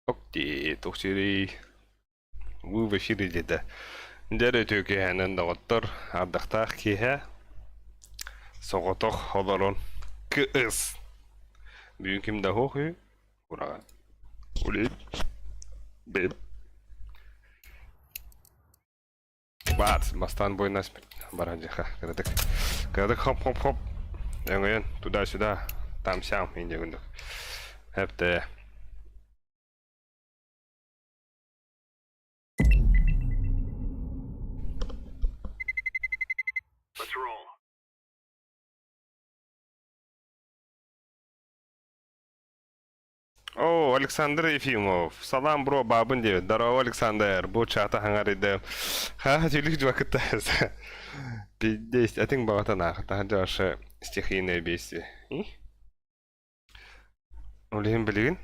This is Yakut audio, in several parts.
Окей, туох сирий? Вы в эфире диэтэ. Дьэ үтүө киэһэнэн доҕоттор, ардахтаах киэһэ соҕотох олорон кыыс. Бүгүн ким да суох үһү? Ураҕа. Улей. Бэйэм. Баат, бастаан буойна баран дьаха. Кыратык. Кыратык хоп-хоп-хоп. Өҥөйөн туда-сюда. Там-сям инде күндүк. Хэпте. О, Александр Ефимов. Салам, бро, бабын диэбит. Здорово, Александр. Бу чата хаҥарыйда. Ха, тюлик жуакытта. Пиздец, этиҥ баҕата наах. Таһырдьа ваше стихийное бедствие. И? Ол иһин билигин.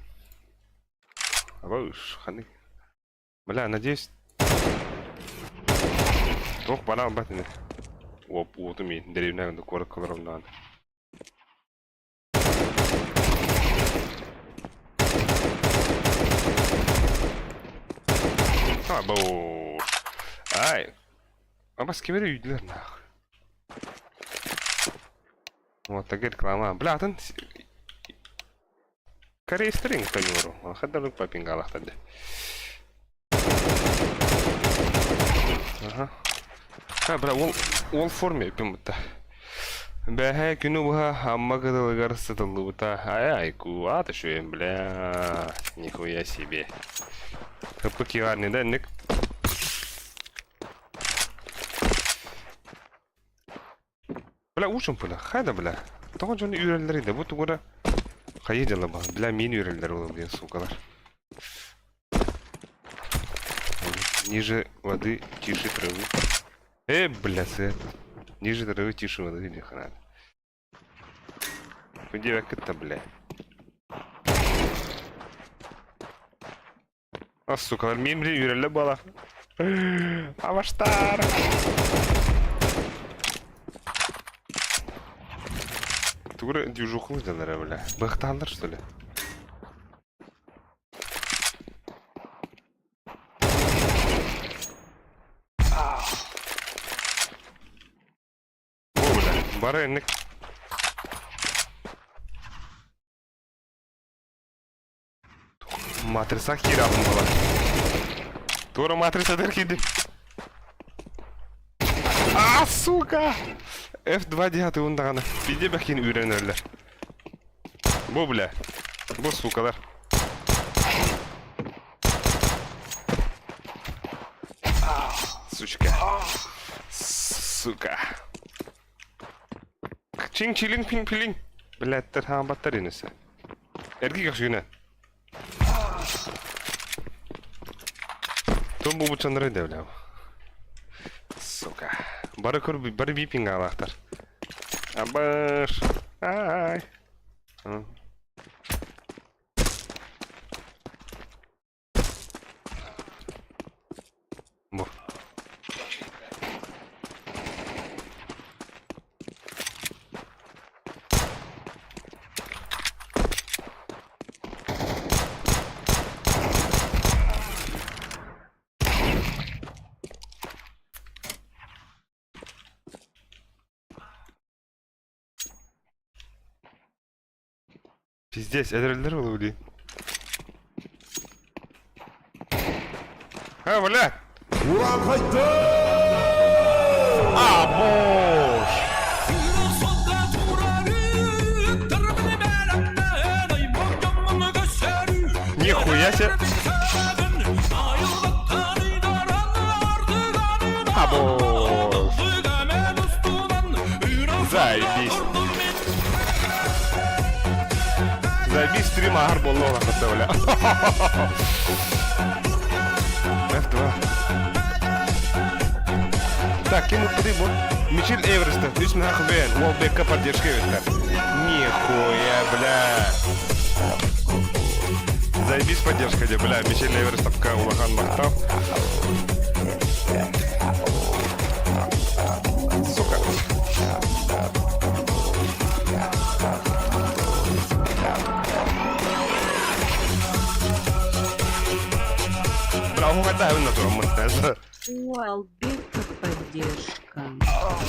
Абыш, ханнык. Бля, надеюсь, туох бара албат ини. Уоп, уотум иин, дэриэбинэ куоракка олором даҕаны. А, бу. Ай. Абас ким эрэ үйдүлэр наах. Вот так реклама. Бля, атын корейстер тоñуору. Хаддалык папингалахтар де. Ага. А, бля, ол, ол форме үппүн бутта. Бэһэ күнү быһа Амма кытылыгар сытыллыбыта. Ай айку, аата шөйөн, бля. Нихуя себе. Хыппы кигарни да инник. Бля, учим бля, хайда бля. Тоҕо дьону үүрэллэрий да бу тугура хайыы дьала баа. Бля, миин үүрэллэр ол диэн суукалар. Ниже воды, тише травы. Бля, свет. Ниже травы, тише воды, ни хрена. Где это, бля? А, сука, миин били үүрэллэр буола. Абаштар! Тугура движуху дьалара, бля. Быхтааллар, что ли? О, бля, бары инник. Матрица киирабын буолар. Туора матрица киирдим. А, сука! F2 диһатыгын даҕаны. Биде бэкин үүрэн өллөр. Бу бля. Бу сукалар. Сучка. Сука. Чин чилин пин пилин. Блядь, хаамбаттар инесе. Эрги көхсүнэ. Том бу бучаннары да бля. Сука. Бары көр бары бипинг алахтар. Абаш. Ай. Бу. Пиздец, эдэрэллэр ол блин. А, бля! А, боже! Нихуя себе! А, боже! Заебись! Заебись стрим ааһар буолла олохотто бля. F2. Так, ким уппутый бу? Мичил Эвереста, үс махах бен, Уолбекка поддержка эбиттэр. Нихуя, бля. Заебись поддержка де, бля, Мичил Эверестовка улахан махтал. Сука. Бля, угадай на турмун. Уалбека поддержка.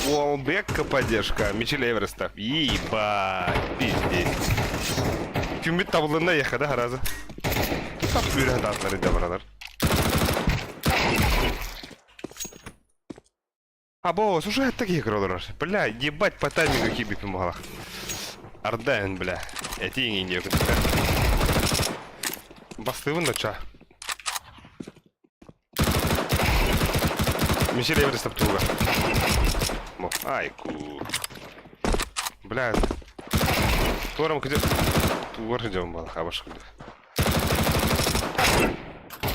Уалбека поддержка. Мичел Эверестов. Ебать, пиздец. Күммүт табылынна ехада харазы. Тутап үрэ хатааттар иде баралар. Або, слушай, такие олорор. Бля, ебать по таймингу кибипим буолах. Ардаэн, бля. Этиң иңге күнүккэ. Бастыыбын да ча. Мишель Эверестов туга. Айку. Бля. Туорам кыдьа. Тугар кыдьабын балах, абаш кыдьа.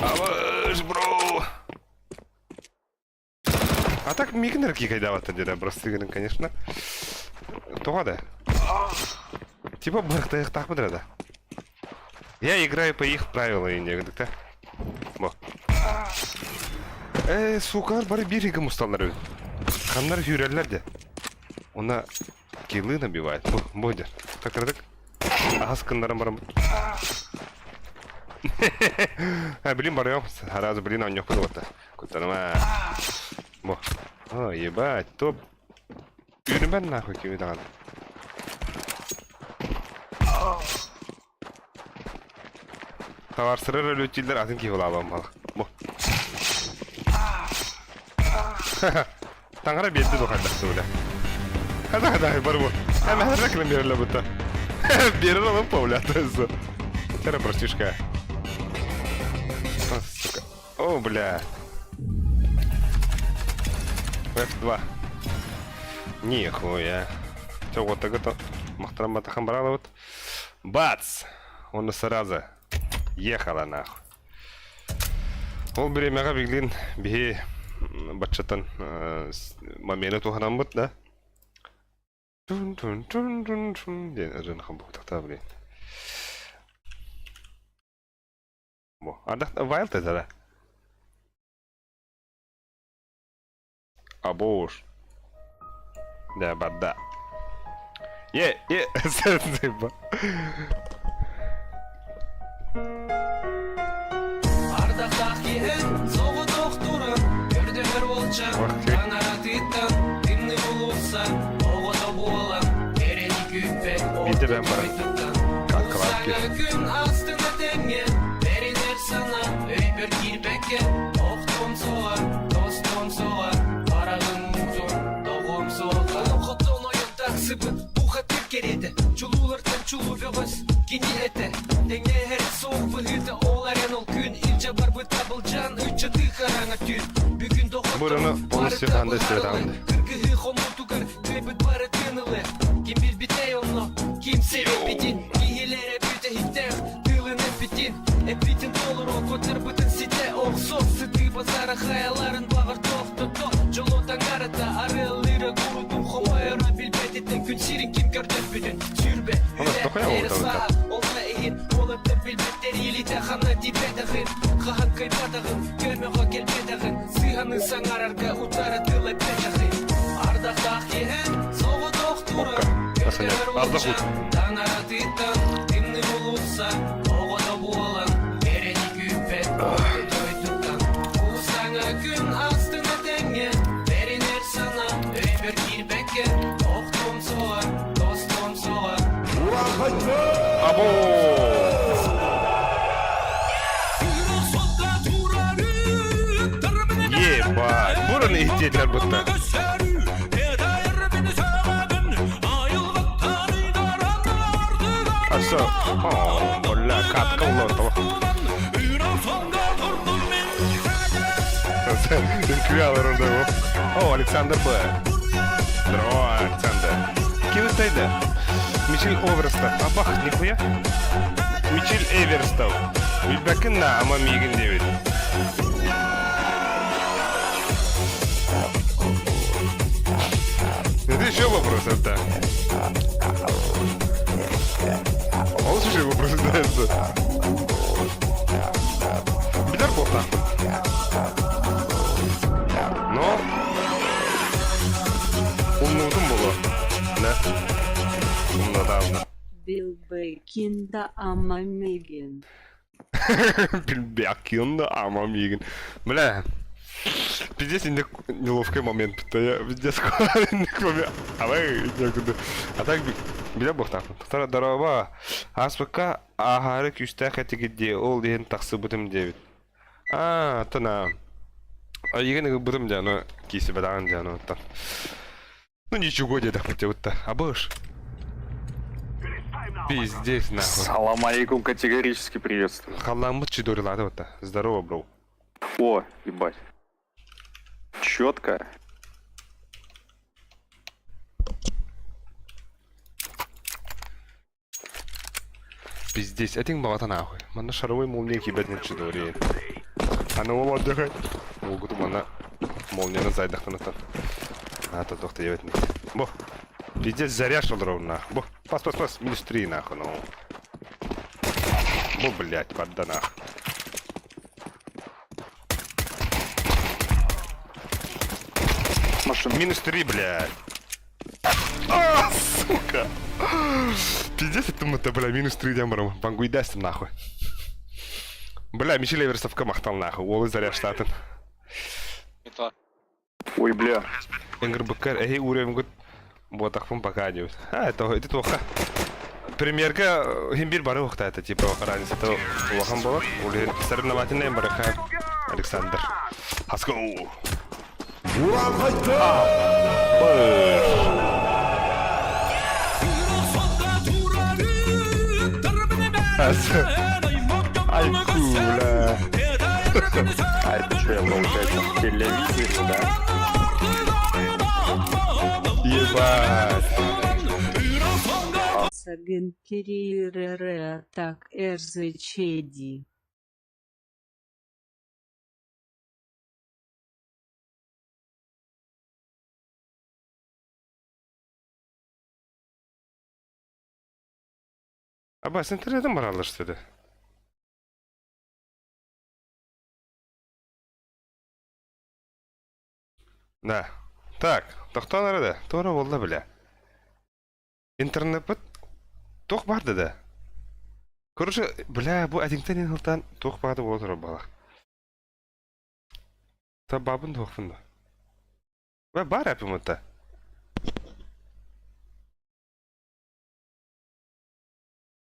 Абаш, бро! А так мигнер кикайдавата деді просто конечно. Тоҕо да? Типа бырахтайыктаах да. Я играю по их правилам, инде Бо. Э, сукалар бары биир игэ мусталлар эбит. Ханнар сүүрэллэр де. Уна килы набивает. Бу, бу дер. Так, так, так. Аас кыннаран баран. А, блин, барыам. Сразу, блин, оонньуохпут уотта. Куттаныма. Бу. О, ебать, топ. Үүнүмэн нахуй кими даҕаны. Табаарсырар өлүөттүүллэр атын киһи улаабан бал. Бу. Таҥара биэрдэ дуо хайдах бля. Хада хада бар бу. Эмэһэрэ кэлэн биэрэллэ бутта. Биэрэр олом повлятасы. Тера братишка. О, сука. О, бля. F2. Нихуя. Все, вот так это. Махтарам баралабыт. Бац! Он сразу ехала нахуй. Ол бириэмэҕэ билигин биһи баччаттан момены туһанаммыт да. Тун тун тун тун тун диэн ырыанахан буһутахтаа блин. Бу. Ардах Wild это да. Абош. Да, барда. Е, е, Ардахтаах киһи соҕотох туран көрдөһөр уолча таҥаратыттан тымныы булуохса оҕото буолан эрэни күүппэт Биирдэ бэйэм баран калкалаап Саҥа күн астына тэҥҥэ бэринэр санаа өйбөр киирбэккэ охтуом суоҕа тостуом суоҕа хараҕым уутун тоҕуом суоҕа Хотон ойон тахсыбыт бухатыр кэриэтэ чулуулартан чулуу бөҕөс кини этэ тэҥнэһэр суох быһыыта ол эрэн ол күн илдьэ барбыт табылдьан ыччаты хараҥа түүн бүгүн Бураны доҕотторум полностью барыта ханда быһаарыллар истибэтэҕим. кыргыһыы хонуутугар кыайбыт барытын ылыа ким билбитэй онно ким сэрэппитин киһилэрэ бүтэһиктээх тылын эппитин эппитин толору көтөрбүтүн ситэ охсо сытыы базара хайаларын баҕар тохтото дьолу таҥарата арыаллыыра курутун хомойоро билбэтиттэн күн сирин ким көрдөппүтүн сүүрбэ Онон үлэ тохойо эрэ уурдабыта. сааһа ол да иһин уолаттар билбэттэр илиитэ ханна тиийбэтэҕин хаһан кыайбатаҕын көмөҕө кэлбэтэҕин сыыһаны саҥарарга утары тыл эппэтэҕин ардахтаах киһи соҕотох турар Ардах көрдөһөр ут. таҥаратыттан тымныы булуохса оҕото буолан эрэни күүппэт дойдуттан бу саҥа күн астына тэҥҥэ бэринэр санаа өйбөр киирбэккэ охтуом суоҕа тостуом суоҕа Або! Ебать, бураны иһитиэтилэр бытта. А все. О, бля, катка улотова. Үҥкүү орда О, Александр Б. Здорово, Александр. Ким это? Мичел Оверстов. Абах, нихуя. Мичел Эверстов. Билбэккин на, ама миигин диэбит. Это еще вопрос, это. Ол еще вопрос задается. Билэр буолтаахпын. Но умнубутум буолуо. Да. Умнатаабына. Билбэккин да ама миигин. Билбэккин да ама миигин. Бля, пиздец инник неловкий момент бутта. Я пиздец инник момент. Абай инник А так билэ буохтаахпын. Тара дороба. Ааспыкка ааһаары күүстээх этигит дии, ол иһин тахсыбытым диэбит. Аа, тана. Айыгын ыгыбытым дьэ, аны киисибэтэҕин дьэ, аны оттон. Ну ничего диэтэхпит дьэ Абыш. Пиздец нахуй. Салам алейкум, категорически приветствую. Халламмыт чидорилааты бутта. Здорово, бро. О, ебать. Четко. Пиздец, этиҥ баҕата нахуй. Манна шаровой молния киирбэтин чудори. Аны ол отдыхай. Уолгуту манна молнияны зайдахтанатан. А, то тохта ебет Бо. Пиздец, заряж олорор нах. Бо. Пас, пас, пас. Минус три нахуй, ну. Бо, блядь, падда нах. Машина. Минус три, блядь. А, сука! Пиздец, это мы-то, бля, минус 3 диэн барам. Бангуйдастым нахуй. Бля, Мишель Эверсовка махтал нахуй. Уолы заряжтатын. Ой, бля. Ыҥырбыккар эһи уровенгут буотахпын пока диэбит. А, это ити туохха. Премьерга иһин биир бары уохта типа разницата улахан буолар. Ол иһин соревновательный барыха Александр. Let's go! Ай, куля. А это что, я получается в телевизоре, да? Ебать. Сагын кириэрэ так РЗЧД. Абас интернетин бараллар dedi. Да. Так, тохтоон эрэ да. Туора буолла бile. Интернеппит туох баар да. Короче, бля, бу этиҥтэн иһилтан туох баата буола турар буолар. Та бабын туохпун да. Бля, баар эпимытта.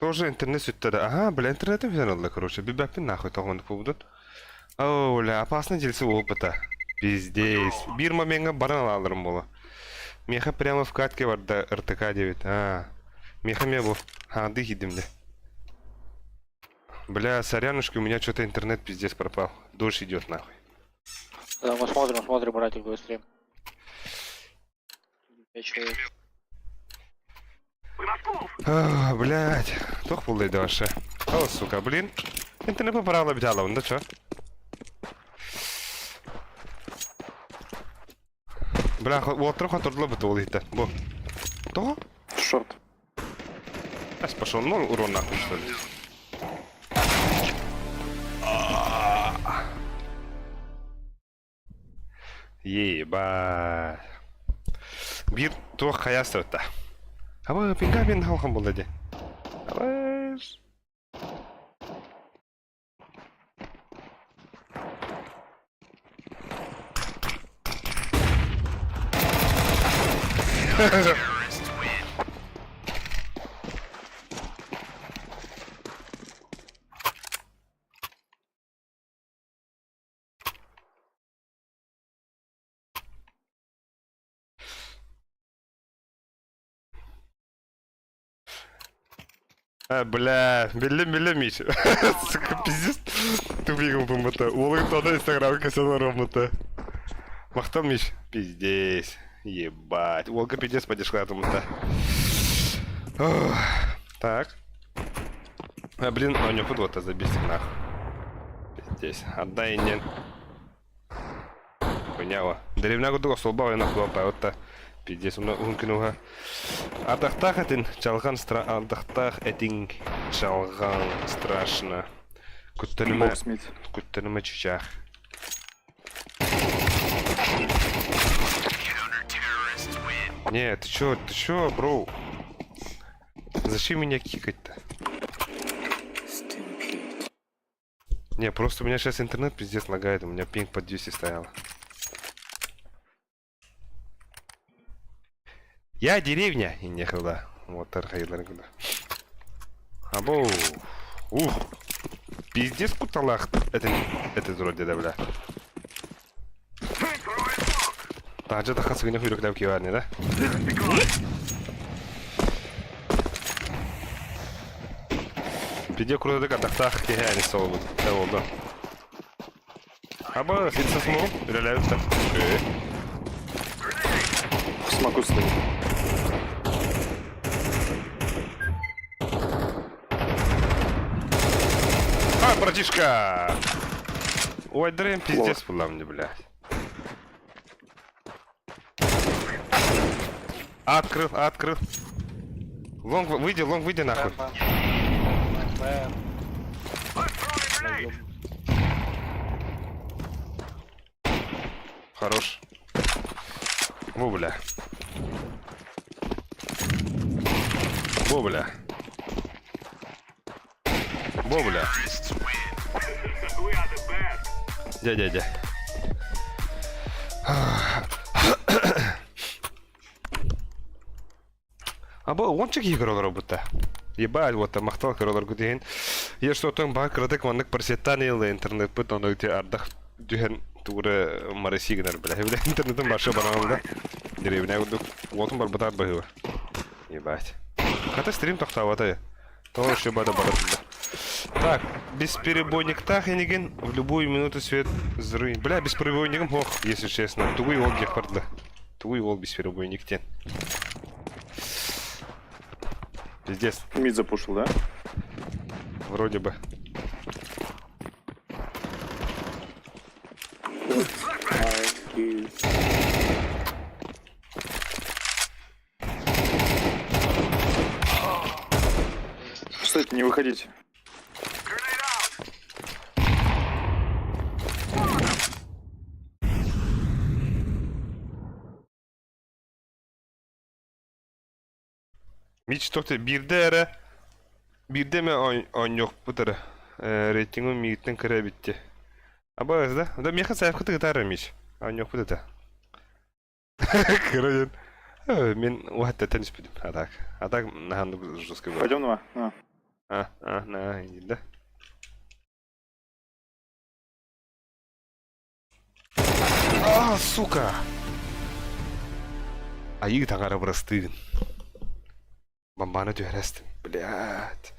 Тоже интернет сүттэ да. Ага, бля, интернетим бүтэн ылла, короче. Билбэппин нахуй тоҕо буолбутун. Оо, бля, опасно дельцы опыта. Пиздец. Биир момеҥҥа баран алаларым буола. Миэхэ прямо в катке барда РТК диэбит. Аа. Миэхэ эмиэ бу. Хаандыы киирдим дэ. Бля, сорянушки, у меня что-то интернет пиздец пропал. Дождь идет нахуй. Да, мы смотрим, смотрим, братик, твой стрим. Пять человек. А, блядь. Туох буоллай да вообще. О, сука, блин. Интернет быраҕыла бүтэ да чё? Бля, уоттара хотордула бут ол иһиттэн. Бу. Тоҕо? Шорт. Ас пошел ноль урон нахуй, что ли? Ебать. Биир туох хайа сырытта. Аба, пинга мен халхан болды де. Абаш. А, бля, биллим биллим ич. Сука, пиздец. Тупигом помыта. Уолуҥ тода инстаграмы кэсэлэр омута. Махтал Миш. Пиздец. Ебать. Уолга пиздец подешкла тумута. Так. А, блин, а у него вот забесик нахуй. Пиздец. Отдай не. Хуйнява. Деревня курдук остуолба ойон охлуоппаабыт Пиздец, уна уһун күн уһа. Ардахтаах этин, чалҕан стра... Ардахтаах этиҥ, чалҕан страшно. Куттаныма, Бог Смит. куттаныма чычаах. Не, ты чё, бро? Зачем меня кикать-то? Не, просто у меня сейчас интернет пиздец лагает, у меня пинг под 200 стоял. Я деревня, и нехала. Вот архаилар куда. Або. Ух. Пиздец куталах. Это вроде да, бля. Таһырдьа тахха сыгынньах үрүктээх киһи да? Пиде курдук атахтаах киһи ани солбут. Да болду. Аба, ситсэ смогу? Үлэлээбит да. Смогу стоит. А, братишка! Ой, дрым пиздец была мне, блядь. Открыл, открыл. Лонг, выйди, лонг, выйди нахуй. Б, Б. Хорош. Во, бля. Во, бля. Во, бля. Дядя, дядя. Аба уонча киһи көрө олорбута. Ебать, вот махтал көрө олоргут иһин. Е что там баа кыратык маннык парсеттан ылла интернетпит ону ити ардах түһэн тугура мараси гынар бля. Бля интернетым барша баран да. Деревня курдук уотум барбатар баһыба. Ебать. Хата стрим тохтообото. Тоҕо еще бада баратында. Так, бесперебойниктаах инигин в любую минуту свет взрыв. Бля, бесперебойнигым ох, если честно. Тугуй ол диэх барда. Тугуй ол бесперебойниктен. Пиздец. Мид запушил, да? Вроде бы. Стойте, не выходите. Мич тохте биирдэ эрэ биирдэ эмэ оонньуохпут эрэ рейтингым миигиттэн кыра эбит дии. Абыгас да? Да миэхэ сайфкыты ытаар Мич. Оонньуохпут этэ. Кыра диэн. Мин уһаттаттан испитим. А так. А так наһаа жесткий был. Пойдем на. На. А, а, на, иди, да. А, сука! Айыы таҥара бырастыыгын. Бамбаны түһэрэстим. Блядь.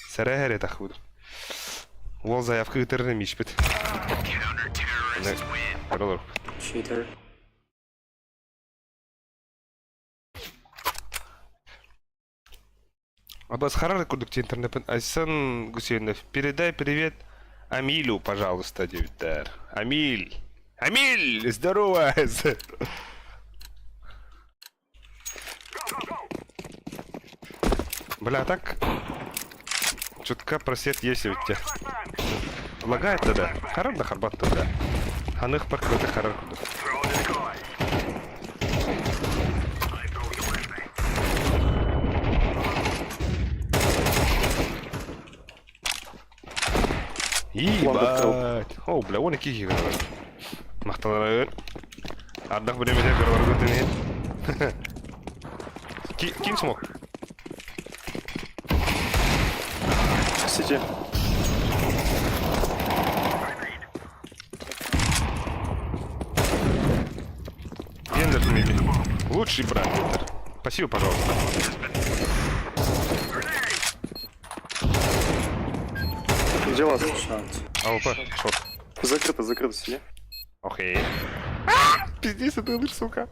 Сэрэ эрэ тахыбытым. Уол заявка ыытарын эмиишпит. Читер. Абас харар курдук интернетпин Айсан Гусейнов, передай привет Амилю, пожалуйста, диэбиттэр. Амиль! Амиль! Здорово! Бля, так чутка просвет есть ведь те. Лагает тогда. Харар да харбат тогда. Ханых парк это харар курдук. Ебать. О, бля, он и киһи гынар. Махталары. Ардах бириэмэтэ кыраларга тэнийэн. Ким смог? Сити. Гендер Дмитрий. Лучший брат, Гендер. Спасибо, пожалуйста. Где вас? АВП, шорт. Закрыто, закрыто, сиди. Окей. Пиздец, это лишь, сука.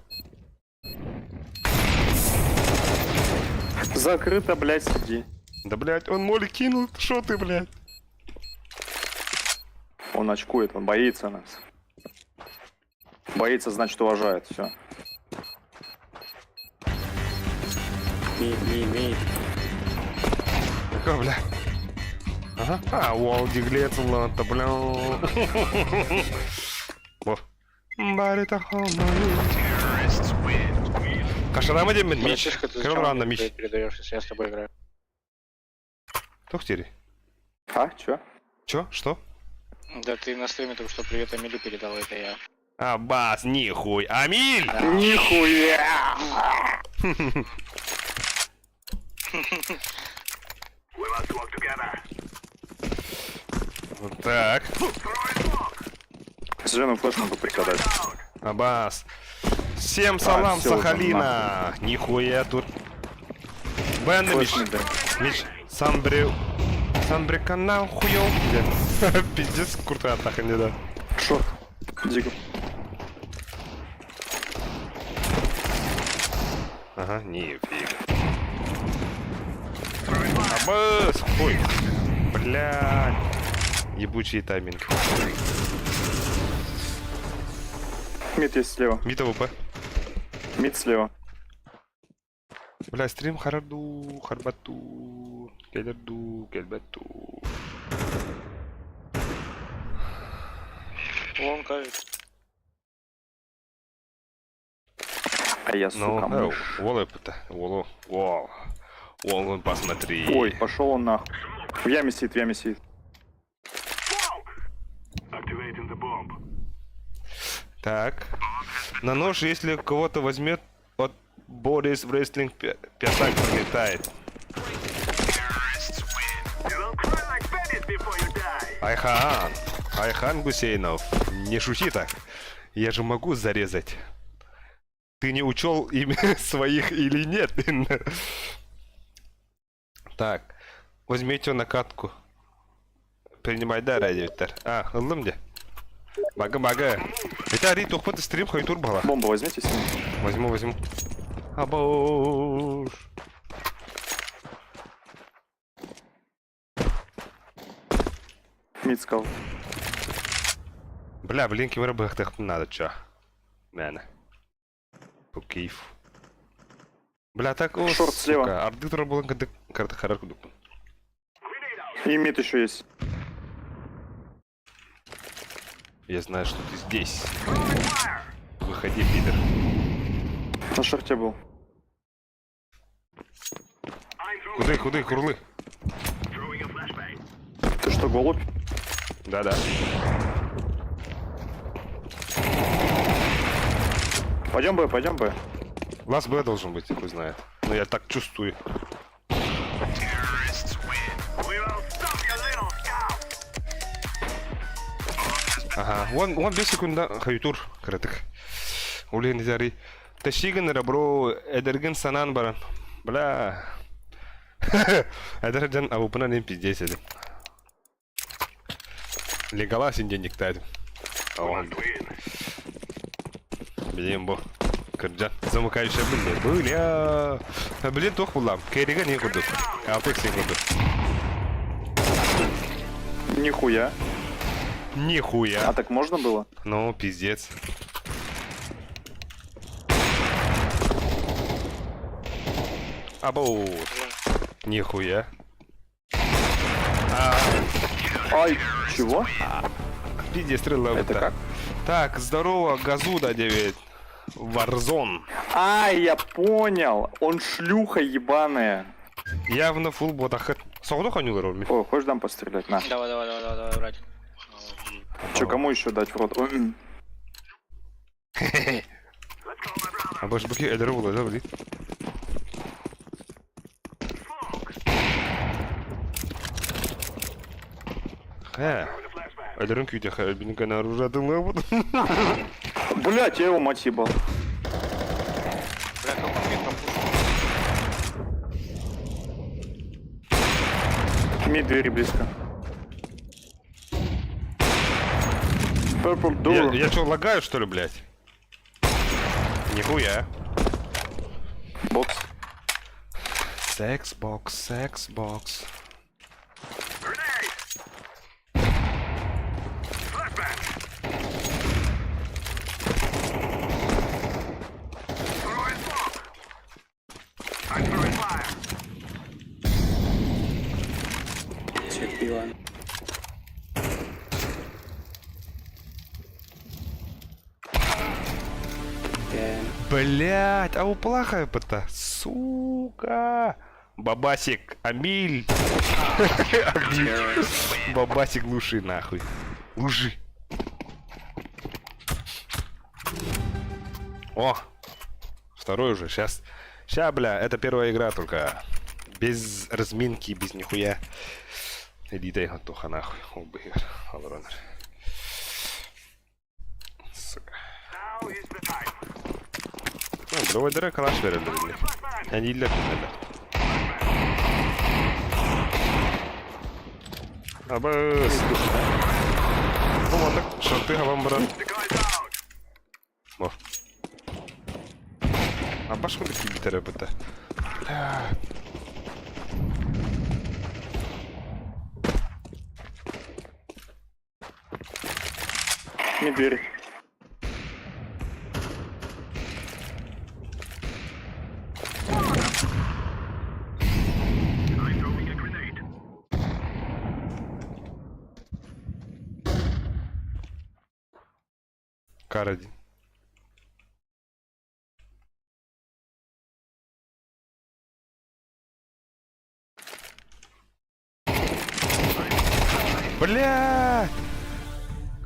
Закрыто, блядь, сиди. Да, блядь, он молик кинул. Шо ты, блядь? Он очкует, он боится нас. Боится, значит, уважает. Все. Мид, мид, мид. Какой, бля? Ага. А, уол, диглец, ладно, бля. Во. Барита Кашарама диэммин, Мич. Братишка, ты Кырыл зачем ранна, мне Мич. привет передаешь, если я с тобой играю? Тух тири. А, чё? Чё? Что? Да ты на стриме только что привет Амилю передал, это я. Абас, нихуй. Амиль! Нихуя! Так. К сожалению, флеш могу прикладать. Абас. Всем салам, всё уже, Сахалина. Нихуя тут. Бен Флеш Миш. не дай. Миш, Самбре... Самбре канал хуёв. Пиздец, крутая атака, не да. Шорт. Диго. Ага, нифига. Абас, хуй. Блядь. Ебучий тайминг. Мид есть слева. Мид АВП. Мид слева. Бля, стрим хараду, харбату, келерду, кельбету. Вон кажется. А я, Ну, сука, мышь. Воло это, воло, вол. Вон, вон, посмотри. Ой, пошел он нахуй. В яме сидит, в яме сидит. Так. На нож, если кого-то возьмет, от Борис в рестлинг пятак прилетает. Айхан, Айхан Гусейнов, не шути так. Я же могу зарезать. Ты не учел имя своих или нет? Так, возьмите накатку. Принимай да, ради Виктор. А, ыллым де. Бага, бага. Это Ари тухпат стрим хайтур бала. Бомбу возьмите с ним. Возьму, возьму. Абош. Мид сказал. Бля, блин, кемера бахтах надо, чё. Мэна. По кайфу. Бля, так о, Шорт слева. сука, Арбитр был карта харарку дупун. И мид еще есть. Я знаю, что ты здесь. Выходи, пидор. На шорте был. Куды, куды, курлы? Ты что, голубь? Да-да. Пойдем Б, пойдем Б. Лас Б должен быть, хуй знает. Но я так чувствую. Ага, вон, вон 5 секунд, хаютур, кырытык. Улен зари. Тащиган бро, эдерген санан баран. Бля. Эдерген, а упна не пиздец это. Легалас денег тайдым. Блин, бо. Кырджан. Замыкающая блин. Бля. Блин, тох булам. Кереге не курдук. Апекс не курдук. Нихуя. Нихуя. А так можно было? Ну, пиздец. Абоу. Нихуя. Ай, чего? Пиздец, стрела. Это как? Так, здорово, Газуда 9. Варзон. А, я понял. Он шлюха ебаная. Явно фул ботахат. Соғды ханюлар ол. О, хочешь дам пострелять? На. Давай, давай, давай, давай, давай, братик. Че, кому еще дать в рот? Ой, м. Абаш буки эдері болады, блин. Хэ. Эдерін күйде хэ, бінің кәні оружие буду. Блять, я его мать ебал. Бля, как он мне пропустил? Мид двери близко. Purple Я, door. я что, лагаю, что ли, блядь? Нихуя. Бокс. Секс-бокс, секс-бокс. Check B1. Damn. Блять, а у плохая ПТ. Сука. Бабасик, Амиль. Амиль. Бабасик глуши нахуй. Лжи. О! Второй уже, сейчас. Ща, бля, это первая игра только. Без разминки, без нихуя. Элита Антоха нахуй. Убыгар. Алронер. Сука. Ну, Бровайдера калаш берелер инде. Әниләр бирәләр. Абыс. Бу мандык шорты хабан баран. Бо. А башка бит кибитәре бит. Бля. Не дверь. Кар один. Бля!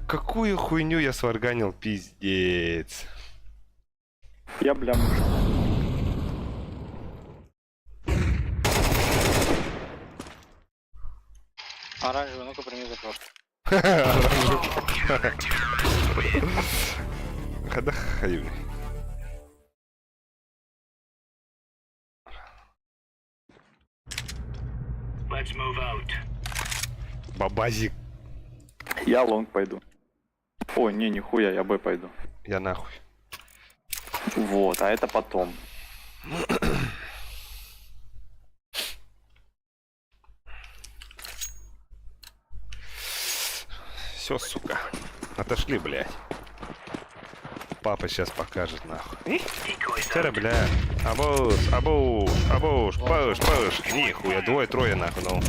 Какую хуйню я сварганил, пиздец. Я, бля, муж. Оранжевый, ну-ка прими запрос. Хадах хаюни. Бабазик. Я long пойду. Ой, не, нихуя, я Б пойду. Я нахуй. Вот, а это потом. Все, сука. Отошли, блядь. Папа сейчас покажет, нахуй. Вчера, бля. Абуш, абуш, абуш, пыш, пыш. Нихуя, двое-трое, нахуй, ну.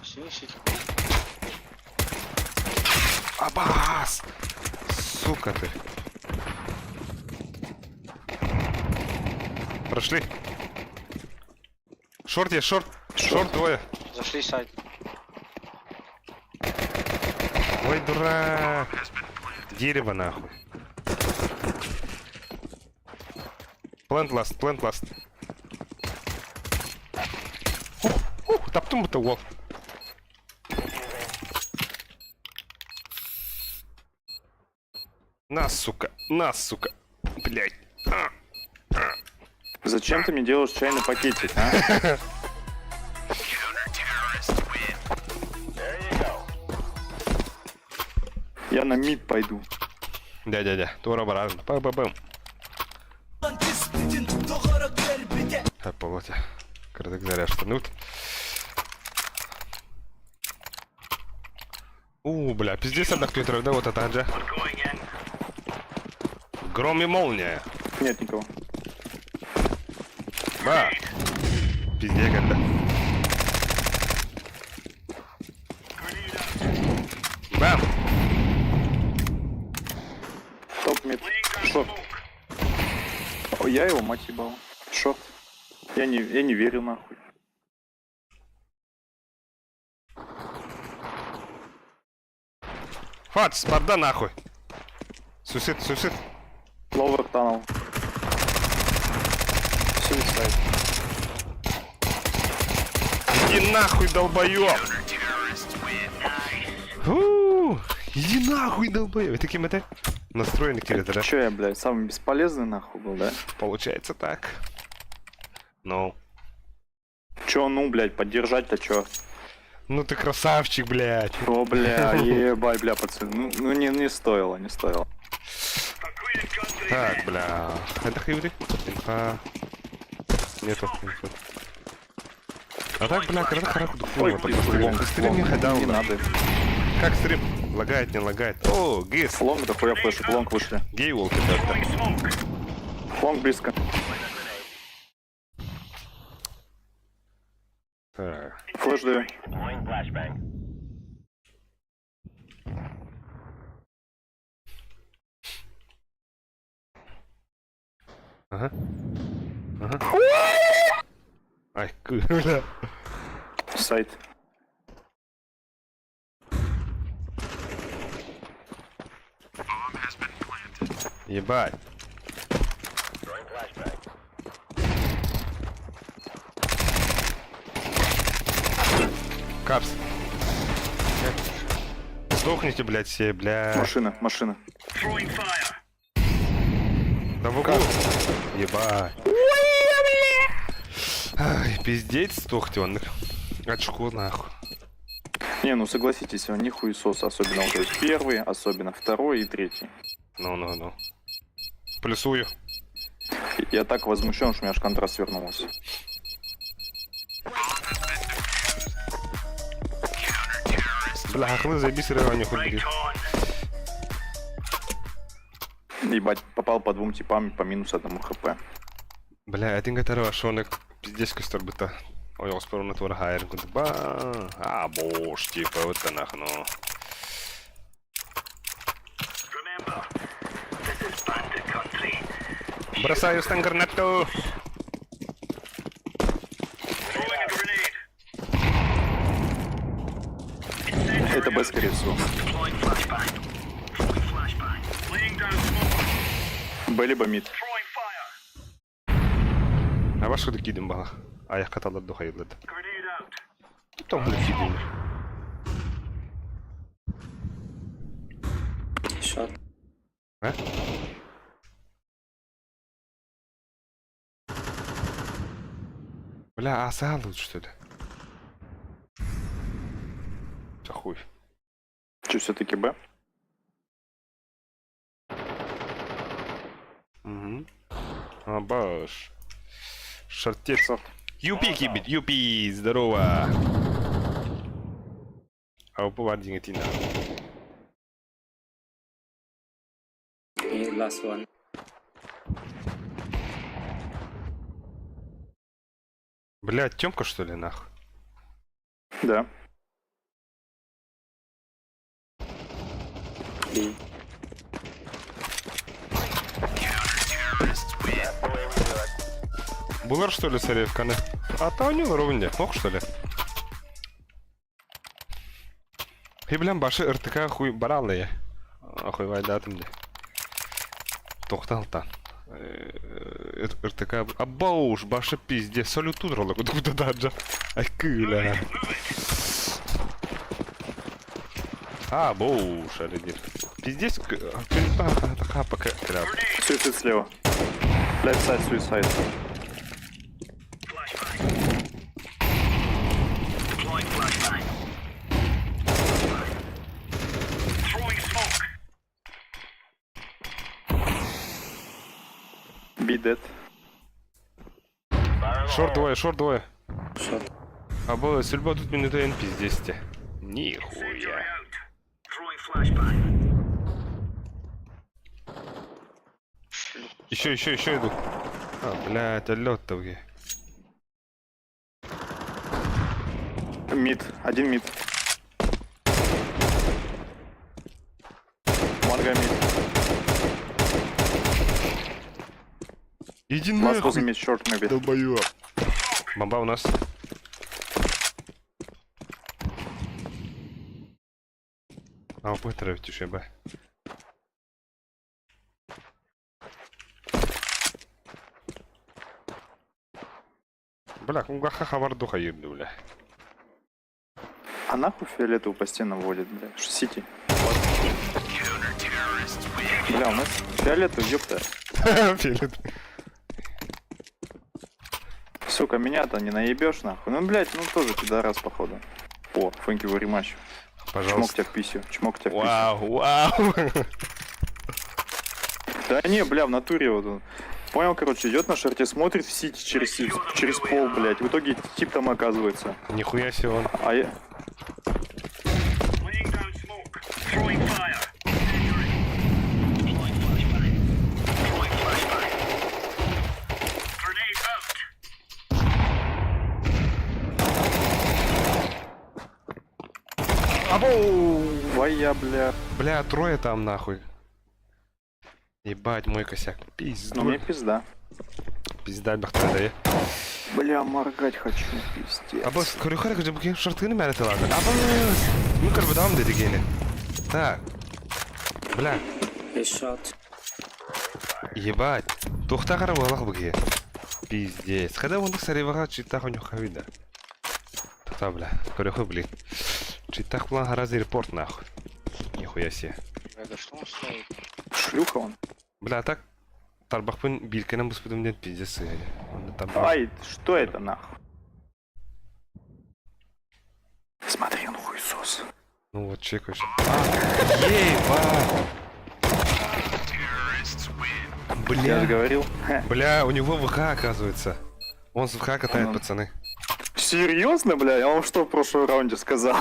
Синий Абас! Сука ты. Прошли. Short есть, short. Short двое. Зашли site. Ой, дурак. Дерево нахуй. Plant last, plant last. Ух, ух, таптым это уол. На, сука, на, сука. Блять. А. Зачем ты мне делаешь чайный пакетик, а? Я на mid пойду. Дядя-дядя, тура баран. Па-ба-бам. Так, болоте. Кырдык заряжтанут. У, бля, пиздец, одна ключ, да, вот это же. Гром и молния. Нет никого. Ба. Пиздец, когда. Бам. Top mid. Short. О, я его мать ебал. Short. Я не верю нахуй. Фац, барда нахуй. Suicide, suicide. Lower tunnel. Suicide. Иди нахуй, долбоёб! Фу, Иди нахуй, долбоёб! Таким это настроен да? Че я, блядь, самый бесполезный нахуй был, да? Получается так. Ну. Че, ну, блядь, поддержать-то чё? Ну ты красавчик, блядь. О, бля, ебать, бля, пацаны. Ну не стоило, не стоило. Так, бля. Это хаюри? Инфа. Нету инфы. А так, бля, когда хорошо Ой, блин, long, Стрим не long, ходал, не надо. Как стрим? Лагает, не лагает. О, гис. Long, да хуя флешек, long вышли. Гей волки, да. Long близко. Так. Flash даю. Ага. Ага. Ай, бля. Site. Ебать. Капс. Сдохните, блядь, все, блядь. Машина, машина. Да в углу. Ебать. Ай, пиздец, сдохните он. Очко нахуй. Не, ну согласитесь, он не хуесос, особенно вот этот первый, особенно второй и третий. Ну-ну-ну. Плюсую. Я так возмущен, что у меня аж контра свернулась. Бля, хохлы заебись, рывание хуй бери. Ебать, попал по двум типам по минус одному хп. Бля, этиҥ кытары ашонок пиздец көстөрбүтэ. Ойоҕоспор туора хаайарын курдук ба а бош типа вот нах ну. Бросаю стан гранату. Это Б, скорее всего. Б либо мид. А ваш кидим бала. Аяққа талар хайылды. Там кидим. Short. А? Бля, а лучше, что ли? Да хуй. Че, все-таки Б? Угу. А, баш. Шортец. Шорт. Юпи, кибит, юпи, здорово. А у Аргентина. И last one. Бля, Тёмка, что ли, нахуй? Да. B. Булар, что ли, царевканы? А то они ровнее. Мог, что ли? И, блин, башы РТК хуй баралы. Хуй вайдатым де. Тоқталта. РТК... Абауш, башы пизде. Салютун ролла куда даджа. Ай, кыля. А, боуш, алидир. Пиздец, пока. Суицид слева. Left side, suicide. Be dead. Шорт двое, шорт двое. Short. А было сюльба тут минута эн пиздец те. Нихуя. Еще, еще, еще иду. А, блядь, алёт там где. Mid. Один mid. One guy mid. Иди Last was нахуй, mid short maybe. долбоёб. Бомба у нас. А, быстро тише, б. Бля, кунгаха хабар духа ерді, бля. А нахуй фиолетовый по стенам водит, бля? Ш- Сити. Бля, у нас фиолетовый, ёпта. Фиолет. Сука, меня-то не наебешь нахуй. Ну, блядь, ну тоже пидорас, походу. О, thank you very much. Чмок Пожалуйста. тебя в писю, чмок тебя в писю. Вау, вау. Да не, бля, в натуре вот он. Понял, короче, идет на шорте, смотрит в сити через, через пол, блядь. В итоге тип там оказывается. Нихуя себе он. А я... Абоу! Вая, бля. Бля, трое там нахуй. Ебать, мой косяк. Пизду. Ну мне пизда. Пизда бахтада. Бля, моргать хочу, пиздец. Абас, көрүхэр кыжы шартыны мәне тылады. Абас! Ну көрбөдам деди гени. Так. Бля, He shot. Ебать. Туохтаах эрэ буолах бу киһи. Пиздец. Когда оннук сареваҕа чыттаах онньуохха да. Тота бля. Көрөхө блин. Чыттаах план харазы репорт нахуй. Нихуя себе. Это что он ставит? Шлюха он. Бля, так тарбахпын биилкэнэн буспутум диэн пиздец сыһа. Онно тарбах. Ай, что это нахуй? Смотри, он хуесос. Ну вот человек вообще. А, ебать! Я Бля. же говорил. Бля, у него ВХ оказывается. Он с ВХ катает, Ну. пацаны. Серьезно, бля? Я вам что в прошлом раунде сказал?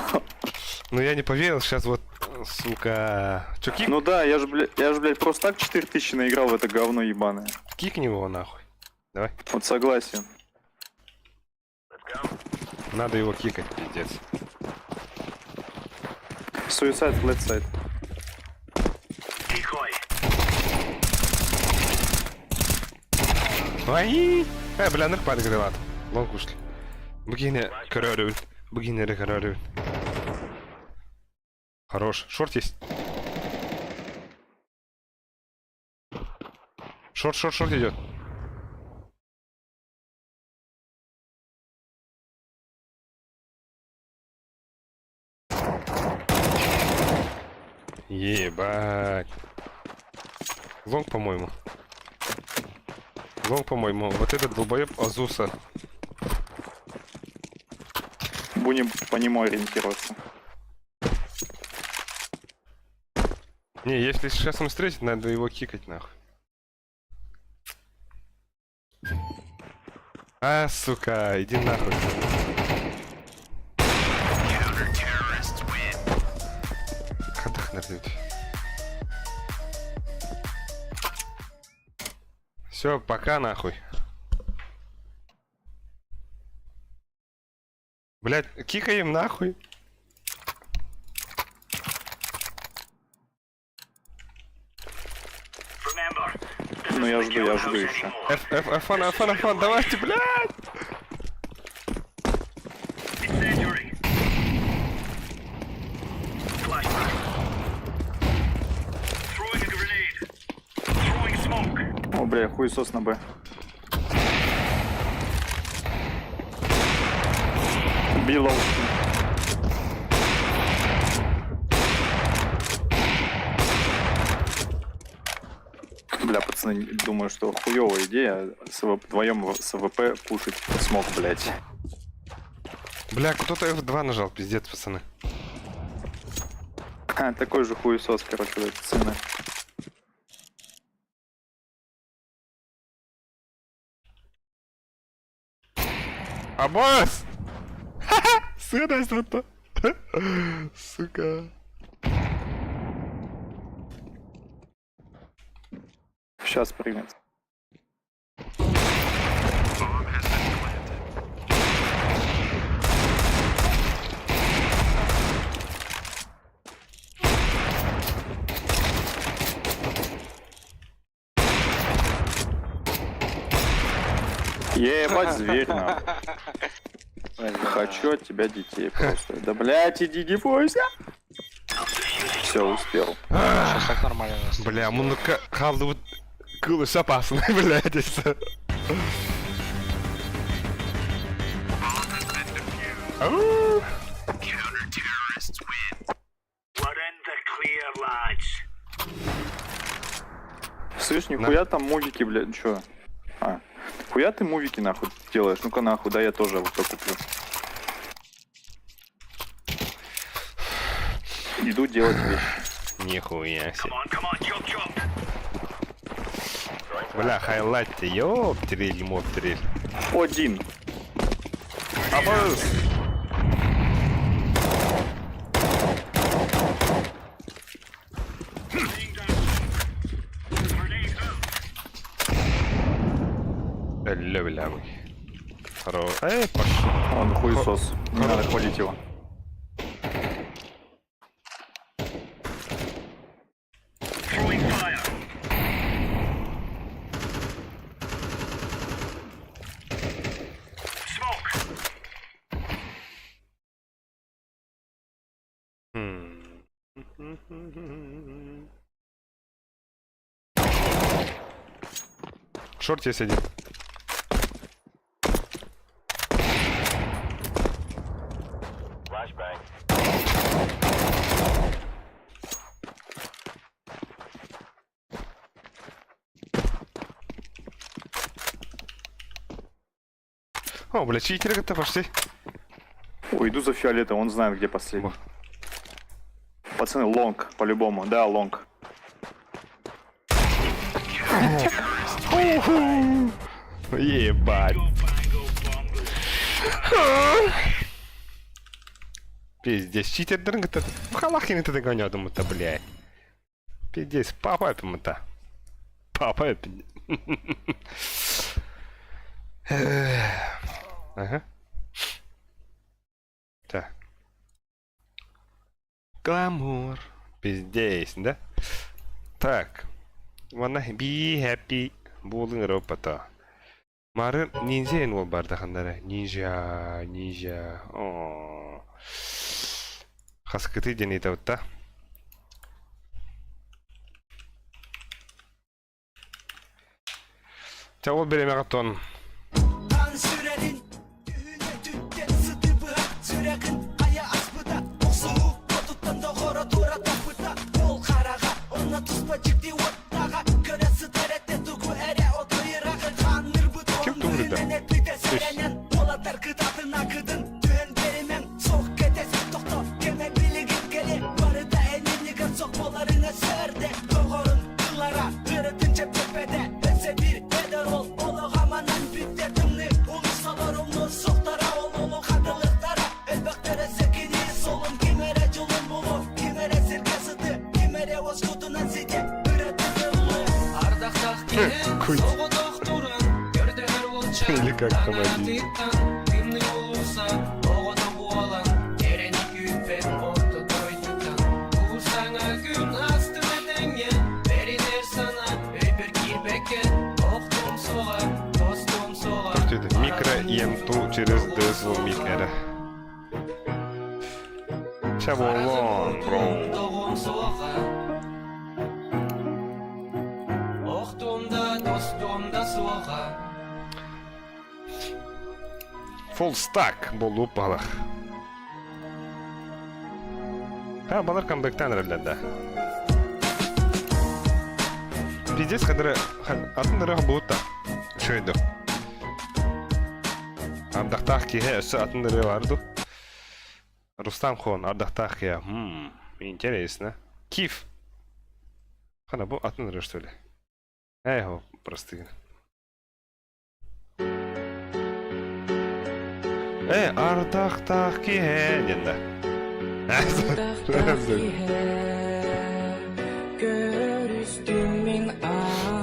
Ну я не поверил, сейчас вот, сука. Чё, кик, Ну да, я же, бля, я же, блядь, просто так 4000 наиграл в это говно ебаное. кикни его нахуй. Давай. Вот согласен. Надо его кикать, пиздец. Suicide left side. Ай! Бля, ныр падает, ладно. Long ушли. Богиня король. Богиня король. Хорош. Short есть. Short, short, short идет. Ебать. Long, по-моему. Long, по-моему. Вот этот долбоеб Азуса. Будем по нему ориентироваться. Не, если сейчас он встретит, надо его кикать нахуй. А, сука, иди нахуй. Хадах Все, пока нахуй. Блять, кикаем нахуй. Ну я жду, я жду еще. F, F, F1, F1, F1, давайте, блядь! О, бля, хуесос на Б. Билоу. Бля, пацаны, думаю, что хуевая идея с вдвоем с АВП пушить smoke, блять. Бля, кто-то F2 нажал, пиздец, пацаны. А, такой же хуесос, короче, вот эти сыны. А босс! Сына что-то. Сука. Сейчас прыгнет. Ебать, зверь, нахуй. Хочу от тебя детей просто. Да блять, иди не бойся. Все, успел. Сейчас так нормально у нас. Бля, муннукка хааллыбыт кыыл опасный, блядь, это. Ау. Слышь, нихуя там мувики, блядь, чё? А, хуя ты мувики нахуй делаешь? Ну-ка нахуй, да я тоже вот куплю. Иду делать вещи. Нихуя себе. Бля, хайлайты, ёптерель, моптерель. Один. Абас! Ля, бля, мы. Хоро. Эй, пошел. Он хуесос. Не надо хвалить его. Хм. Шорт есть один. О, бля, читеры это пошли. Ой, иду за фиолетом, он знает, где последний. Пацаны, long, по-любому. Да, long. Ебать. Пиздец, читердерин кытта халахин это гонядым-то, блядь. Пиздец, папа это Папа это. Ага. Так. Гламур. Пиздец, да? Так. Wanna be happy. Буолуҥ эрэ оппата. Мары ниндзя эн уол бардаханнара. Ниндзя, ниндзя. Оо. Хаскыты диэн ыйтабытта. Чэ ол бириэмэҕэ тон Ким тугуруйда? Үс. Хуй. Или как там один. Микро ЕМТУ через ДСУ микро. Чаволон, бро. Full stack буолуоп баһылах. Ха, балар камбэктаан эрэллэр да. Пиздец хадыры атын ырыа буутта. Шөйдө. Ардахтаах киһи өссө атын ырыа бар ду. Рустам Хон, ардахтаах киһи. Хм, интересно. Киф. Хана бу атын ырыа что ли? Эй, просты. Э, ардахтаах киһи диэн да.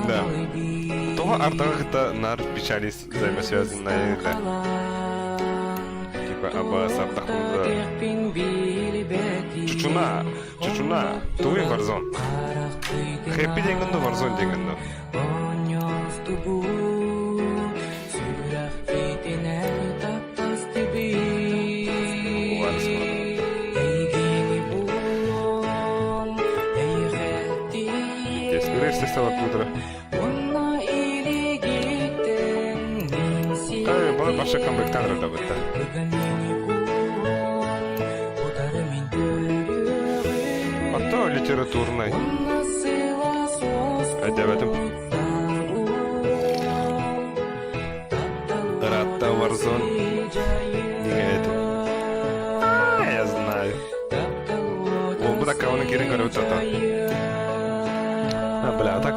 Да. Тоҕо ардаҕы кытта наар печали взаимосвязанная это. Типа абас ардахмыта. Чучуна, чучуна, туй варзон. Хэппи диэҥҥин ду варзон диэҥҥин ду. Естественно, Бала баша камбэктан рада А то литературный. Өйдөөбөтүм. Ыраатта Warzone. Дигэ этим. А, я знаю. Уолбут аккаунун киирэн көрөбүт ото. А, бля, а так...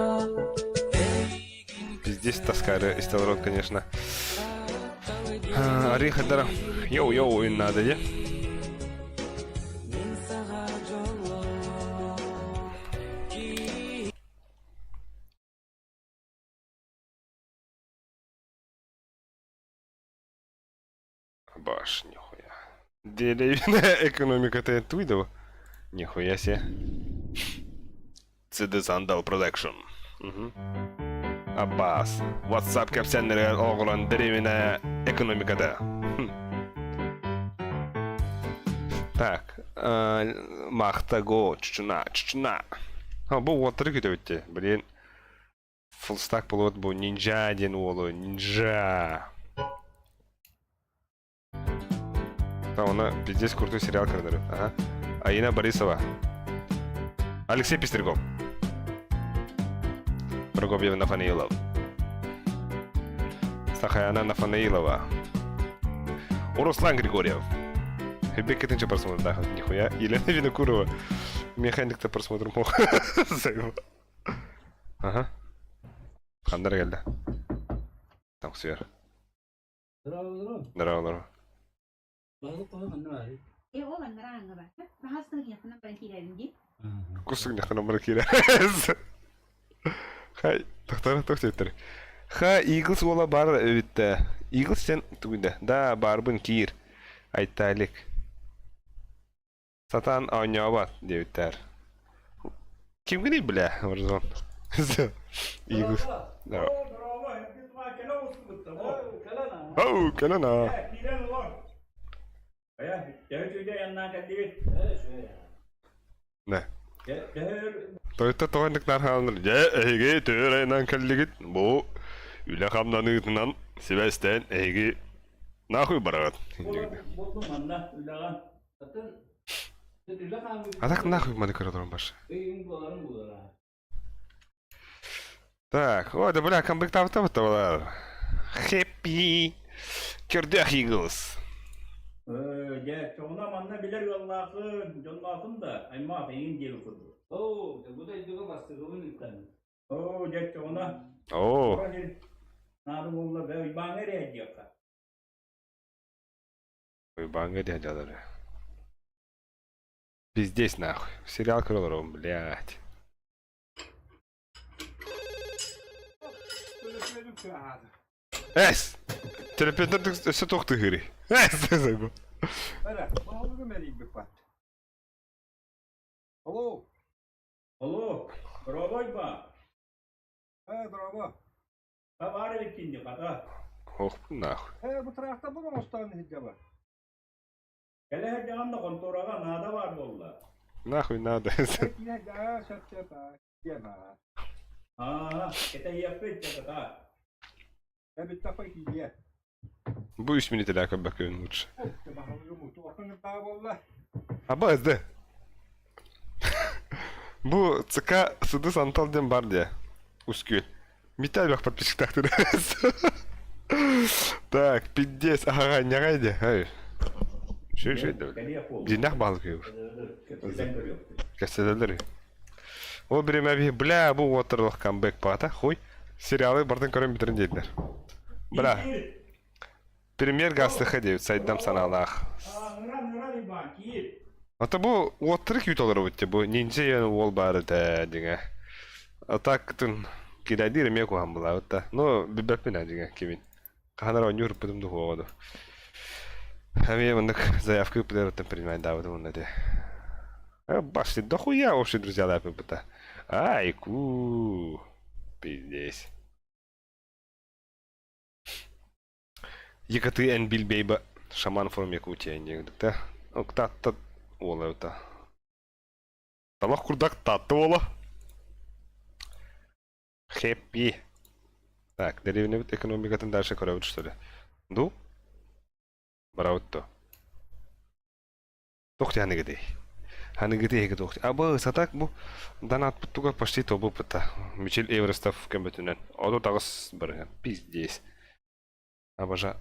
Пиздец таскары истел конечно. Арыы хадара. Йоу-йоу, ин надо, де. Баш, нихуя. Деревянная экономика ты туйдова? Нихуя себе. CD Sandal Production. Угу. Аббас. WhatsApp кэпсэннэригэр олоҕуран дэриэбинэ экономиката. Так, Махтаго, чучуна, чучуна. А, бу уоттары күтөбүтти. Блин. Фулстак буолуот бу Нинджа диэн уолу Нинджа. Она пиздец крутой сериал көрдөрөр. Ага. Аина Борисова. Алексей Пестряков. Прокопьев Нафанаилов. Сахаяна Нафанаилова. Руслан Григорьев. Беккетинче просмотр, да, нихуя. Елена Винокурова. Механик-то просмотр мог. Ага. Хандар келді. Таҥсыйар. Здорово, здорово. Кусугнахтан бара киирэ. Хай, тохтор тох диэттэр. Ха, Eagles уола бар эбиттэ. Eagles сен тугунда. Да, барбын киир. Айталик. Сатаан оонньообот диэбиттэр. Кимгиний бля, Warzone? Eagles. Да. Оу, кэлэн аа. Да. Тойта тоҕоннук нархааныр дьэ эһиги төөрөйнөн кэллигит бу үлэ хамнаныытынан сибээстээн эһиги нахуй бараҕыт А так нахуй маны көрө туран баш. Так, о, да бля, комплектовта балар. Хэппи. Көрдөөх Eagles. Дьэ, чоҕуна манна билэр ыаллаахын, дьонноохун да, аймаах эйигин диэби курдук. Оо, бу дойдуга бастыгыбын ыытан. Оо, дьэ, чоҕуна. Оо. Наада буолла, бэ, уйбааҥҥа эрэ диэххэ. Уйбааҥҥа диэн дьалары. Пиздец нахуй. Сериал көрө олоробун, блядь. Эс! Төлөпүөннэр өссө туох тыһыырый? Эс! Алло, Алло, здорово, Уйбаан. Э, здорово. Табаар эбиккин дии, хата. Ох, нахуй. Э, бу трактор оҥостон иһдьэбэ. Кэлэ сылдьаҕын да хонтуораҕа наада баар буолла. Нахуй надо. Киһи сөп сөп аа. Аа, кэтэһиэхпит чаката. Э, бүттэхпэ киириэ. Бу үс мүнүүтэлээх көрбөккүн лучше. Туохтан буолла? Аба СД. Бу ЦК Сыдыс Антал диэн бар диэ. Ускүл. Митя элбэх подписчиктаахтыр. Так, пиздец, аһаҕа ньаҕай диэ. Ай. Шү шү Дьиннэх баалык үһү. Кэпсэтэллэр үһү. Ол бириэмэ биһи бля бу уоттарлах камбэк паата хуй сериалы бартын көрөн бүтэрин диэтилэр. Бля премьер гастыха диэбит сайдам санаалаах. Ата бу уоттары күүт олоробут бу ниндзя диэн уол баар этэ дьиҥэ. А так тын кирэдиир эмиэ куһаҕан булаабыт да. Ну билбэппин ээ дьиҥэ кимин. Хаһан эрэ оонньуу ырыппытым да суоҕа дуу. Эмиэ маннык заявка ыыппыттарыттан принимайдаабытым уонна ити. Башни дохуя общий друзьялааппыта. Айку. Пиздец. Екаты эн билбейба шаман from Якутия диэбит да. Татта уола эбит Талах курдак татты уола. Хэппи. Так, дэриэбинэбит экономикатын дальше көрөбүт что ли? Ду? Барабыт то. Туох ханыгытый? Ханыгытый эһиги туох Абы сатак бу донатпыт туга почти тобуппута. Мичил Эверестов көмөтүнэн. 38 барыһан. Пиздец. Обожаю.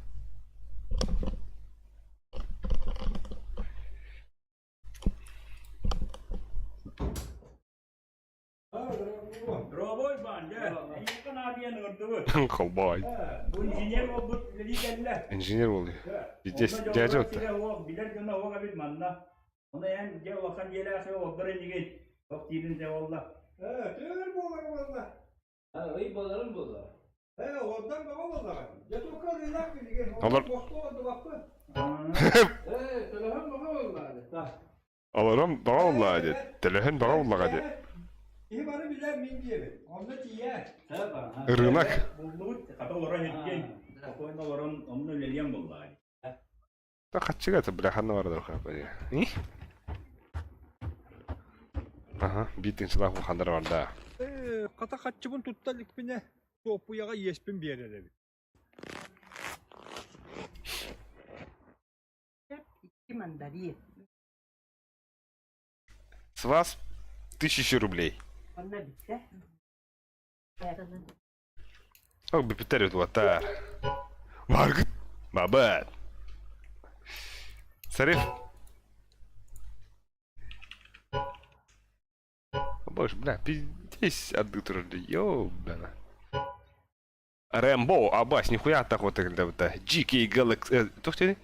Дробой баан, дьэ, эйиэхэ наадыйан ыҥырдыбыт. Холбой. Бу инженер буолбут үлэлии кэллэ. Инженер буолуй. Пиздец, дядя отто. Билэр дьоно оһох эбит манна. Ону эн дьэ улахан дьиэлээх олордор инигин. Ох диирин дьэ буолла. Э, түөр буолар буолла. Ый буоларын буолла. Э, олордон баҕа буоллаҕа. Дьэ туохха ырыынак билигин. Олор. Босхо олордубаппын. Э, төлөһөн баҕа буолла. Олорон баҕа буоллаҕа диэт. Төлөһөн баҕа буоллаҕа диэт. Киһи бары билэр мин диэбит. Онно тиийэ. Ырыынак. Буллубут, хата олорон ирдиэн. Спокойно олорон онно үлэлиэн буоллаҕа. Да хаччыга это бля ханна бардар хапа Ага, биир тыынчалаах хандар барда. Хата хаччыбын тутта иликпинэ, Суоппуйаҕа иэспин биэрэр эбит. Икки мандарин. С вас тысячи рублей. Онно бүттэ. Ол бүпүттэр эбит уоттар. Баргыт. Бабат. Сариф. Боже, бля, пиздец отды турар ёбана. Рэмбо, абас, нихуя так вот тогда. GK Galaxy... Туох диэний?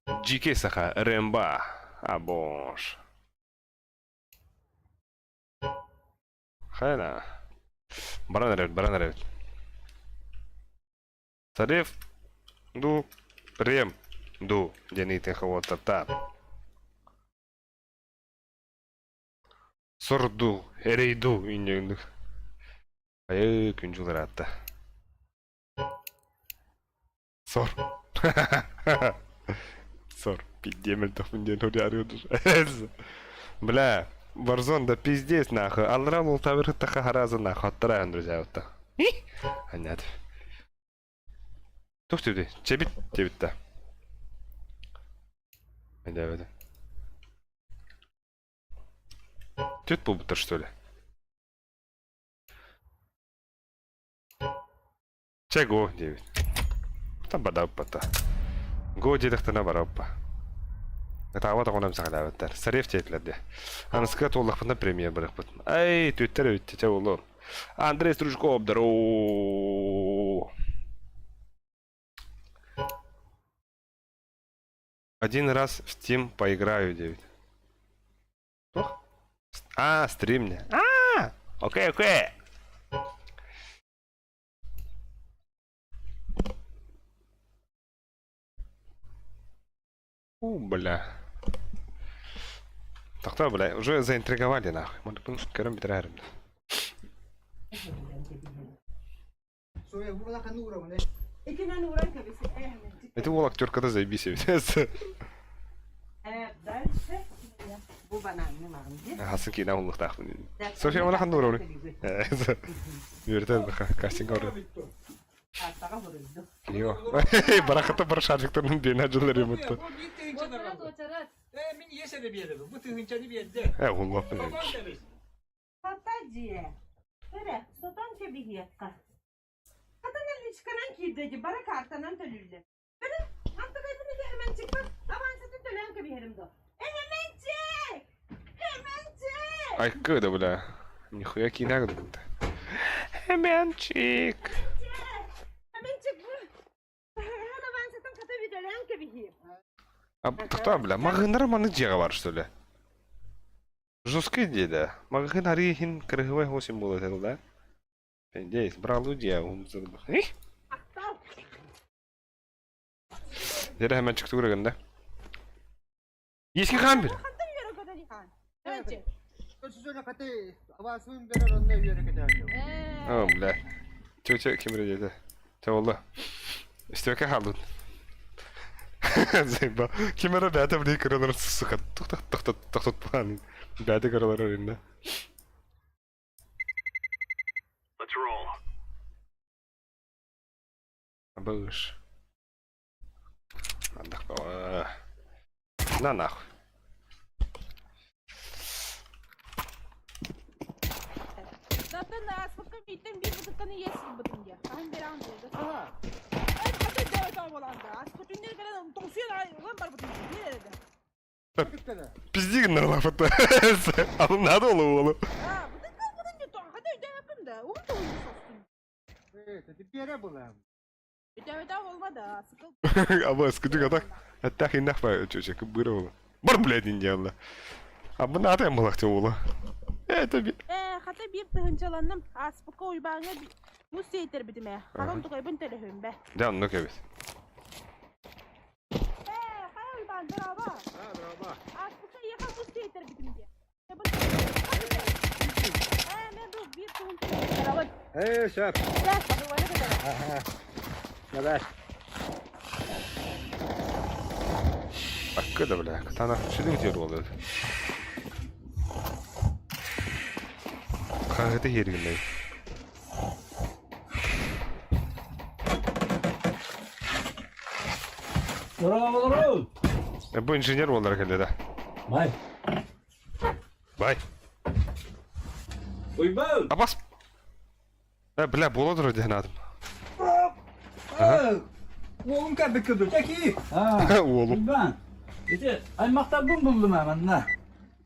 GK Саха, Рэмбо. А бош. Хайна. Баран эрэбит, баран эрэбит. Тариф ду рем ду диэн ыйытыаха уоттартаан. Сорду, эрейду инньэ Айыы күн дьыл ыраатта. Сор. Сор. Пиздец мөлтөхпүн диэн уруйаарыыр. Бля, Warzone да пиздец нахуй. Аллара ултабыр таха хараза нахуй. Аттара друзья вот так. Понятно. Тух түбү? Чебит дебит да. Эдэ Түт буолбуттар что ли? Чэ го диэбит. Там бадааппата. Го диэтэхтэринэ бараппа. Ытаабат оҕону эмсэҕэлээбэттэр. Сарев диэтилэр диэ. Аныскыга туоллахпытына премьер барыахпыт. Ай, түттэр эбит чэ буолуо. Андрей Стручков, здорово! Один раз в Steam поиграю, диэбит. Туох? А, стримня. А, окей, окей. У, бля. Тохтоо, бля, уже заинтриговали нахуй. Может, көрөн бүтэрээрим да. Ити уол актерката заебись эбит. Дальше бу бананны маҕын дии. Хасын киинэ уһунлуктаахпын. София мана ханна уурабын? Үөрэтэн кастинга уурабын. Ааттаҕа буруйду. Йо. Барахата бар шаржыктарын биэнэ дьыллар юмутта. Э, мин иэс эрэ биэрэбин. Бу тыһыынчаны биэрдэ. Э, уһуллуохпун. Сотон кэбис. Хата дьиэ. Эрэ, сотон кэбиһиэххэ. Хата наличканан киирдэ дии, бары картанан төлүүллэр. Бары, антыкайбын ити Хэмэнчикпин авансатын төлөөн кэбиһэрим дуо? Э, Хэмэнчик! Хэмэнчик! Айкы да, бля. Нихуя киинэ гыннын. Хэмэнчик! Хэмэнчик бу эн авансатын хата бүтэлээн кэбиһиим. А тохтоо, бля, маҕаһыыннара маны дьиэҕэ бар, что ли? Жесткий дии да. Маҕаһыын арыы иһин кырыһыбай восемь буолуо этэ да? Надеюсь, брал дьиэ Махтал! Дьэ хэмэнчик тугура да? Иэскин хаан бир. Хантан үөрэ көтөн иһаан? Хэмэнчик. О, бля. Чэ, ким эрэ диэтэ. Чэ, буолла. Истибэккэ хаалбыт. Заебал. Ким эрэ бэйэтэ блин көрөлөр сука тохтотпаан. Бэйэтэ көрөлөр өрүннэ. Абыш. Андах На нахуй. Zaten ааспыкка бииртэн биир бытыкканы иэс ылбытым диye. Хаһан бераҕын диye. Ай, хата өйдөөбөт буолан да. Ааспыт түннэр кэлэн тоҥсуйан аҕай ылан барбытым диye эрэ. Пизди гыннар Алын надо ол уолу. Аа, бытыкка ылбытым диye. Хата өйдөөбөппүн да. Уһун тоҕуйду состун. Өйдөөбөтөх буолма да. Сыкыл. Аба скажи так. Аттах иннах ба чөчө кыбыра ола. Бар блядь индиалла. А бу наата ямалахты уола. Это би. Ээ, хата биир тыһыынчаланным. Ааспыкка Уйбааҥҥа муус сиэйтэрбитим ээ. Хатан тукайбын төлөһүм бэ. Дьэ оннук эбит. Ээ, хайа Уйбаан, дорообо. Ааспыкка эйиэхэ муус сиэйтэрбитим диэ. Ээ, мен бу биир тыһыынча Э, сөп. Дьэ, баһылайы кытары. Давай. Акка да бля. Кытаанах сүдүҥ тиэр уол эбит. Хаһыты иһиэргиннэй. Дорооболору! Бу инженер буоллар кэллэ да. Бай. Бай. Уйбал! Абас! Э, бля, буола турар диэн аатым. Уолум кэлбит курдук. Чэки! Уолум. Уйбаан, ити аймахтарбын буллум ээ манна.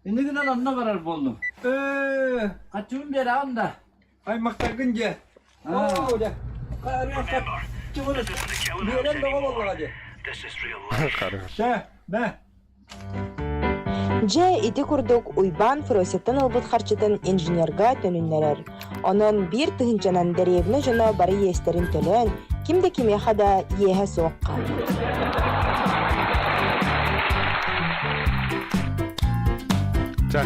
Иннигинэн онно барар буоллум. Э, Хаччыбын биэрэҕин да? аймахтаргын дьэ. Оо, дьэ. Хаччыбын биэрэн бөҕө буоллаҕа дии. Чэ, мэ. Дьэ, ити курдук Уйбаан Фросяттан ылбыт харчытын инженергэ төнүннэрэр. Онон биир тыһыынчанан дэриэбинэ дьоно бары иэстэрин төлөөн, ким да кимиэхэ да иэһэ суох хаалбыт. Чэ,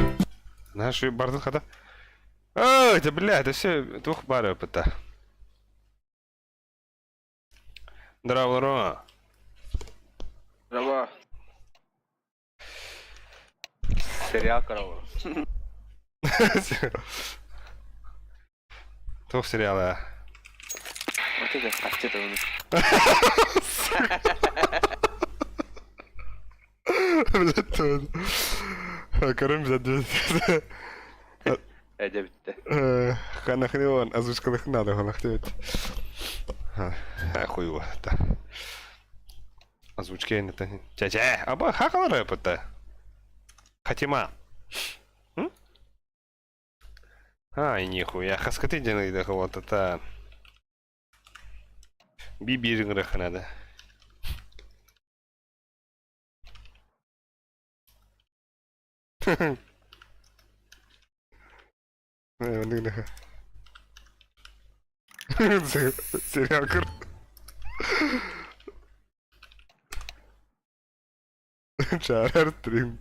наш бардын хата. Ой, это, бля, это все туох баар опыта. Здорово. Здорово. Сериал корова. Туох сериала? Вот это хаччы тылын. Блядь, Көрөн блядь. Эдэ бүттэ. Ханахны озвучкалых надо ханахты. Хуй да. Озвучка это. Ча-ча, аба хахалар это. Хатима. Ай, нихуя, хаскаты ден вот это. Би-би надо. Сериал Чаарар стрим.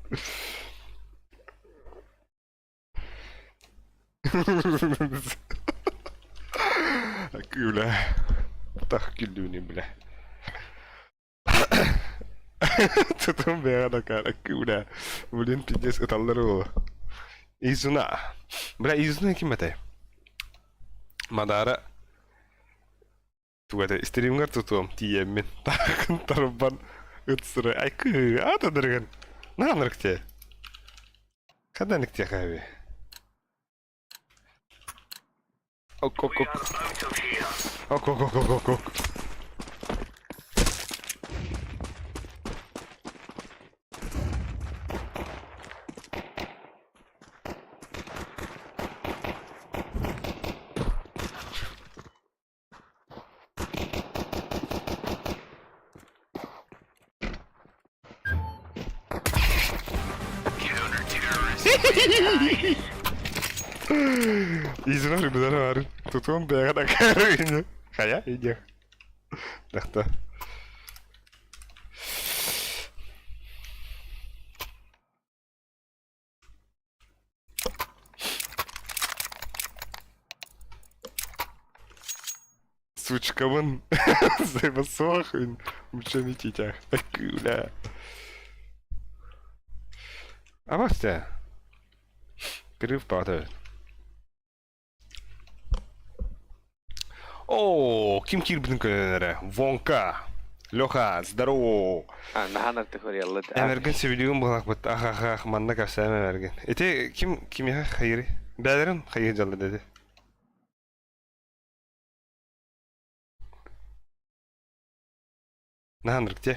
Kyllä. Tah kyllä. Тутун бэҕэ да күүлэ. Блин, пиздец, ыталлар ол. Изуна. Бля, Изуна ким этэй? Мадара туга этэй стримҥар тутуом тиийэммин таахын тарбан ыт сыры айкы аата дыргын наанырык те хаданык те хаби ок ок ок ок ок ок ок ок Изунар бизар Тутун бэҕэ да Хайа, иди. Дахта. Сучкабын взаимосох ученикитях. Бля. Абасте. Перерыв падает. О, ким киирбитин көлөнөрө. Вонка. Леха, здорово. А, наһаа төхөрү Эмэргин сөбүлүүгүн буоллахпыт. Ах, ах, ах, манна кэпсээмэ Эмэргин. Ити ким кимиэхэ хайырый? Бээлэрин хайыы дьалла деди. Наһаа те.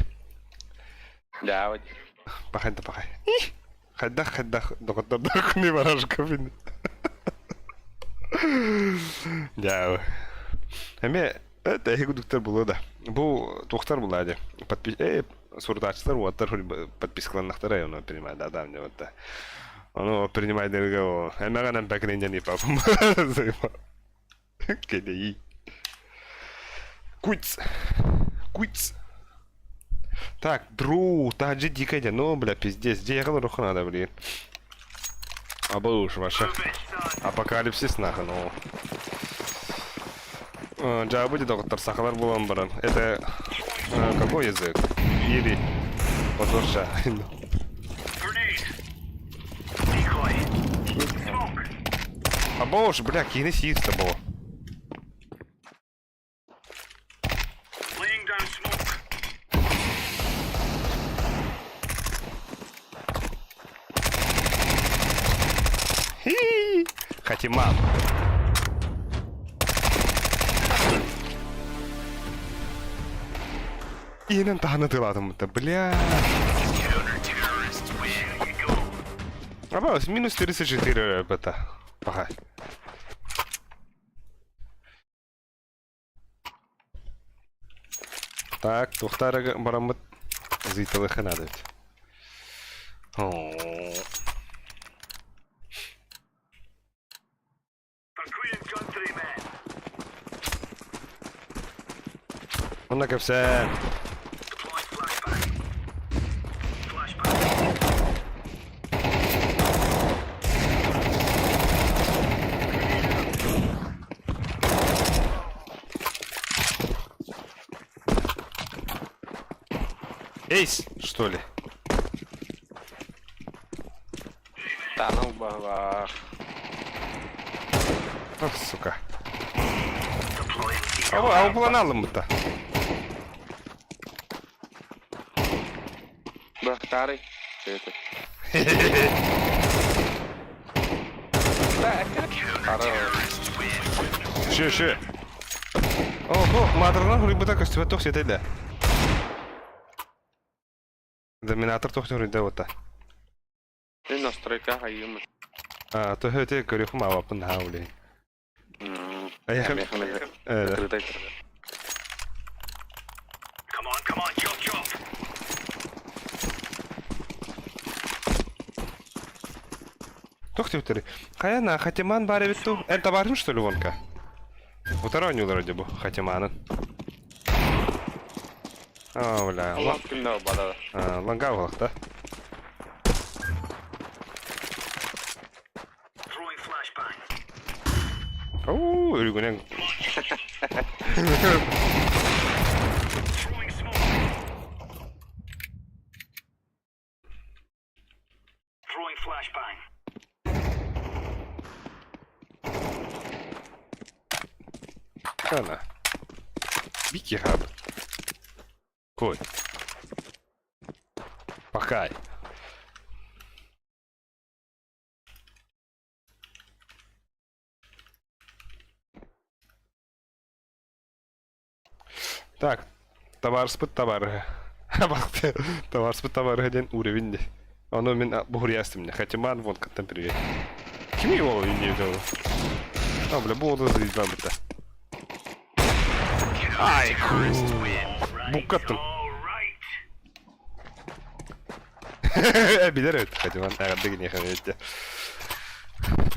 Да, вот. Пахай да пахай. Хайдах хайдах доҕоттордооххунуй барашкабын. Дьаа. Эмиэ эһиги дуктар булуо да. Бу туохтар булаа дии. Подпи э сурутааччылар уоттар подпискаланнахтара ону принимай да да мне вот Ону принимайдарга о эмэҕинэн бэкининнэн ипапым. Кэдэйии. Куйц. Куйц. Так, дру, таджи дикая, ну, бля, пиздец, где я руку надо, блин. А был уж ваша. Апокалипсис нахуй, ну. Дьаа будет доктор сахалар булан баран. Это какой язык? Или позорша. А боже, бля, кини сиир было. Хатиман. Иһинэн таһына тылаатым бутта, бля. Абас, минус 34 бета. Пока. Так, туохтаары бараммыт зыйталыха надо ведь. Онно кэпсээн. Эйс, что ли? Танал баҕалаах. Ах, сука. Ау, ау булан бутта. Бахтарый. Это. Шö, шö. Ого, маатырынан хуруйбута көстүбэт туох сиэтэй да. Доминатор туох суруйда бута. Мин настройка хайыым. А, то хөтэ көрүөхүм аабаппын наһаа улей. Закрытай. Туох диэбиттэрий? Хайа на Хатиман баар эбит дуу? Эн табаарым что ли вонка? Утары оонньуулар вроде бу Хатиманын. А, бля. Ланга буолахта. Уу, үрүгүнэн. Kana. Бики хаб. Кой. Пакай. Так, табаарыспыт табаарыһа. Табаарыспыт табаарыһа диэн уровень дии. Ону мин буһуруйаастым Хатиман Вонкаттан привет. Ким его не взял? А, бля, бу оду заебал быта. Ай, буккаттым. Билэр эбит Хатиман эҕэрдэ киниэхэ эбит.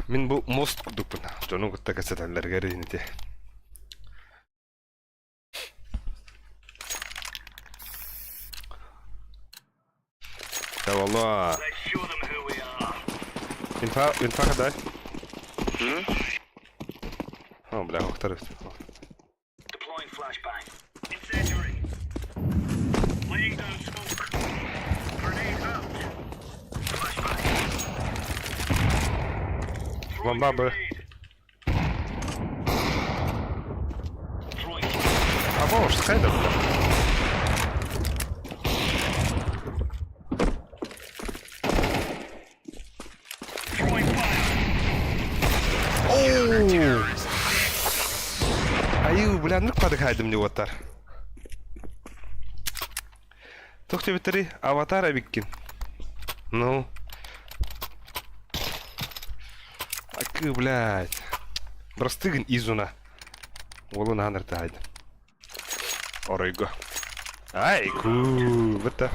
Мин бу мост курдукпун. Дьону кытта кэпсэтэллэригэр ити. Тавала. Инфа, инфа дай. О, бля, охтар. Бомба бы. А уж хайда, бля. Айыы, бля, нук падык хайдым деп оттар. Тух тебиттери аватар эбиккин. Ну. Акы, блядь. Брастыгын изуна. Уолун аанырта хайдым. Оройго. Ай, ку, бытта.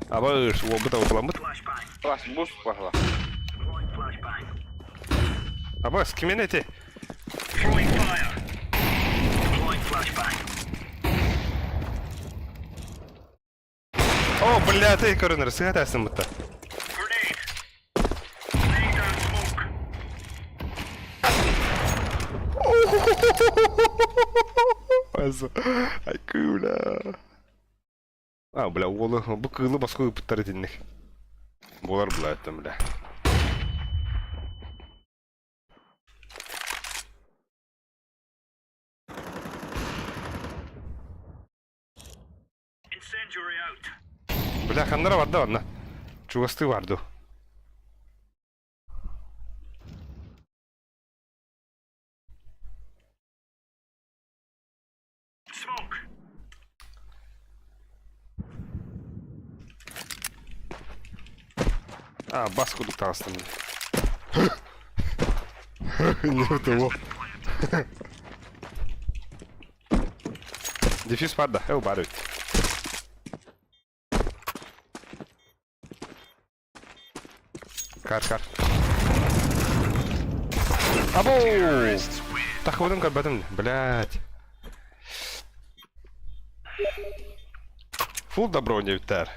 Абыш, уолбут абыламмыт. Бас, бус, бахла. Абас, кимен эти? О, бля, ты көрөнөр, сыга тәсін бұтта. Ай, бля. А, бля, уолу, бу кыылы босхо ыппыттар итинник. Буолар бля, это, бля. Бля, ханнара барда барна. Чугастыы бар дуу? А, бас курдук таҕыстым. Не того. Дефис бар да, эл бар ведь. Кар, кар. Або! Тахыбытын көрбөтүм, блядь. Фул добро диэбиттэр.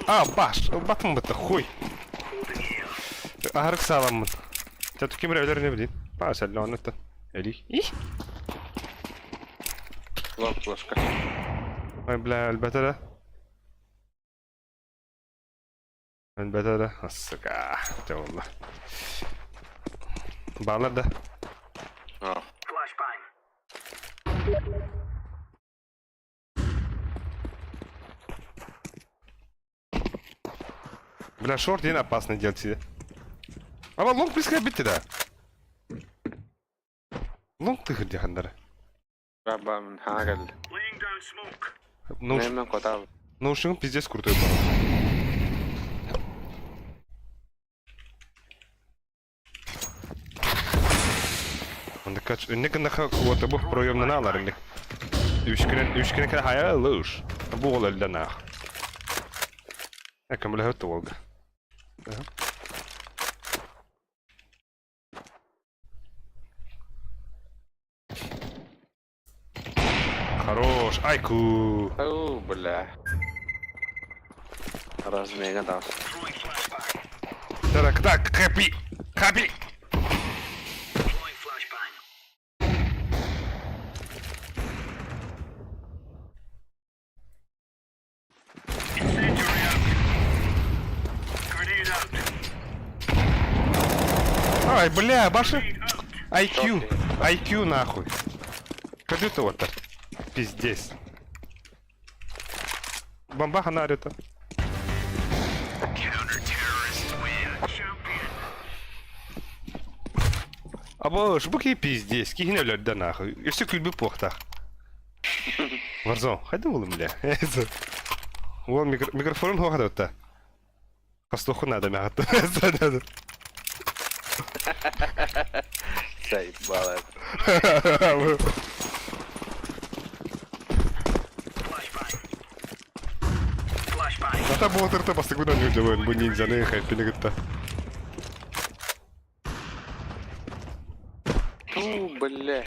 А, баш, батым бытта, хуй. Аһарык сааламмын. Чэ, ким эрэ өлөр не билин. Паа, сэллэ оннуттан. Эли. Ih! Лоп, флешка. Ой, бля, өлбөтө да. Өлбөтө да. Сука. Дьэ буолла. Баалар да. А. Бля, шорт диэн опасный делать себе. Ама лонг близко битти да. Лонг тыхыр дихандары. Бабам хагал. Науш... Нэмэн котав. Наушнигым пиздец крутой был. Онда инник гыннаха куота бу проемнана алар инник. Үш күнүн үш күнүн хайа лыш. Бу ол элден ах. Көмөлөһөт уолга. Хорош. Айку. Оу, бля. Размега дал. Так, так, хэппи. Хэппи. Ай, бля, баши. IQ. IQ нахуй. Компьютер вот так. Пиздец. Бомба ханарит. Або жбуки пиздец, кихин өлөрдө нахуй. Өссө күлбү пуохтах. Варзон, хайда улым бля. Уол микрофон хуахадатта. Хастуху надо мягатта. Заебало. Ата буотырта бастыгынан южабын бу ниндзяны хайпини гытта. Ту, бля.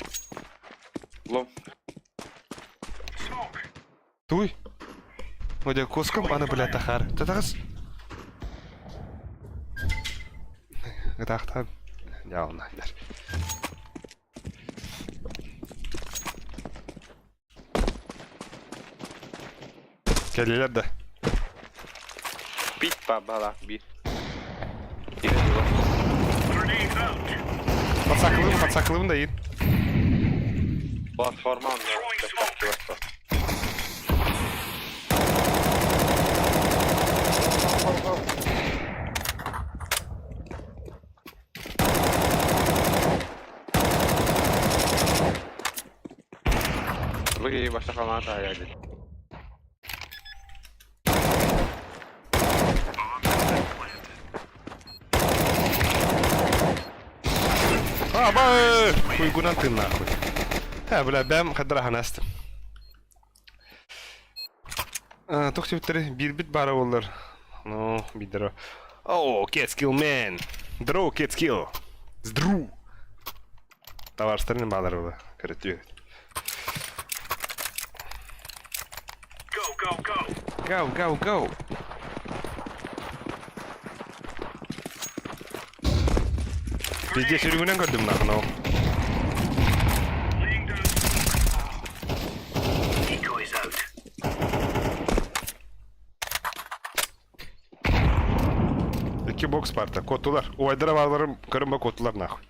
Лом. Туй. Одя коском аны бля тахар. Татагас. Гытахтан. Яуна. Кэллилэр да. Бит бабала, бит. Подсаклым, подсаклым да ин. Платформа. Вы ваша команда, я А, ба, хуйгунан ты нахуй. Ха, бля, бэм хадра ханастым. Тух типтери бир бит бара болар. Ну, бидро. О, cat skill man. Дро cat skill. Здру. Товарыстарын балар була. Көрөтү. Go, go, go. Пиздец, үрүгүнэн көрдүм нахуй. ну. Икки бокс парта. Куоттулар. Убайдара бааларын көрөн ба куоттулар нахуй.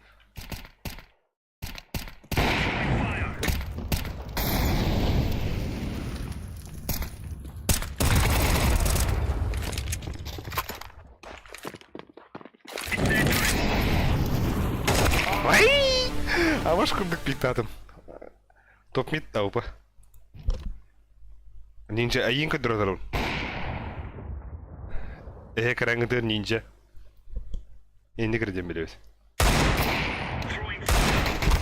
Ай! Абаш курдук пиктатым. Топ мид таупа. Нинджа айын көдөрөр. Эһэ кыраңытыр нинджа. Энди кирдем билебит.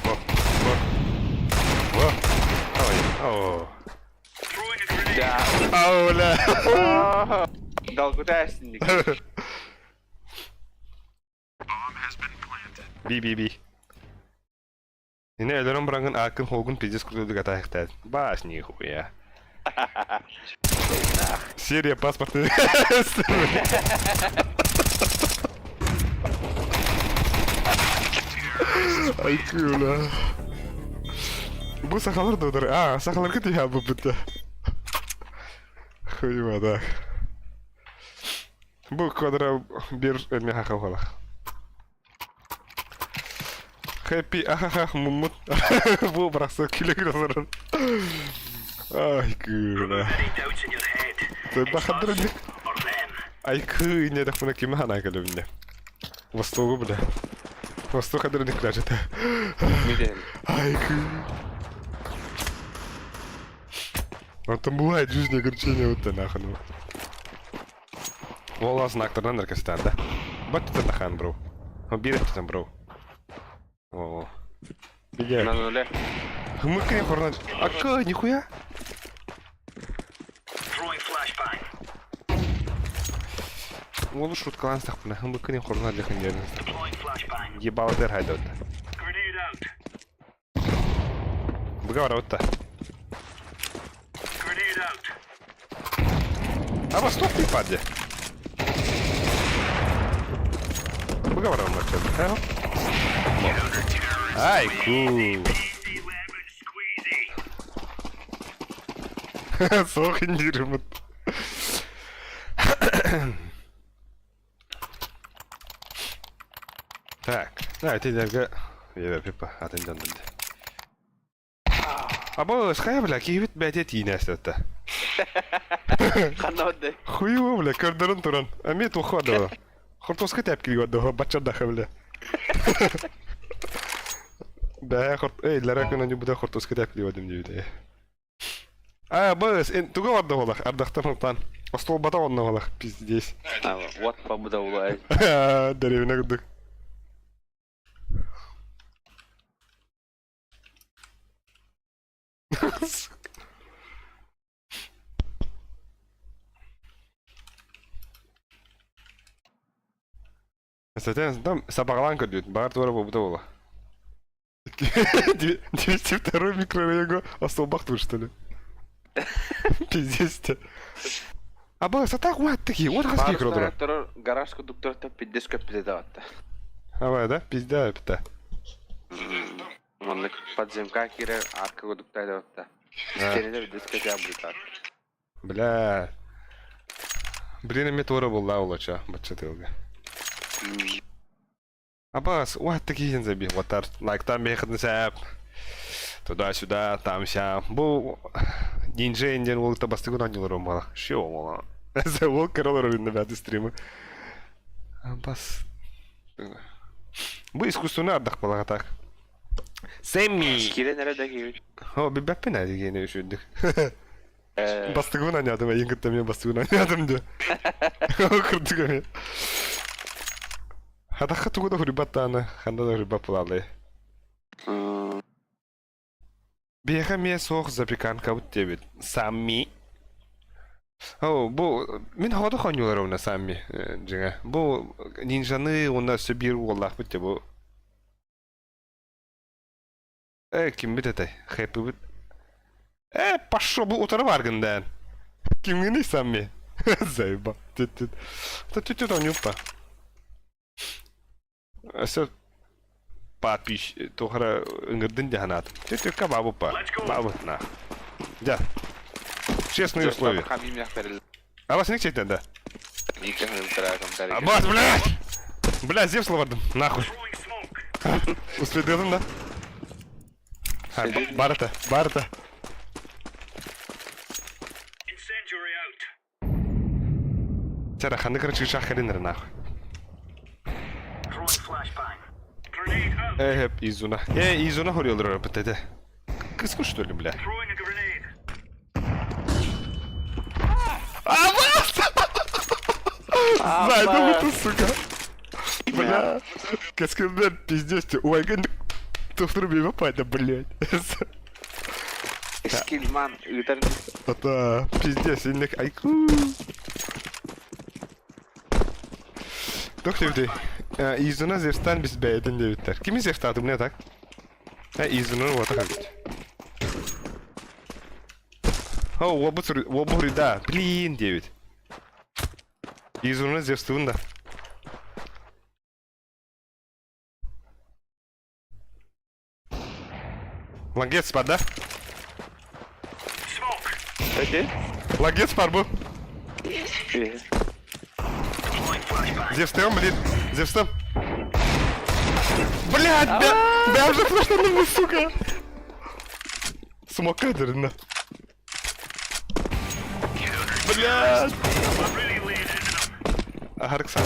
Во, во, во. Ой, о. Ауля. Долгута эстинник. Би би би. Ine өлөрөн бараҥҥын ааккын хоогун пиздец курдук атаахтаат. Баас нихуя. Серия паспортный. Ай кыла. Бу сахалар да удар. А, сахаларга тиһэ буппут. Хуйма так. Бу квадра бир эмиэ хахалах. Хэппи ахахах муммут бу бырахса күлэ-күлэ олорон. Ай кыыла. Бахадыр Ай кыы иннедахпына кими ханаа кэлэбинне. Востогу бля. Восток хадыр никляжете. Ай кыы. Онтон бывает в жизни огорчение вот нахуй. Уол знактарынан эркестään да. Баттытан тахан бро. Биир өттүтэн бро. О. Беге. На нуле. Хмыкай хорнан. Ака, нихуя. Уолу шуткалаан сахпына хмыккын хорнан лехын дерин. Ебало дер хайдот. Быга барабытта. А восток ты паде. Быга барабын Ай, ку. Суох индиримут. Так, да, ити дэргэ Пипа, атын дьон Або, хайа бля, киһибит бэйэтэ тиинэ эстэтэ. Ханна отдай. Хуево, бля, көрдөрөн туран. Эмиэ туохха да. Хортуоска тэп киригэ баччардаха, бля. Бээ, хорт... Эй, лара күн они буда хортуоска тэп киригэ диэбитэ. А, быс, туга барда болах, ардахтан хонтан. Остуолбата онно болах, пиздец. Вот побуда улай. Дэриэбинэ курдук. Кстати, там сабаҕалаан көрдүбүт, баҕар туора буолбута буолуо. 202 микрорайонга остуолбах что ли? Пиздец-то. А было сатак вот такие, вот хаски кродра. Гараж кудуктор пиздец көппүтэ даватта. Давай, да? Пизда, пита. Маннык подземка киирэр арка кудуктай даватта. Истерилер пиздец көтө абыйтар. Бля. Блин, эми туора буолла олоча, бачча тыалга. Абас, вот такие заби, вот тар, лайк там бехытын сәп. Туда-сюда, там сям. Бу нинджа инден ол та бастыгын аннылар омала. Ши омала. Ол королар ойында бәді стримы. Абас. Бу искусственный ардах балаға так. Сэмми. Киирэн эрэ да киирбит. О, билбэппин ээ дигени үшүрдүк. Бастыгын анядым, эйин кытта мен бастыгын анядым де. Курдук эми. Хатахха тугу да хурибаттааны, ханда да хурибат булалы. Биэхэ эмиэ суох запеканкабыт диэбит. Самми. О, бу мин хоҕото хонньуулар уонна Самми дьиҥэ. Бу нинджаны уонна өссө биир уоллаахпыт дии бу. Э, кимбит этэй? Хэппибит. Э, пошел бу утары бааргын дээн. Кимҥиний Самми? Заеба. Түт-түт. Түт-түт оонньууппа. Өссө папиш туохара ыҥырдын дии санаатым. Түт-түккэ баабыппа. Баабытна. Дьэ. Честные условия. А вас не чейтен да? Абас, блядь! Бля, Зевс лабардым, нахуй. Уследым, да? Барыта, барыта. Чара, ханны короче шах кэлиннэр нахуй. Э, Изуна. Э, Изуна хорьолор битте. Кыску что ли, бля? Зайду в эту, сука. Бля. Кэскилдер, пиздец ты. Ой, Туфтур мимо пайда, блядь. Скильман ыытар. Это пиздец, инник айку. Туох диэбитий? Изуна Зевстан бис бэйэтин диэбиттэр. Кими Зевстаатым не так? Э, Изуна вот так ведь. О, уобу да. Блин, диэбит. Изуна Зевстуун да. Лагец бар да? Эти? Лагец бар бу. Зевстем, блин. Зевстем. Блядь, бля, бля, уже флешнул, сука. Смока дерна. Блядь. Аһарыксан.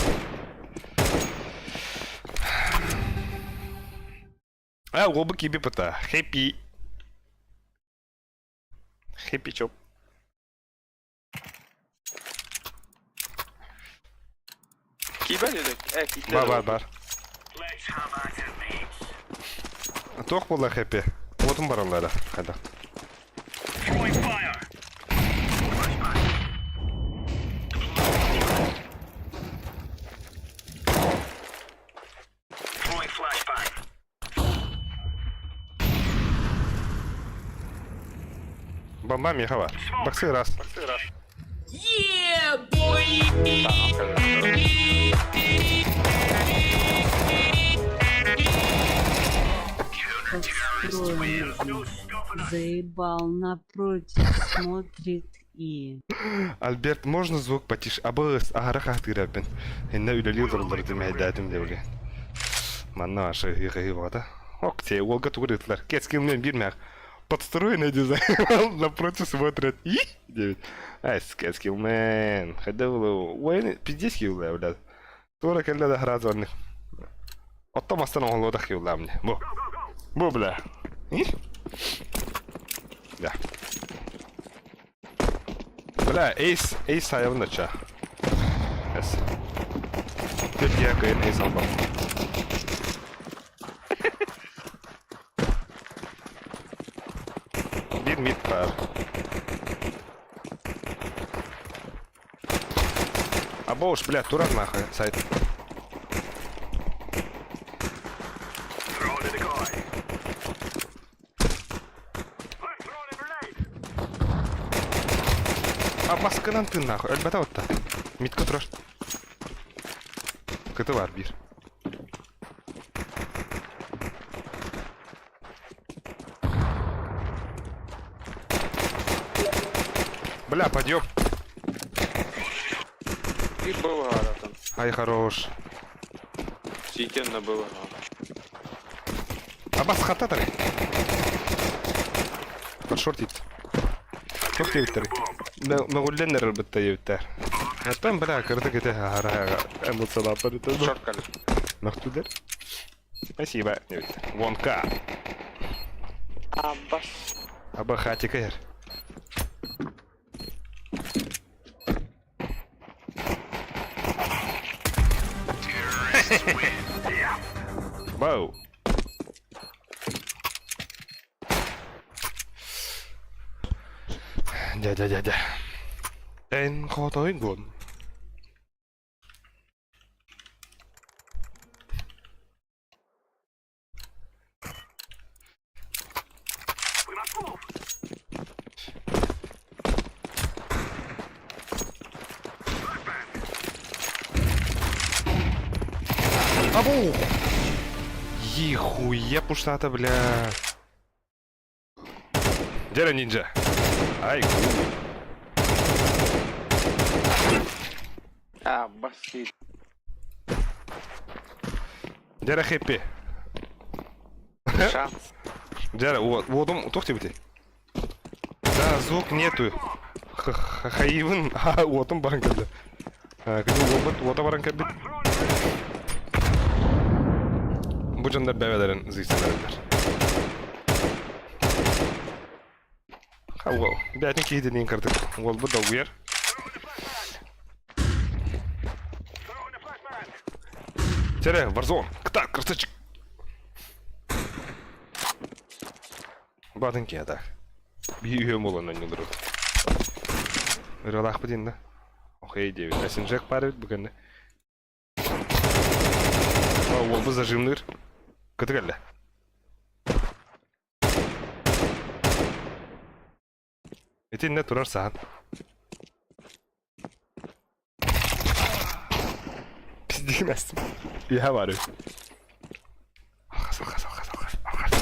А, уолбу киби пыта. Хэппи. Хэппи чоп. Киба дедек. Э, киба. Бар, бар, бар. Туох буолла Хэппи? Уотун бараллара. Хайдах. Бомба миэхэ баар. Баксы раз. Yeah, boy! Заебал напротив, смотрит и... Альберт, можно звук потише? Абы аһара хаһтыырабын. Инна үлэлии олороллор димэйдээтим диэбилин. Манна аша ыһыы баҕата. Ок, те, уолга тугу ыытылар. Кэскилмен биир мээх. Подстроенный дизайн. Напротив смотрят. И? Девять. Ай, кэскилмен. Хайда было. Ой, пиздец киулаа, блядь. Тура кэллэ да хараат оннук. Оттон мастан оҥолуотах киулаа мне. Бу. Бу, бля. И? Да. Бля, эйс, эйс сайабын да ча. Эс. Түркия кыйын эйс албам. Биир мид баар. Абоуш, бля, турар нахуй сайт. А масканан ты нахуй, өлбөтө отта. Митка турар. Кыты бар бир. Бля, подъеб. И было там. Ай, хорош. Ситенно было. Абас хататары. Подшортит. Туох диэбиттэр. Мөҕүллэн эрэр бытта диэбиттэр. Оттон бля, кырдык ити аһара эмоциялааппар ити. Шорт кэлэр. Мөхтүлэр. Спасибо. Диэбиттэр. Вонка. Абас. Аба хатика эр. Вау. Дядя, дядя. Эн хотойгун. Абу! Ехуя пуштата, бля. Дера ниндзя. Ай, Абас. Дьэрэ хэппи. Шанс. Дьэрэ, уотум туох диэбитий? Да, звук нету. Хайыбын, уотум баран кэллэ. Кини уолбут уота баран кэлбит. Бу дьоннор бэбэлэрин зыйсаларылар. Уол, бээтин киһи диниин кырдык. Уолбут долгуйар. Тере, Warzone, кытаат, красавчик. Батын киһи Биһи үһүө буолан оонньууллар. Ырыалаахпыт инна. Окей диэбит. Эсинжек баар эбит бу кэннэ. Уолбут зажимныыр. Кыты кэллэ. Итиннэ турар саһан. Пиздигин астым. Иһэ бар үһү. Алҕас, алҕас, алҕас, алҕас, алҕас.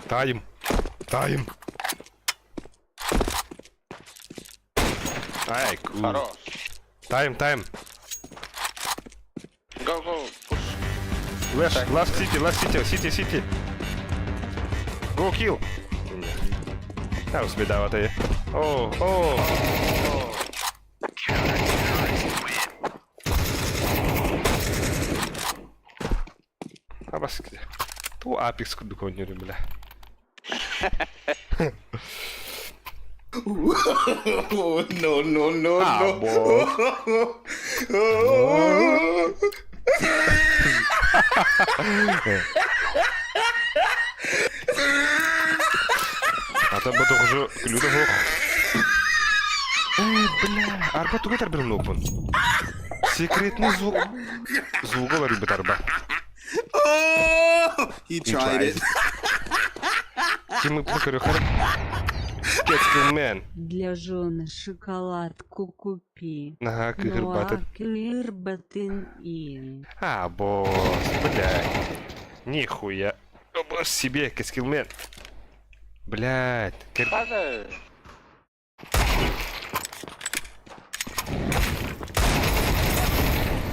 Таайым. Таайым. Ай, cool. Хорош. Тайм, тайм. Go, go, push. Left, left city, left city, city, city. Go kill. Та усмідавати. О, о. Абас Ту Apex курдук оонньуурум бля. No, no, no, А, no. бо. Ата бу тоҕужу күлүүтэ суох. Эй, бля, арба тугу этэр билин опун. Секретный звук. Звуга уларыйбыт арба. Oh, he He tried tried. it. Ким ыппы көрүөхэр. Кэскил man. Для жены шоколадку купи. Наһаа Ну кыыһырбатын. а кыырбатын ин. А, босс, бля. Нихуя. О, босс себе, Кэскилмен. Блядь. Кэр... Падай.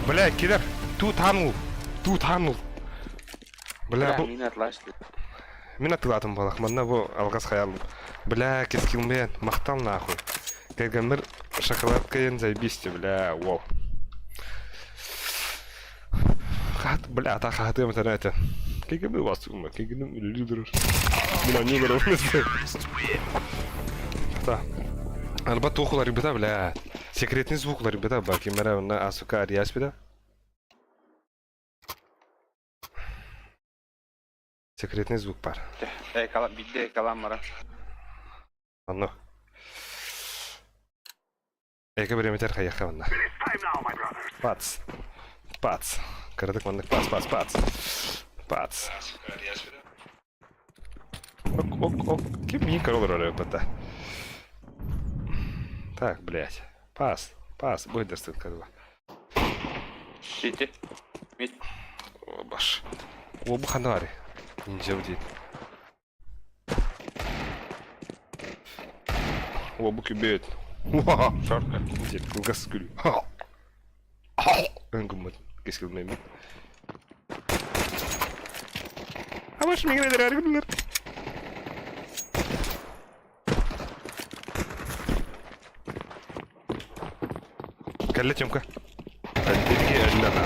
Бля, киллер. Ту танул. Ту танул. Бля, Бля, бу... мин атлашты. Мин атылаатым балах, манна бу алгас хаялым. Бля, Кэскилмен, махтал нахуй. Кэргэммэр шоколадка заебись бля, уол. Хат, бля, та хатым это. Кигини вас ума, кигини лидер. Мин анюлар Та. Арба тухулар ребята, бля. Секретный звуклар ребята, ба кимера на асука ариас бida. Секретный звук бар. Экала, бидде экалам мара. Анно. Эке биреметер хайяха манна. Пац. Пац. Кыратык маннык пац, пац, пац. Пац. Ок, ок, ок. Ким миин көрө олорор эбит Так, блядь. Пас, пас. Быдырсын кадыла. Сити. Мид. О, баш. О, бу ханна бары. Нинджа дейт. О, бу күбөт. Уа, Шорка. Дейт, кылгас күл. Өнгүммөт. Кескилмеймин. Абаш миңе дерер күллер. Кэллэ Тёмка. Альберги эллена.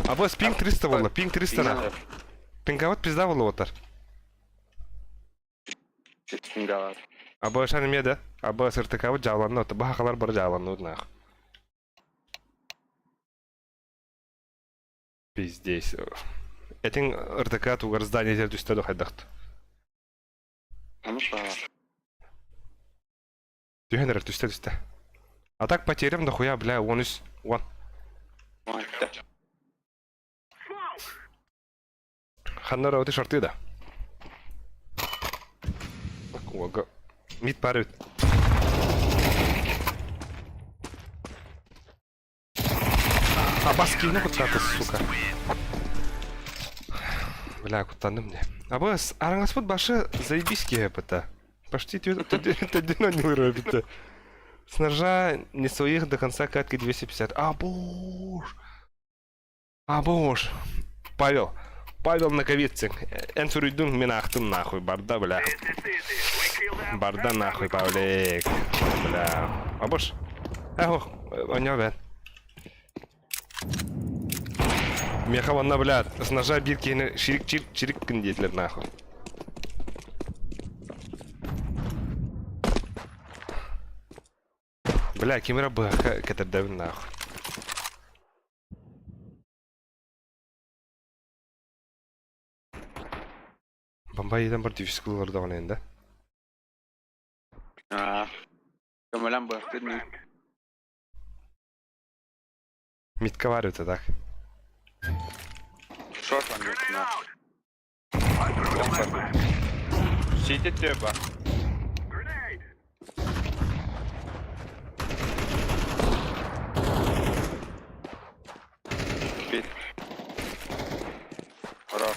Абас пинг 300 болла, пинг 300 на. Пинговат пизда болла отар. Пинговат. Аба шан эме да? Аба сыртыкабыт жааланна отта. Бахакалар бары жааланна нах. Пиздец. Этин РТК тугар здание жер түстө хайдахт. Ну, слава. Түһэн эрэр түстэ түстэ. А так потерям дохуя, бля, он үс, он. Ой, да. Ханнара оты шарты да. Ого. Мид парит. А баски, ну куда ты, сука. Бля, куттанным не. Абыс, араңаспыт башы заебись киһи это. Почти төдүн ойнуулар эбит. С ножа не своих до конца катки 250. А боже! А боже! Павел, Павел Наговицын. Эн суруйдун мин аахтым нахуй. Барда, бля. Барда нахуй, Павлик. Бля. А боже. Эх, оñо бен. Меха манна, бля, с ножа биир киһини ширик чирик чирик гын диэтилэр нахуй. Бля, ким эрэ быһахха кэтэрдэбин нахуй. Бомба иитэн бар дивизия ылар даҕаны да. Аа. Көмөлөн быахтын. Митка бар это так. Шорт он нет, на. Сидит төбө. Бит. Ура.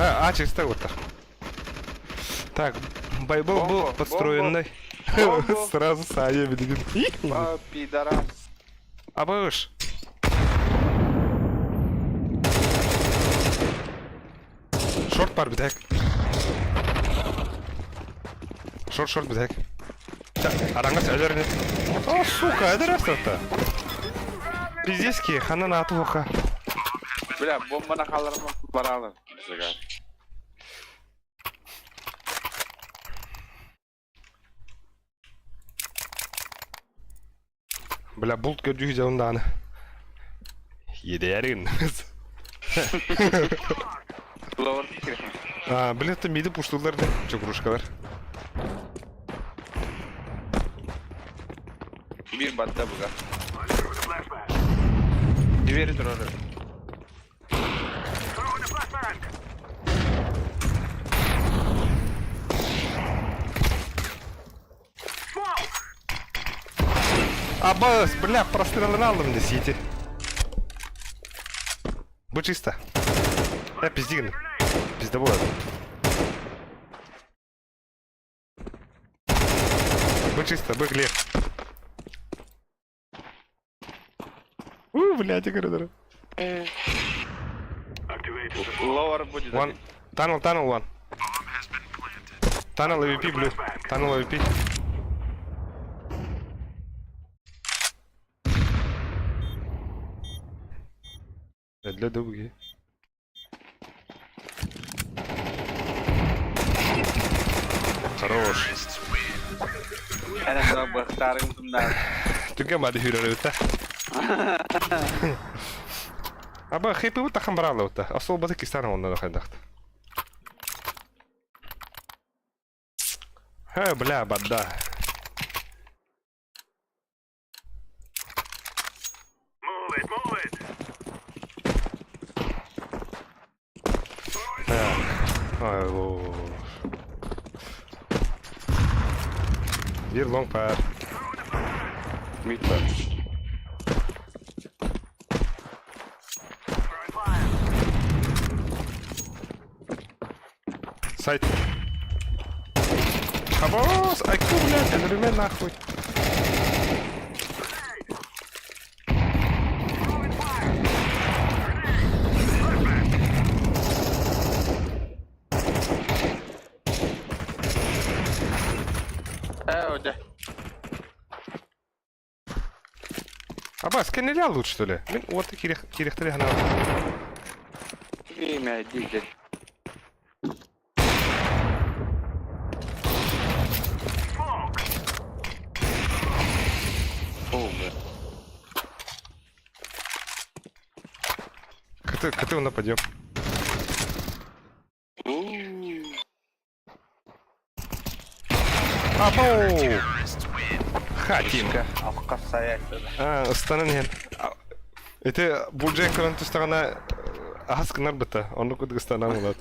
А, а чисто вот так. Так, байбол был Бомба, подстроенный. бомба. Сразу Саня видит. А, пидорас. А быш. Шорт бар битек. Шорт, шорт битек. Араңас өлөрүнү. О, сука, это раз-то. Пиздецки, ханан аты воха. Бля, бомбаны халарма баралар. Зыгар. Бля, булт көрдүү жабындааны. Едерин. Ловар А, бля, это миди пуштулар да, чокрушкалар. Бир батта буга. Двери турар. Абас, бля, прострелын алдым десейте. Бу чисто. Э, пиздигин. Пизда болады. Бу чисто, бу глеб. У, блядь, я говорю, Ловар будет. One. Tunnel, tunnel one. Tunnel AWP blue. Tunnel AWP. Для дубги. Хорош. Әнә бахтарың тумда. Түгә мады хүрөр өтә. Аба хэппи бу тахан баралы өтә. Асыл баты кистан оннан хайдахт. Ха, бля, бада. Так. Ай, о. Бир лонг пар. Мид бар. Сайт. Хабос, айку, блядь, одновременно нахуй. Э, оде. Абас, кенеля лучше, что ли? Мин вот кирех кирехтери хана. Имя дизель. О, бля. КТ, КТ он нападем. Абоу! Хатинка. Алқасая. А, ыстанан иһэн. Ити булдьайан көрөн түстэҕинэ аһас гынар быта. Оннук курдук ыстанан ылат.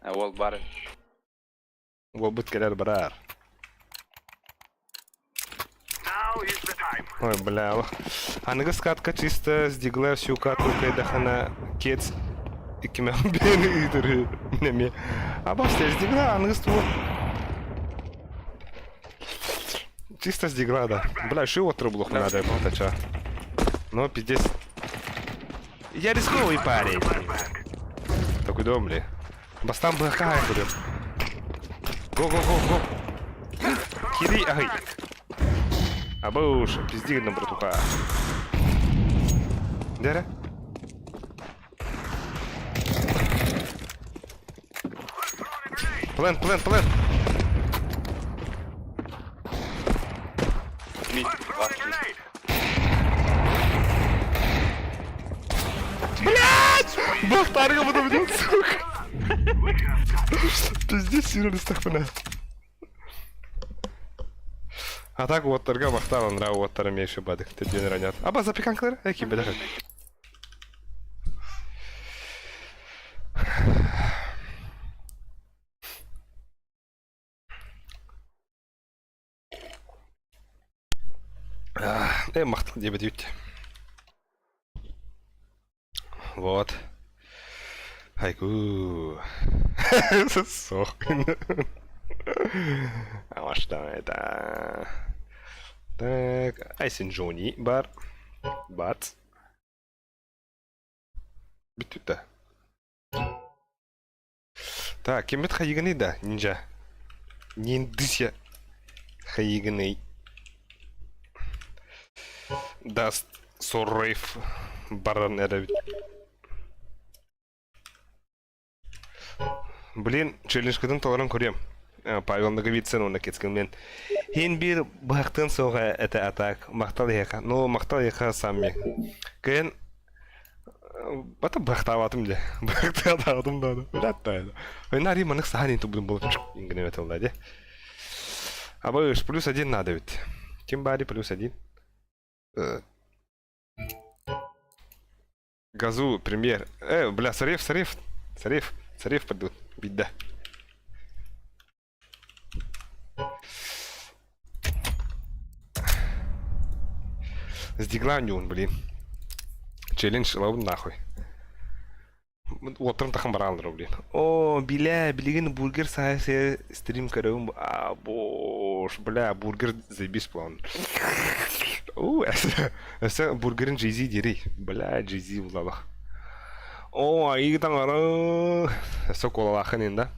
Ол бар. Уолбут кэлэр барар. Ой, бля, аныгы скатка чисто сдигла всю катку кайдахана кец иккимэн бэйэни ыытыры неме. А баста сдигла аныгы ствол. Чисто сдигла, да. Бля, еще отрублох надо, это Но пиздец. Я рисковый парень. Такой дом ли? Бастан быһака көрүм. Го го го го. Кири аһый. Абыш, пизди гына братуха. Дәрә. Плент, плент, плент. Мид, last mid. Блять! Бахтарга буду блядь, сука. Пиздец, сильно стахпына. А так уоттарга бахтар анра уоттара меньше бадык. Теден ранят. Аба запеканкалар? Эки бедах. Э, махтал диэбит үүт. Вот. Айгу. Сох. Амаштан это. Так, Айсен Джони бар. Бац. Бүттүт да. Так, киммит хайыгыный да, нинджа. Ниндыся хайыгыный. Даст Соррейф баран эрэбит. Блин, челленджкытын толорон көрүөм. Павел Ноговицын уонна Кецкилмен. Хин биир быһахтын суоҕа этэ атак. Махтал эһиэхэ. Ну, махтал эһиэхэ самми. Кыйын Бата быһахтаабатым дьэ. Быһахтаабатым да. Блядь, да. Нари манык сахан интубудум болуп ингенеме тылла де. Абыш, плюс один надо ведь. Ким бари плюс один. Газу, премьер. Бля, Сарев, Сарев. Сарев, Сарев падут. Беда. Сдигланюн, блин. Челлендж лабын нахуй. Уоттарын тахан барааллар, блин. О, бля, билигин бургер саайсы стрим көрөбүн. А, бош, бля, бургер заебись план. У, өссө бургерин Jay-Z дири. Бля, Jay-Z булалах. О, айыы таҥара. Өссө куолалаахын да.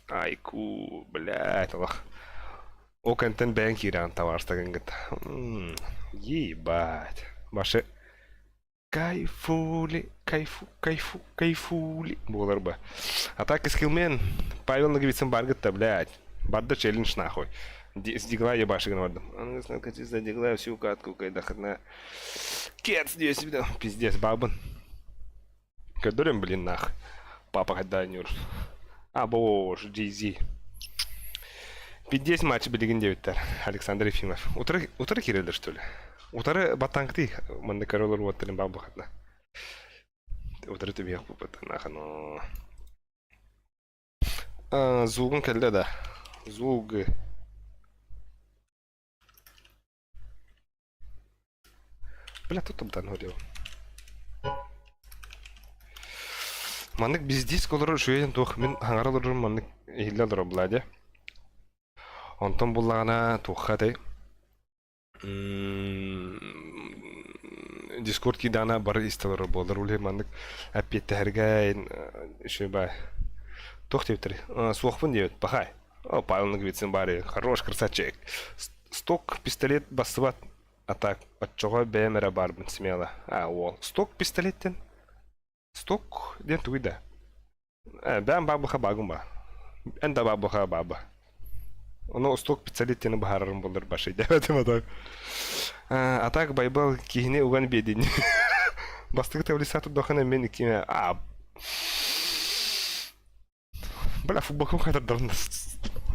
Айку, блядь, алах. Ол кэнтэн бэйэҥ киирэҕин табаарыстаргын Ебать. Башы кайфули, кайфу, кайфу, кайфули буолар ба. А так Скиллмен, Павел Ноговицын баргытта, блядь. Барда челлендж нахуй. С дигла ебаши гына бардым. За дигла всю катку кайдахына. Кец здесь, пиздец, бабын. Көрдөрөм, блин, нах. Папа когда нюр. А, боже, Jay-Z. Пиздец матч билигин диэбиттэр. Александр Ефимов. Утары, утары киирэллэр, что ли? Утары баттаҥкытый манна көрөлөр уоттарын баа бухатна. Утары түбүөх буппат нахано. Зугун кэллэ да. Зуг. Бля, тут там говорил. Маннык биздис олорор үчүгэйин туох мин хаҥара олорорум маннык иһиллэ олорор буолаа Онтон буллаҕына туохха этэй Дискорд киирдэҕинэ бары истэ олорор буоллар ол иһин маннык эппиэттэһэргэ үчүгэй баай туох диэбиттэрий суохпун диэбит пахай о Павел Ноговицын баарый хорош красавчик сток пистолет бассыбат А так, оччоҕо бэйэм эрэ баарбын смело. А, уол. Сток пистолеттен? Сток диэн тугуй да? Э, бэйэм баабыха баагым ба. Эн да баабыха бааба. Ону сток пистолет диэни быһаарарым буоллар башай диэбэтим а так. А так Байбал киһини уган биэдини. Бастакы таблица турдахына мен иккиме а Бля, футболкам хатырдарын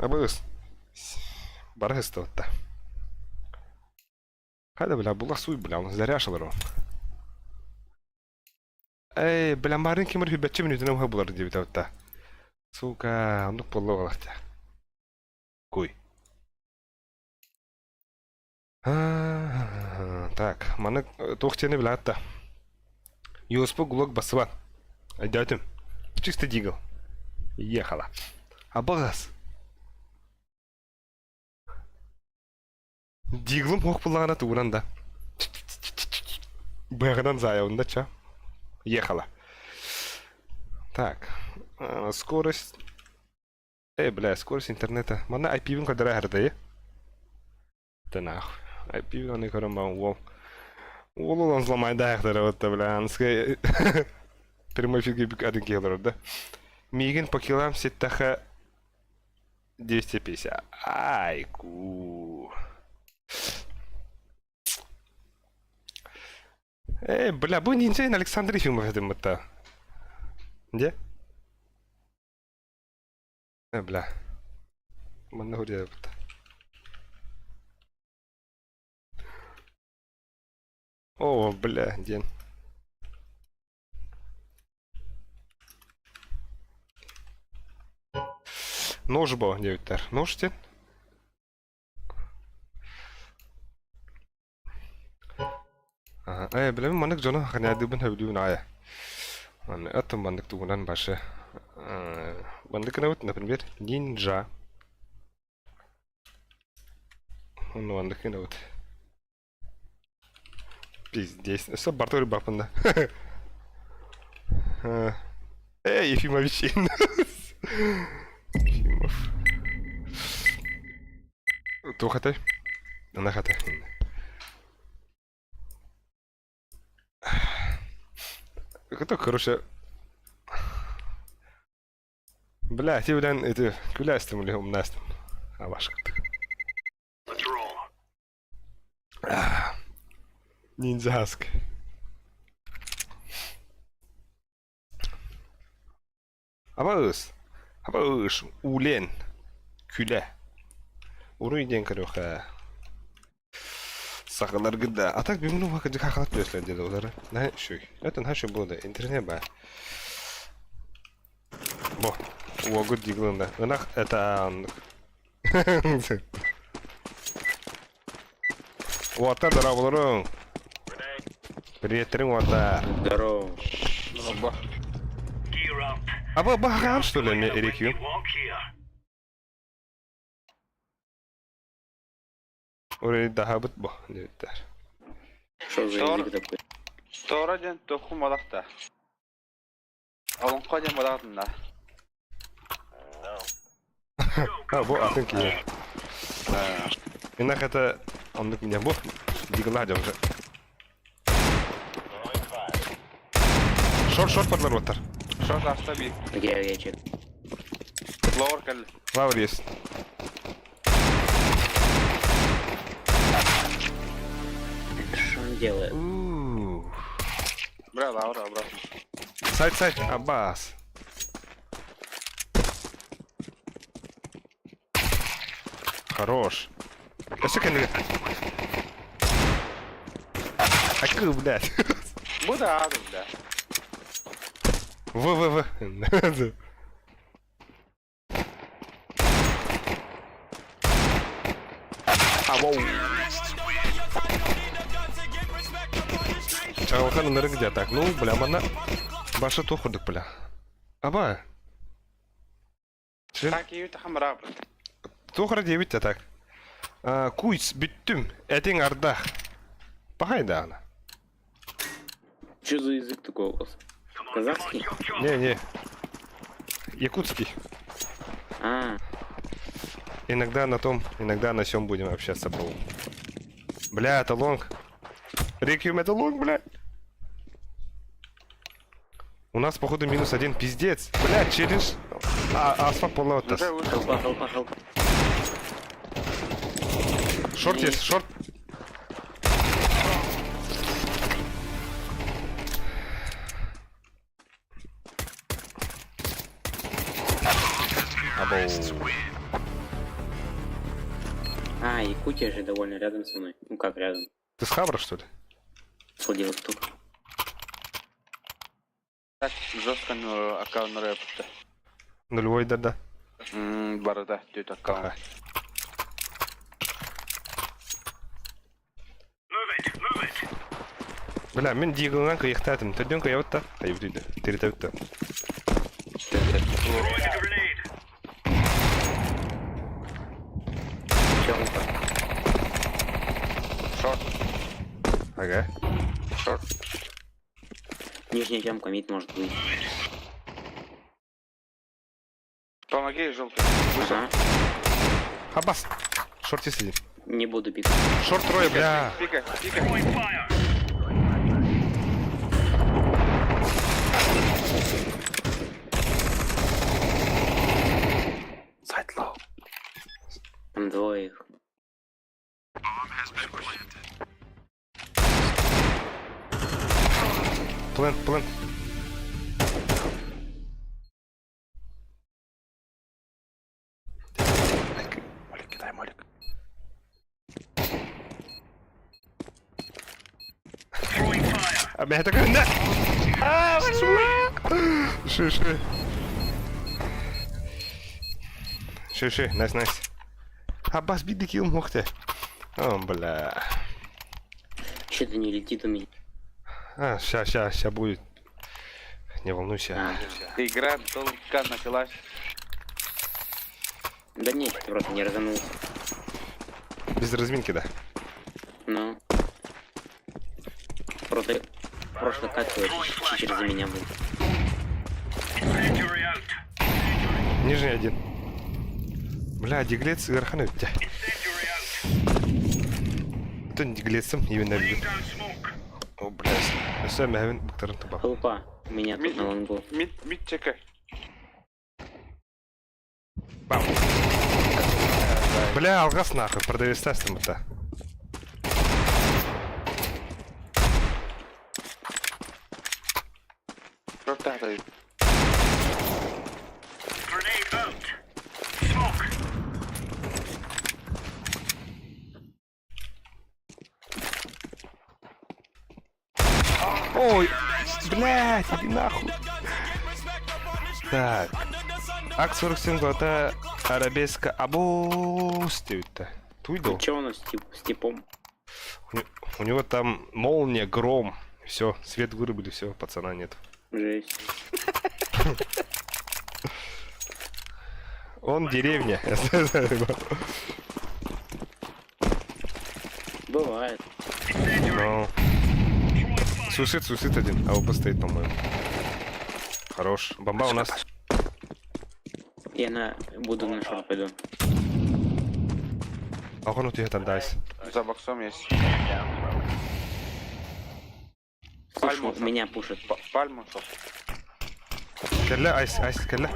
Абыс. Бары ыстыбытта. Хайда, бля, була суй, бля, он заряшалар он. Эй, бля, марын кимир хүбәтче мүнүтүнэ уха булар диэбит абытта. Сука, оннук буолла буолахта. Куй. Так, маны туох диэни билэҕит да? Юспу Глок басыба. Өйдөөтүм. Чисто дигл. Ехала. Абаҕас. Диглым хуох буллаҕына тугунан да. Быаҕынан заайабын да ча. Ехала. Так, скорость Э, бля, скорость интернета. Манна IP-бин көрдөрө аһардай. Да нахуй. IP аны көрөн баҕан уол. Уол улан взломайдаахтара вот бля, анскай прямой эфирге бүк один киһи олорор да. Миигин по килам ситтэхэ 250. Айку. Э, бля, бу ниндзя Александр Ефимов этим это. Где? Э, бля. Манна хуриябыт. О, бля, диэн. Нож бо диэбиттэр. Нож диэн? Ээ, билэбин маннык дьону ханьаадыыбын сөбүлүүбүн аайа. Аны оттон маннык тугунан башы маннык гынабыт, например, нинджа. Онно маннык гынабыт. Пиздец. Өссө барта ырбаппын да. Эй, Ефимович. Ефимов. Туох этэй? Ынах этэ. Это, короче... Бля, ти билэн ити күлээстим или умнаастым. Абашкыт. Ниндзя Хаск. Абаҕыс, абаҕыс, Улен, күлэ. Уруй диэн көрүөххэ. Сахаларгыт да. А так бүгүн уха кыдьык хахалар түөслэр диэди олары. Наһаа үчүгэй. Это наһаа үчүгэй буолла. Интернет баар. Бо, уогут диглында. Ынах это оннук. Уоттар дорооболоруҥ. Приветтериҥ уоттар. Здорово. А вы бахаан что ли, мне рекью? Урей дахабыт бо, диэбиттэр. Что за язык такой? Тора диэн тоху малахта. Олоҥхо диэн балаҕатынна. А, бу атын киһи. Инах это оннук меня бу дигла уже. Шорт, шорт барлар оттар. Шорт аста би. Где вечер? Лаур кэлли. Лаур есть. Что он делает? Бра, Лаура, обратно. Сайт, сайт, Аббас. Хорош. Өссө кэннигэр. Акы, блядь. Бу да аады, бля. В, В, В. Абоу. Чаҕылхан ынырык дьэ так. Ну, бля, манна башы туох курдук, бля. Аба. Так, иют хамраб. Туох эрэ диэбит да так. Куйц, бүттүм. Этиҥ ардах. Пахай даҕаны. Что за язык такой у вас? Казахский? Не-не. Якутский. А. Иногда на том, иногда на сём будем общаться, бро. Бля, это лонг. Реквием это лонг, бля. У нас, походу, минус один пиздец. Бля, челлендж. А, асфа полотас. Толпа, толпа, толпа. Шорт есть, шорт. Абоу. А, Якутия же довольно рядом со мной. Ну как рядом? Ты с Хабра, что ли? С Владивостока. Так, жестко аккаунт рэпта. Нулевой да-да. Барыта, түт аккаунт. Бля, мин диглынан кыйыктаатым. Төрдүн кыйабыт да, хайыбыт үйдө. Тиритэбит да. Шорт. Ага. Шорт. Нижняя темка, мид может быть. Помоги, желтый. Ага. Хабас. Шорте сидит. Не буду пикать. Шорт трое, бля. Пика, пика. Сайт лоу. Там двое их. Плент, плент. Молик, кидай, молик. А меня такой, на! А, Ши, ши. Ши, ши, найс, найс. Аббас, биди килл мохте. О, бля. Что-то не летит у меня. А, ща, ща, ща будет. Не волнуйся. А. Игра только началась. Да нет, что-то просто не разомнулся. Без разминки, да. Ну. Просто прошлый катку вообще читер за меня был. Нижний один. Бля, диглец ыарахан эбит. Бүтүн диглецем именно видит. О, бля. Өссө мэһэбин быктарын таба. Опа, у меня тут на лонгу. Мид, мид чекай. Бам. Бля, алҕас нахуй, продавецтастым это. Шорт тахта. Ой, блядь, иди нахуй. Так. Ак 47 глота арабеска абус диэбиттэ. Туйдо. Че у нас тип, с типом? У него там молния, гром. Все, свет вырубили, все, пацана нет. Жесть. Он деревня. Бывает. Ну. Суицид, суицид один. АВП стоит, по-моему. Хорош. Бомба у нас. Я на буду на шорт пойду. Ах, он у тебя там дайс. За боксом есть. Слушай, Пальму. меня пушит. Пальму шел. Кэллэ, айс, айс, кэллэ.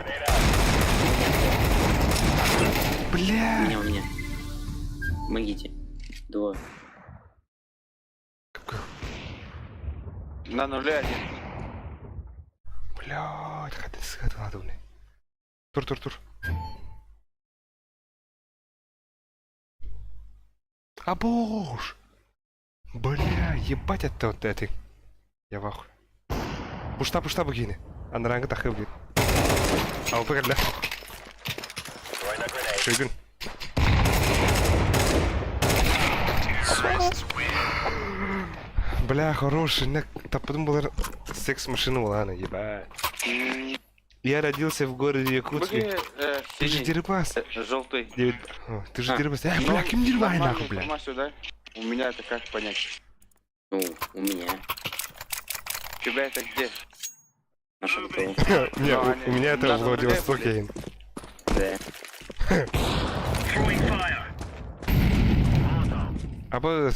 Бля. Меня, у меня. Помогите. Двое. На нуле один. Блядь, хаты сыгадладовны. Тур, тур, тур. А боже! Бля, ебать это вот это. Я в ахуе. Пушта, пушта богини. Анранга тахы, блин. А он погадля. Шигин. Бля, хороший, на потом была секс-машина была, она, ебать. Я родился в городе Якутске. Э, Ты же Дербас. Желтый. Ты же Дербас. Э, бля, кем Дербай нахуй, бля? Сюда. У меня это как понять? Ну, у меня. У тебя это где? На шорту. Не, у меня это в Владивостоке. Да. Аба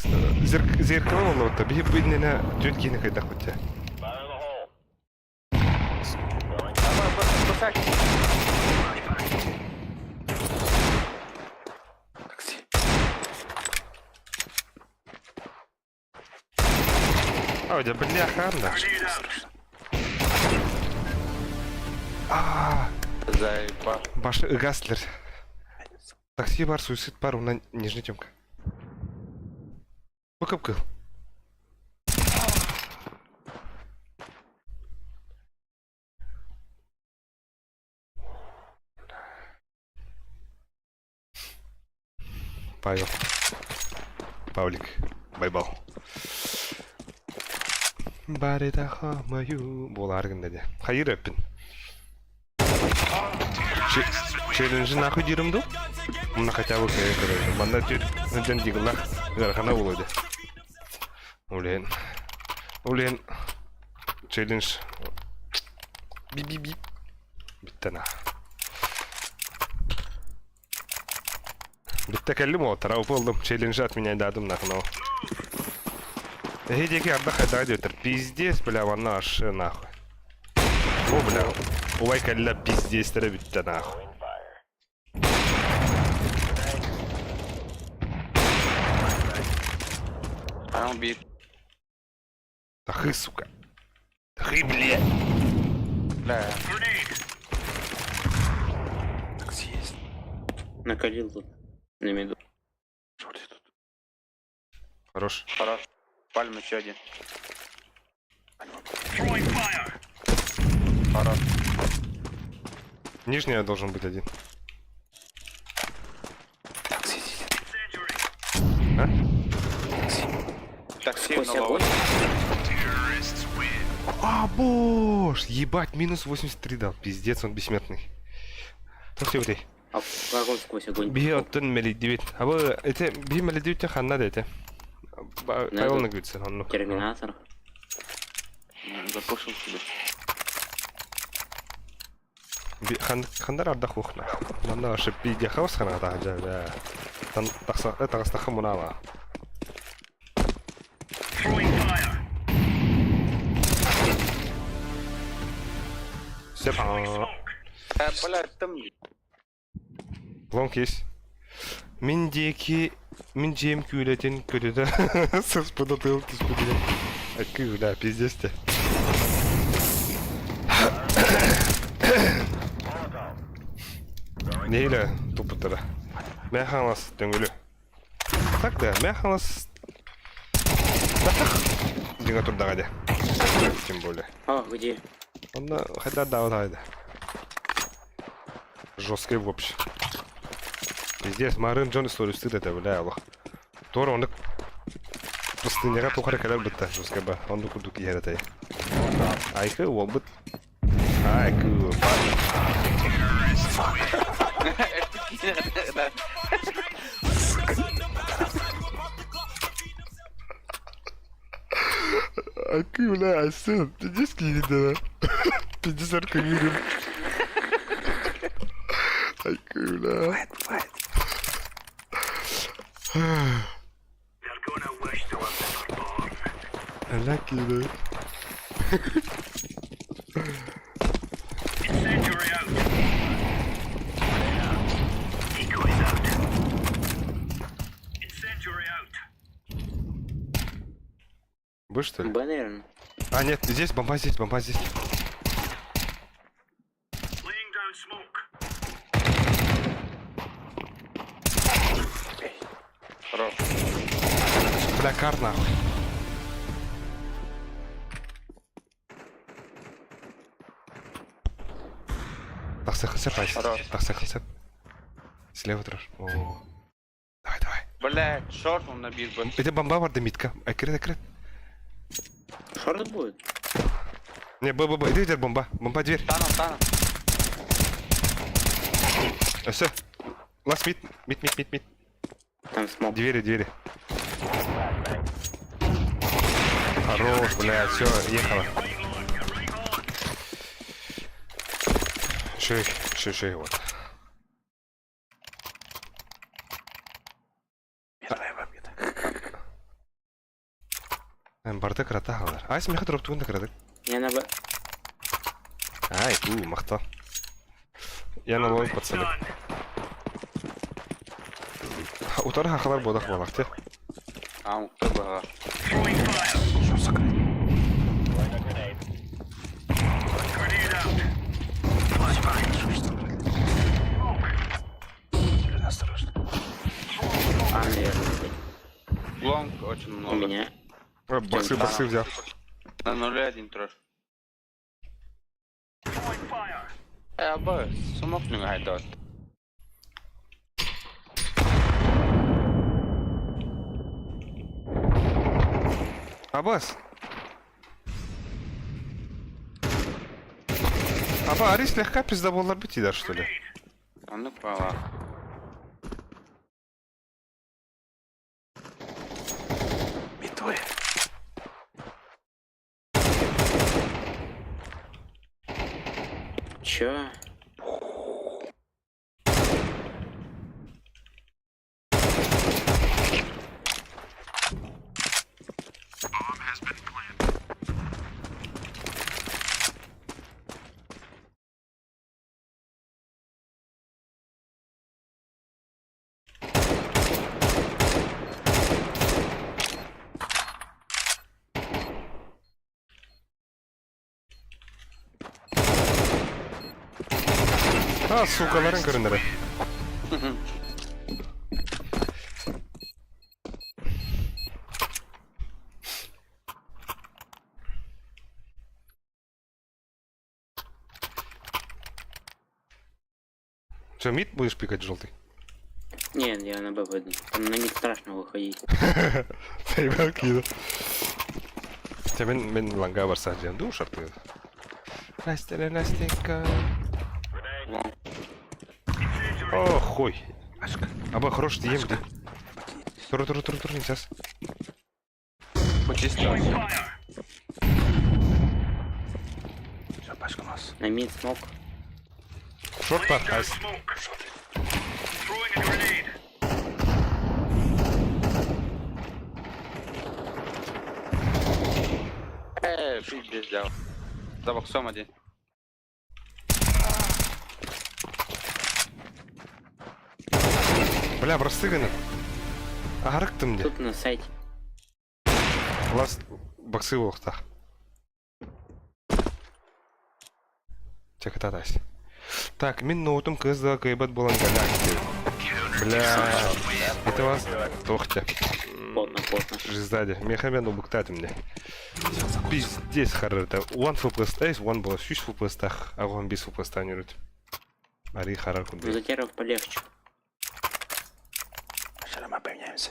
зеркало лота, бихи биннена дүт кини кайдах бутя. А, да бляха, да. А, Заебал. Баш Гаслер. Такси бар, суицид бар, уна нижний темка. Быкып кыл. Павел. Павлик. Байбал. Барыта хамаю буолаары гынна дии. Хайыр эппин. Челленджи нахуй диирим дуу? Мына хотя бы кэйэ көрөбүн. Манна дьон дигыллах ыарахана буолуо дии. Улен. Улен. Челлендж. Би-би-би. Бүттэ на. Бүттэ кэллим уолаттар, АВП ыллым, челленджи отменяйдаатым нахуй ол. Эһи диэки ардах хайдаҕа диэбиттэр. Пиздец, бля, манна вообще нахуй. О, бля, убай кэллэ пиздецтэрэ бүттэ нахуй. Араң биир. Тахы, сука. Тахы, бля. Бля. Такси есть. Накалил тут. На миду. Шорти тут. Хорош. Хорош. Пальма еще один. Хорош. Нижняя должен быть один. Такси сидит. А? Такси. Такси Сквозь на лаву. огонь. А, боже! Ебать, минус 83 дал. Пиздец, он бессмертный. Тух ты А как он сквозь огонь? Биһи оттон мэлийдибит. Абы ити биһи мэлийдибит ханна да ити. Павел говорится, оннук. Терминатор. Запушил себе. Хандар ардах ухна. Манна вообще пиздец хаос хана та жа. Тан тахса таҕыстахха мунаала. Сөп. Блядь, там Лонг есть. Мин диэки мин дьиэм күүлэтин көтүтэ сыспыта тыал түспүтүгэр Акыы, бля, пиздец те. Нэһиилэ туппуттара. Мэ хаҥалас төҥүлү. Так да, мэ хаҥалас дьиҥэ турдаҕа дии. Тем более. А, где? Онно хайдах даҕа да. Жесткий вообще. Пиздец, Марын Джон историю стыд это, бля, аллах. Туора оннук пустыняҕа туох эрэ кэлэр бытта жесткай ба. Оннук курдук иһэр этэй. Айкы уолбут. Айкы Айкы, бля, Айсен, пиздец киирдэ. Пиздец аркы киирдим. Айкы, бля. Бывает, бывает. Аля киирдэ. Вы что ли? Б, наверное. А, нет, здесь, бомба здесь, бомба здесь. Хорош. Бля, кар нахуй. Тахса хасеп, Айс. Хорош. Тахса хасеп. Слева трош. О. Давай, давай. Блядь, шорт он набил бы. Это бомба бар митка. Акрет, акрет. Шорт будет? Не, Б, Б, Б. Иди, дверь, бомба. Бомба, дверь. Тана, тана. А, все. Last mid. Mid, mid, mid, mid. Там smoke. Двери, двери. Хорош, блядь, все, ехала. Еще, еще, еще, вот. Первая победа. Барда кырата хаалар. Айс меха дроп тугун да кырадык. Я на Б. Ай, у, махта. Я на long, пацаны. Утары хахалар бодах балахты. А, кто бы. Что закрыть? Блин, осторожно. А, наверное, блядь. Long очень У много. меня. О, боксы, боксы взял. На 0,1 трош. Э, Б, smoke не гайдот. Абас. Аба, Ари слегка пиздоболлар битилэр, что ли? Оннук баҕалаах. Мид двое. Чё? А, сукаларын көрүнэрэ. Че, мид будешь пикать желтый? Нет, я на Б пойду. Там на них страшно выходить. Заебал кида. Те мен мен ланга барса диэн дуу шартыгы. Настя, Настенька. О, хуй. Аба хорош дием где. Туру туру туру туру сейчас. Почисто. Все, пачка у нас. На мид смог. Шорт бар, айс. Э, пиздец взял. За боксом один. Бля, простыганы. Аһарыктым де. Тут на сайте. Лас боксы буолуохтаах. Чэ, кытаатаас. Так, мин ноутум кыыс да кыайбат буолан галяк диэбит. Бля, это вас туох дьэ. Плотно, плотно. Жиздади. Миэхэ мен убуктаатым дэ. Пиздец харырда. One FPS, эйс, one была сүүс FPS-таах, аҕыс биэс FPS-таан үрүт. Арыы харар Ну, курдук. затеров полегче. Сейчас мы поменяемся.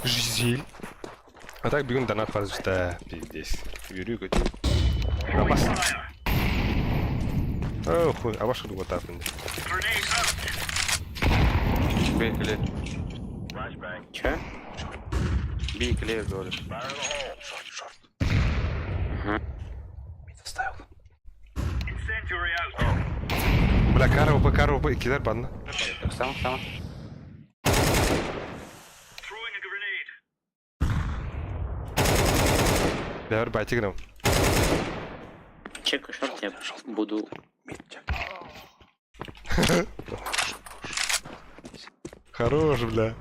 Жизель. А так бүгүн донат фазуста пиздец. Үөрүү көтүү. Абас. О, хуй, абаш курдук атаапын. Бей клей. Чё? Бей клей, говорю. Шорт, шорт. Ага. Мид оставил. Бля, кара ОП, кара ОП, кидер банна. Сам, сам. Бля, байте грам. Чек шорт я буду. Мид чек. Хорош, бля.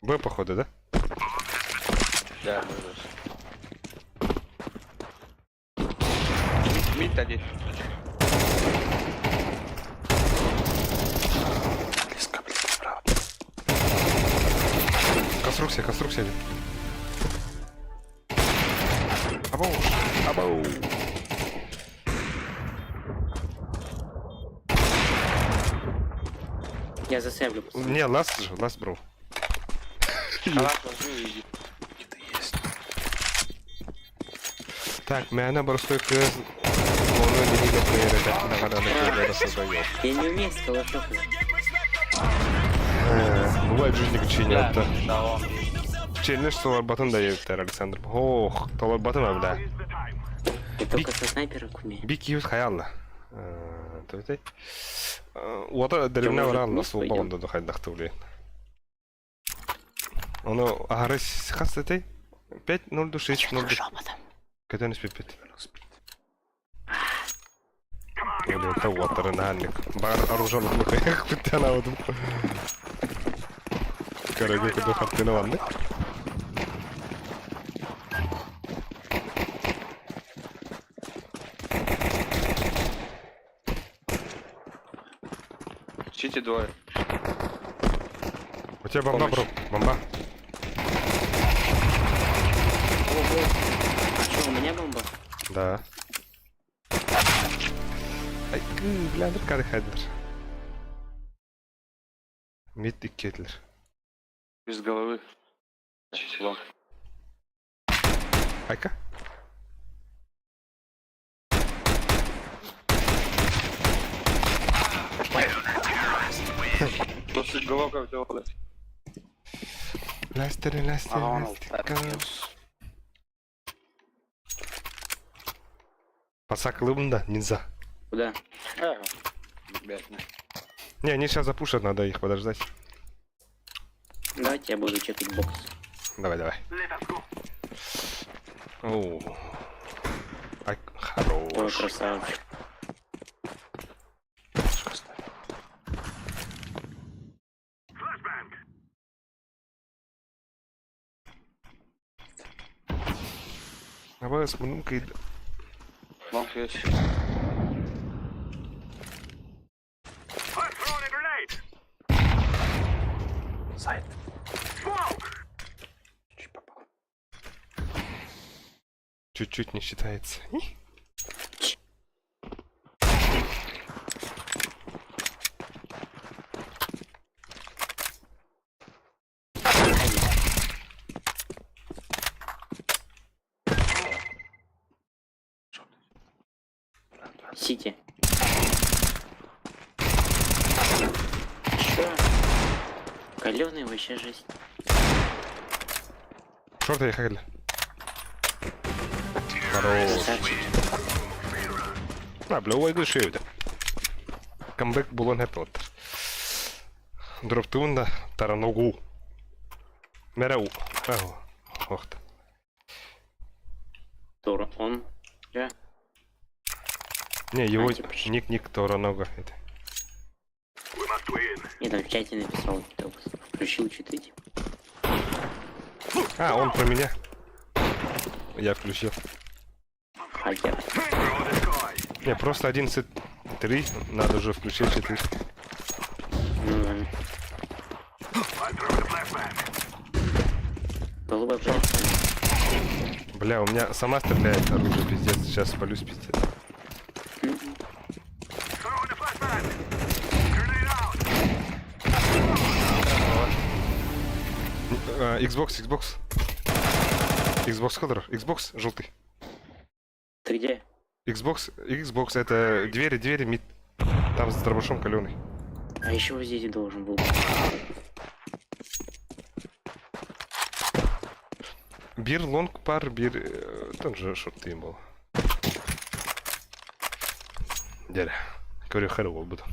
Б, походу, да? Да, да. Мид один. Близко, близко, справа. Конструкция, конструкция один. Абоу, абоу. Я засейвлю, пацаны. Не, ласт же, ласт, бро. Халат возьми и иди. Где-то есть. Так, мээнэ боростой кыыс ону нэһиилэ кыайар этэ Я не умею с калашом. Бывает в жизни кчение Да, да. Челлендж толорбатын да ебиттер Александр. Ох, толорбатын а, бля. Я только со снайперок умею. Бик киһи хайалла. Төтэй. Уота деревня Может, баралла мид суолба пойдем? онда хайдахты блин. Ону аһары хас этэй? 5 0 6 0 Шепотом. Көтөн испиппит. Или это уоттарын Бар оружие бүттэн аудым. Короче, куду хаттына ванны. Чити двое. У тебя бомба, бро. Бомба. Ого. А что, у меня бомба? Да. Ай, бля, кары хайдер. Мид иккетлер. Без головы. Long. Айка. Просто головка взяла. Ластер, ластер, А, он ластер. Пасак да, ниндзя. Куда? Блядь, Не, они сейчас запушат, надо их подождать. Давайте я буду чекать бокс. Давай, давай. Оу. Ай, Ой, хорош. красавчик. Давай с мунумкой. Long есть. Сайт. Чуть попал. Чуть-чуть не считается. Сити. Чё? Калёный вообще жесть. Шорты я хагли. Хорош. Красавчик. А, бля, ой, души Камбэк булан хэп Дроптуун да тараногу. Мэрэу. Ау. Охта. Тур, он. Да. Не, его А, типа, ник-ник Торонога. Это. Я там в чате написал, типа, включил читы, типа. А, он про меня. Я включил. Хакер. Не, просто 11.3. Надо уже включить 4. Ну да. Голубой поле. Бля, у меня сама стреляет оружие, пиздец. Сейчас спалюсь, пиздец. Xbox, Xbox. Xbox Color, Xbox желтый. Ты где? Xbox, Xbox это двери, двери, mid. Там с дробашом каленый. А еще вот здесь должен был. Биир long баар, биир... Там же short был. Дядя. Говорю, хэру буду.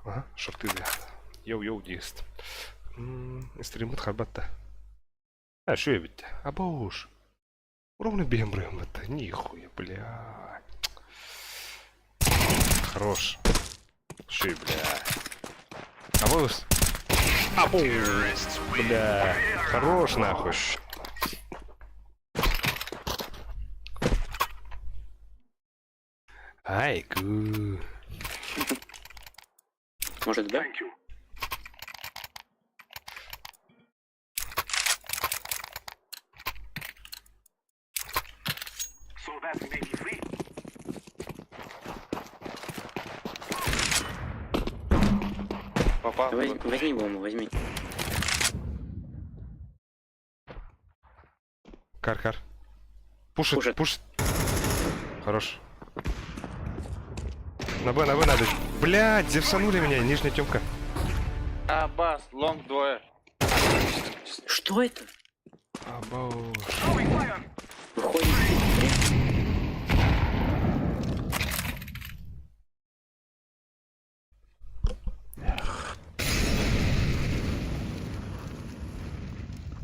Ага, шорты, бля. Йоу-йоу, дист. Стримут харбатта. А, что я ведь? Абауш. Ровно бем это. Нихуя, бля. Хорош. Ши, бля. Абаус. Абу. Бля. Хорош, нахуй. Ай, гу. Может, да? Попал. Возьми, возьми бомбу, возьми. Кар, кар. Пушит, Пушит. пушит. Хорош. На Б, на Б надо. Блядь, зевсанули меня, нижняя темка. А, бас, long двое. Что это? Абауш. Выходит.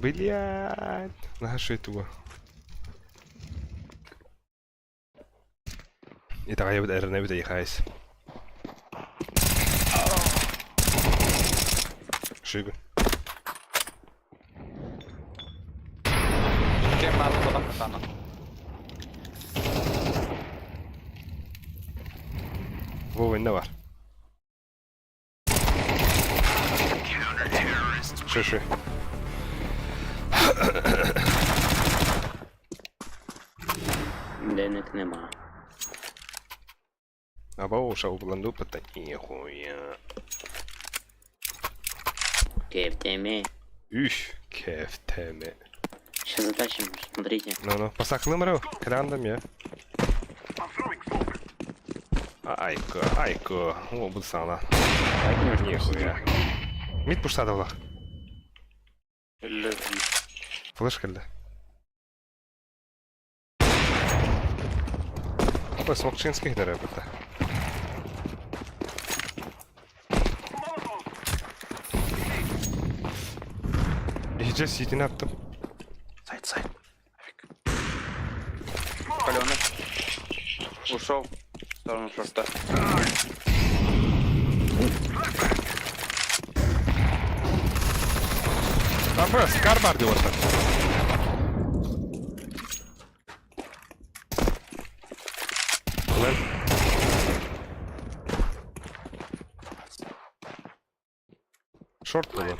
Блядь. Наша этого. Итак, я буду ехать. Шигу. Кем надо туда катана? Вова, не var. Ши, ши. Денег нема. Абауша, обланду, пата, нихуя. Кефтеме. Үш, кефтеме. Сейчас затащим, смотрите. Ну-ну, посаклым рау, крандам я. Айко, айко. О, буду сана. Нихуя. Мид пуштадылар. Флеш кэллэ. Ой, Смокчинских дәрәбәтә. Иһдьэ сиитин аттым. Сайт, сайт. Паленый. Ушел в сторону шорта. Абы, скар бар деп отыр. Лен. Шорт буолуон.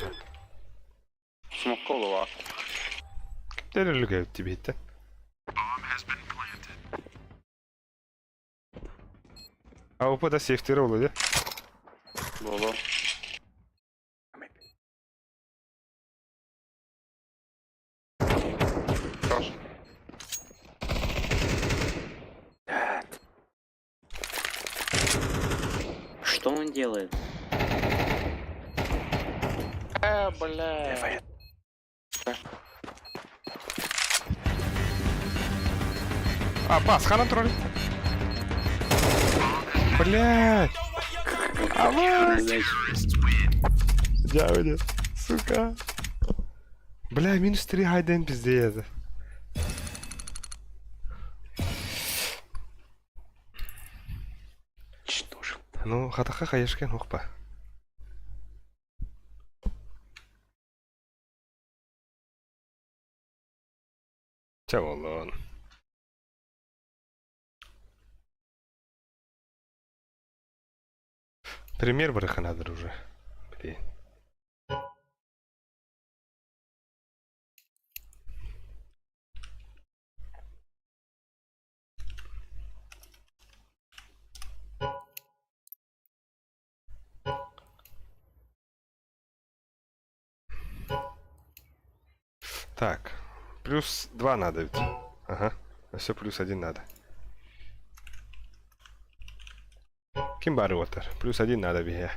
Смок голова. Терелүгэ тибиттэ. АВП да сейфтері ол edi. Боло. Хорош. Что он делает? Бля. А, пас, хана тролль. Блядь. Авась. Дядя, сука. Бля, минус 3 хайден пиздец. Ну, хатаха хаешкен ухпа. Ча болон. Пример барыханадыр уже. Блин. Так, плюс 2 надо ведь. Ага, все плюс 1 надо. Ким бары отыр? Плюс 1 надо бие.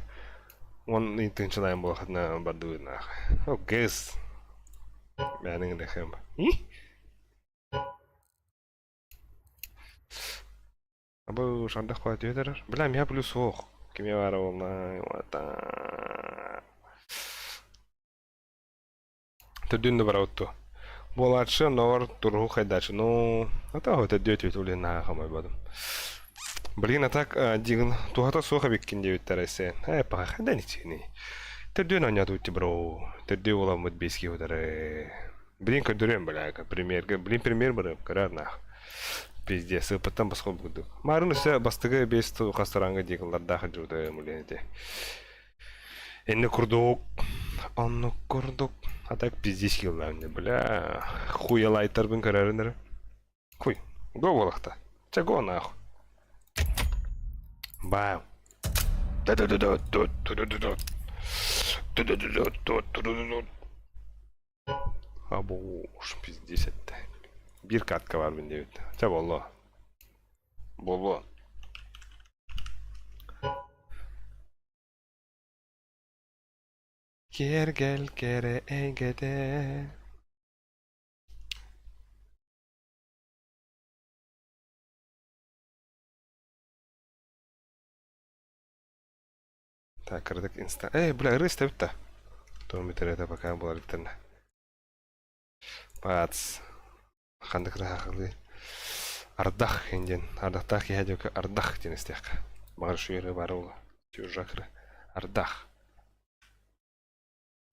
Он не тынчылайын болахатна бардуы нах. О, гэс. Мяның рэхэм. Абы шандах қуат өтер. Бля, я плюс ох. Киме бары болмай. Төрдүн да барабыт Буолааччы оннооҕор туруу хайдааччы. Ну, атаҕа төрдүө түөт улин наһаа хамайбатым. Блин, а так дигин туһата суох эбиккин диэбиттэр эсэ. Э, паха хайдан ичини. Төрдүөн оонньоотубут бро. Төрдүө буоламмыт биэски утары. Блин, көрдөрүөм бля, премьерге. Блин, премьер барыам, көрөр наах. Пиздец, ыппыттан босхо курдук. Марын өссө бастыгы биэс хастараҥҥа диэкилардаах дьуутаым үлэн ити. Инни курдук, оннук курдук. А так пиздец киллаамне, бля. Хуялайтарбын көрөрүн эрэ. Хуй, го буолахта. Чэ, го нахуй. Бам. Абуш, пиздец этте. Биир катка баарбын диэбит. Чэ, буолло. Буолуо. Киэргэл кэрэ эйгэтэ Так, кыратык инста... Эй, бля, ырыс да. Туом бүтэрэтэ пока буолар бүтэрнэ. Пац. Ханнык ыраахылыы. Ардах диэн. Ардахтаах киһи диэки ардах диэн истиэххэ. Баҕар үчүгэй баара буолуо. Чужакры. Ардах.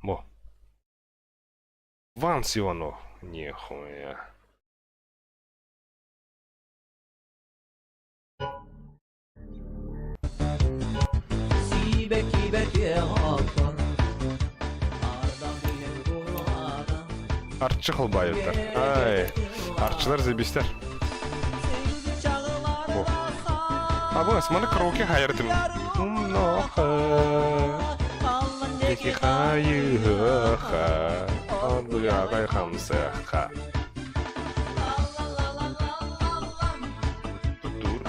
Бо. Ванс Иванов. Нихуя. Арчы Холбаевтар. Ай, арчылар заебистер. Во. А бу, смотри, караоке хайырдым. диэки хайыһыаха, оргуйаҕай хамсыахха. Туттуур.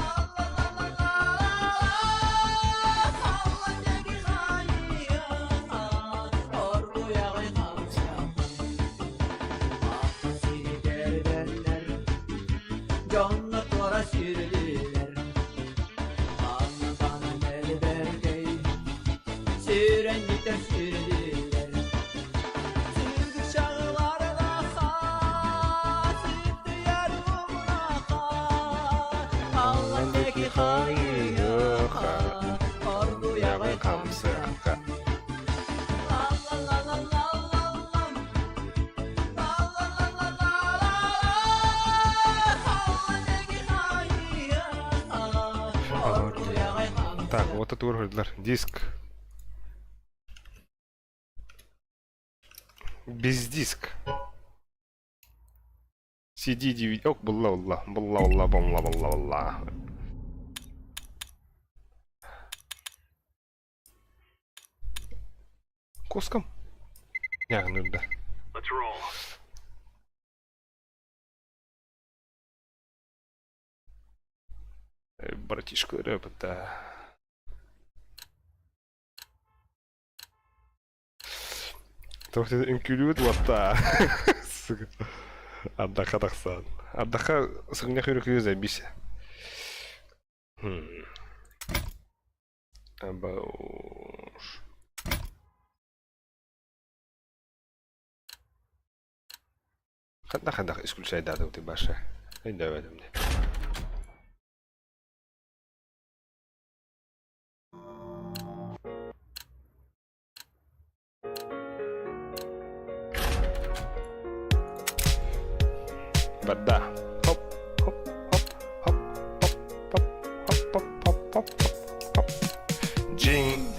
Дьонно туора сүүрдүлэр Анна элбэркэй Сүүрэнньиттэр сүүрдүлэр Сүүрдүк чаҕылардаха Сыттыйар умнаха Аллан диэки хайыха Оргуйаҕай хамсыахха. Так, вот это уровень Диск. Без диск. CD, DVD. Ок, булла, булла. Булла, булла, булла, булла, булла. Куском? Нягнырда. Братишка рэп-да. Туох үҥкүүлүүбүт уоттаа. Сука. Ардахха тахсан. Ардахха сыгынньах үрүкү забись. Хм. Абауш. Ханна ханна исключайдаатыбытый баша. Өйдөөбөтүм дии. Барда. Хоп, хоп, хоп, хоп, хоп, хоп, хоп, хоп, хоп, хоп, хоп. Дьиҥ,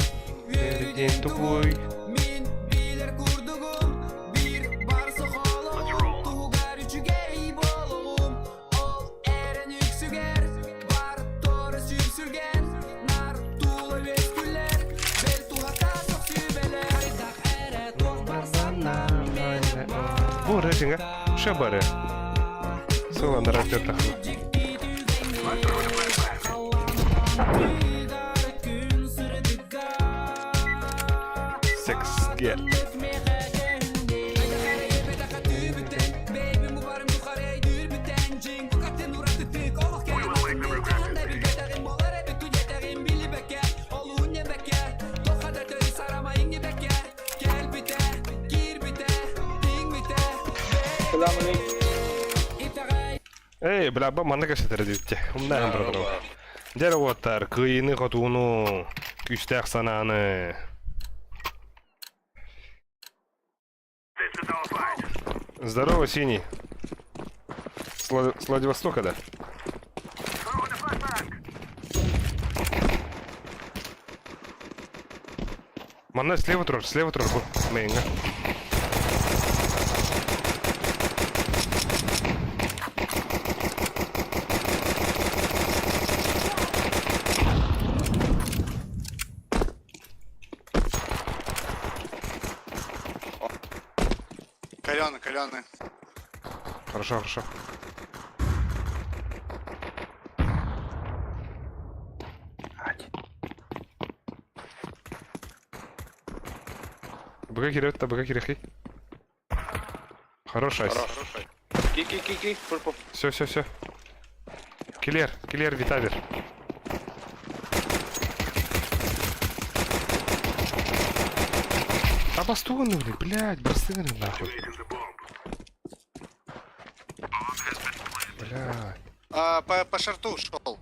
диэн тугуй? Мин билэр курдугум биир бар сохолоҕум туһугар үчүгэй буолуҕум ол эрэн үксүгэр бар тору сүпсүлгэн нар тула үөскүлэр бэл туһата суох сүбэлэр хайдах эрэ туох бар санаам миэнэ Бу рейтинга ше бары. Сыландар атыттахна. Секс гет. Эй, бля, ба манна кэпсэтэр диэбиттэ. Умнаһан бардым. Дьэ уоттар, кыайыыны-хотууну, күүстээх санааны. Здорово, Синий. С, Влад... с Владивостока, да? Манна слева турар, слева турар бу. Мэйҥҥэ. Каляны, каляны. Хорошо, хорошо. Быга кирэбит да быга кирэхий. Хорош айс. Ки ки ки ки пурпу. Все, все, все. Килер, килер, Витавер. Обостованный, блядь, бросыны нахуй. Блядь. А, по, по шарту шел.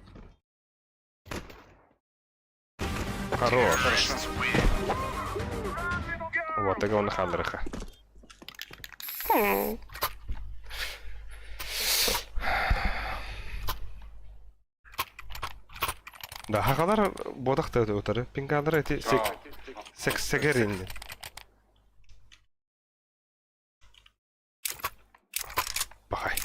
Хорош. Хорошо. Вот, так он халдраха. Да, хахалар бодах та утары. Пингалар эти сек сек сегерин. Бахай.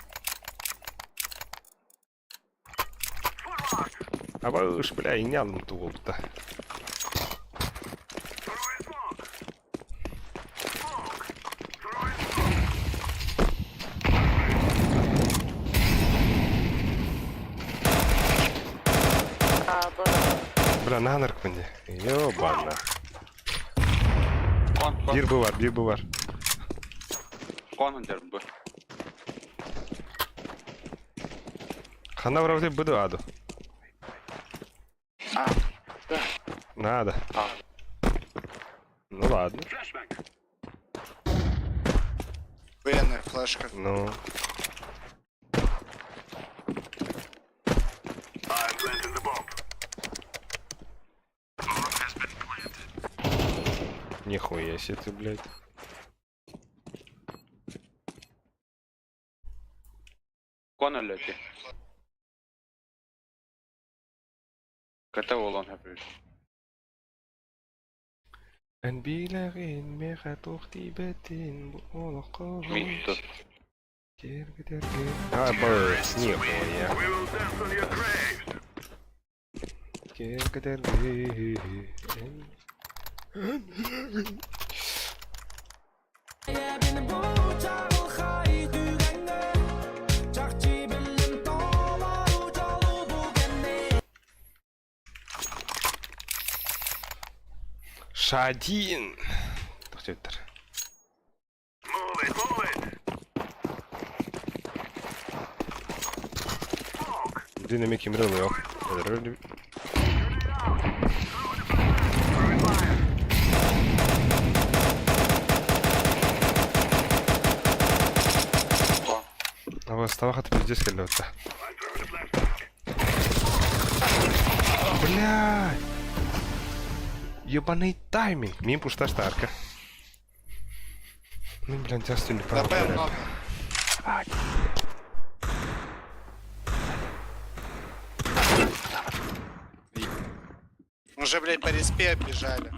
Абыш, бля, и не алым тугулта. Бля, наһаа наркпын дии. Ёбана. Кон, кон. Биир бу бар, биир бу бар. Кон сылдьар бу. Ханна барабыт бу аду. А, да. Надо. А. Ну ладно. Военная флешка. Ну. Нихуя себе ты, блядь. Кон өлөтү. Ката болон хапыр. Эн билэрин миэхэ туох тиийбэтин бу олоххо Митту. Терге-терге. А, б, нихуя. Терге-терге. Шадин. Тохтоттор. Динамик кимрел yok. Абас табаха пиздец келди отта. Блядь! Ебаный тайминг. Мин пушташ арка. Ну, блядь, я стюнь На Б много. Уже, блядь, по респе оббежали.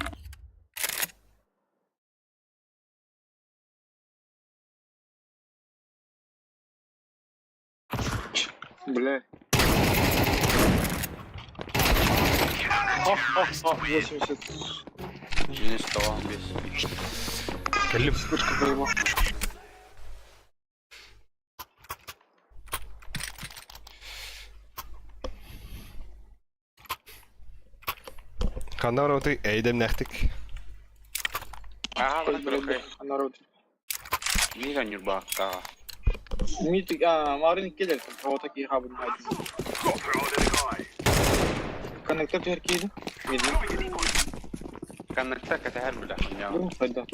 Бля. 80. 92 без. Калиб. Вспышка проебал. Ханна барабыты эйдем нехтик. Ага, бля, Народ. Мига нюрбакка. Митик, а, Марин киллер, вот такие хабы Коннектор теперь киды. Видно. Коннектор катахар бля. Ну, тогда,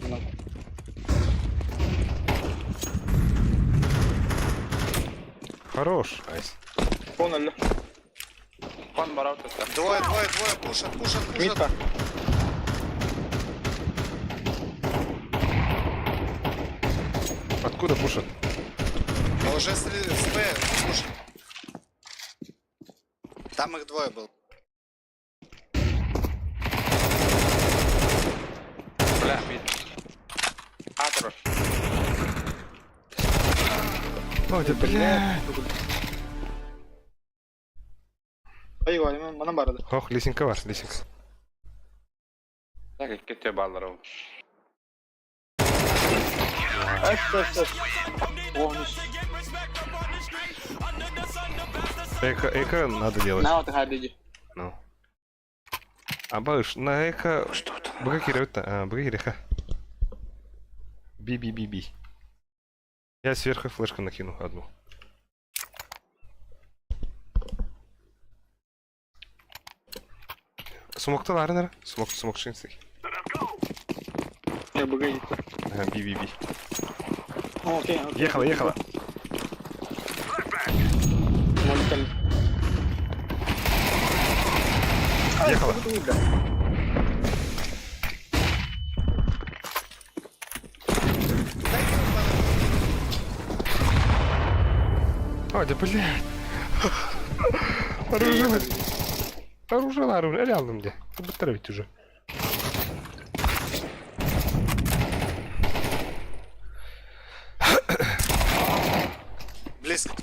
Хорош, айс. Понял. Кон барабыт. Двое, двое, двое, пушат, пушат, пушат. Митка. Откуда пушат? А уже с, с Б пушат. Там их двое было. Бля, мид. Атрош. Ой, да бля. Айва, мен манам барды. Ох, лесенка бар, лесенка. Так, кете баллар. Эс, эс, эс. О, Эко, эко надо делать. На, вот хадиди. Ну. А баш, на эко... Что это? Быга кирет, а, быга киреха. Би би би би. Я сверху флешку накину одну. Смокта ларнер? Смок, смок шинсик. Я быга Ага, би би би. Окей, окей. Ехала, ехала. Ехала. Ой, да блядь. Оружие. Оружие, оружие. Реально где? Быстро уже. Близко.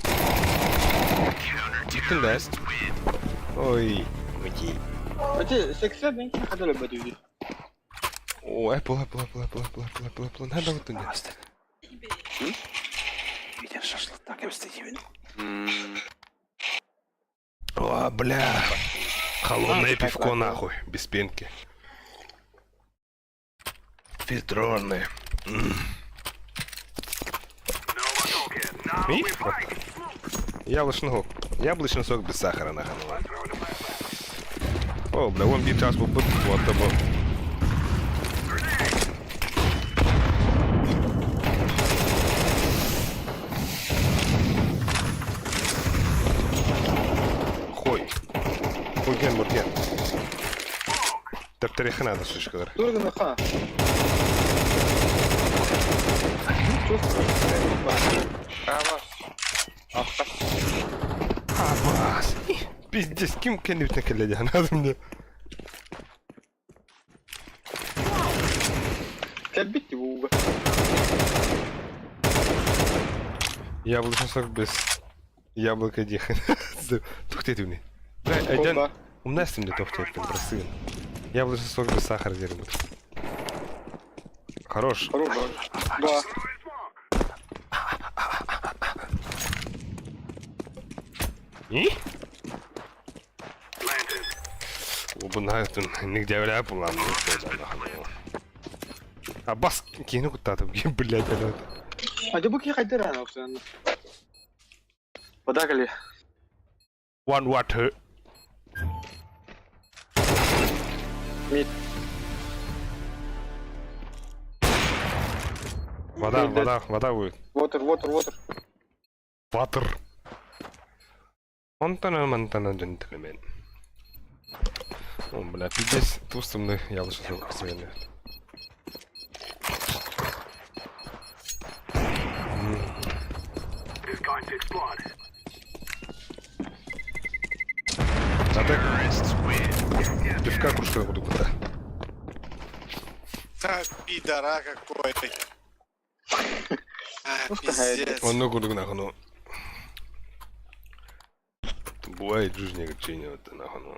Бүтін да? Ой, окей. Эти сексе мен кадыр бөдү. О, Apple, Apple, Apple, Apple, Apple, Apple, Apple, Apple. Надо вот туда. Видишь, шашлык так М, О, бля. Холодное пивко нахуй, без пенки. Фильтрованное. И? Яблочный сок. Яблочный сок без сахара нахуй. О, бля, вон биир чаас буолбут. Вот бу. Хой. Бурген, бурген. Тэптэриэххэ наада шишкалар. Дорого Абас. Пиздец, ким кэннибитин кэллэ диэн мне. Кэлбит ууга. Яблочный сок без яблоко диэх. Тух диэтибиний? Бля, айден умна истим да туох диэбиппин, просты. Яблочный сок без сахара диэрим. Хорош. Хорош, да. И? Убунайтын нигде булам. А бас киһини куттаатым, блядь, блядь. А где буки хайдер ана постоянно? Подагали. One water. Мид. Вода, вода, вода будет. Water, water, water. Water. Монтана, Монтана, джентльмен. О, бля, пиздец, тустымны яблочный сок сегодня. А так, пивка кружка буду куда. А, пидора какой. А, пиздец. Онно курдук нахуй. Бывает в жизни это нахуй. ну.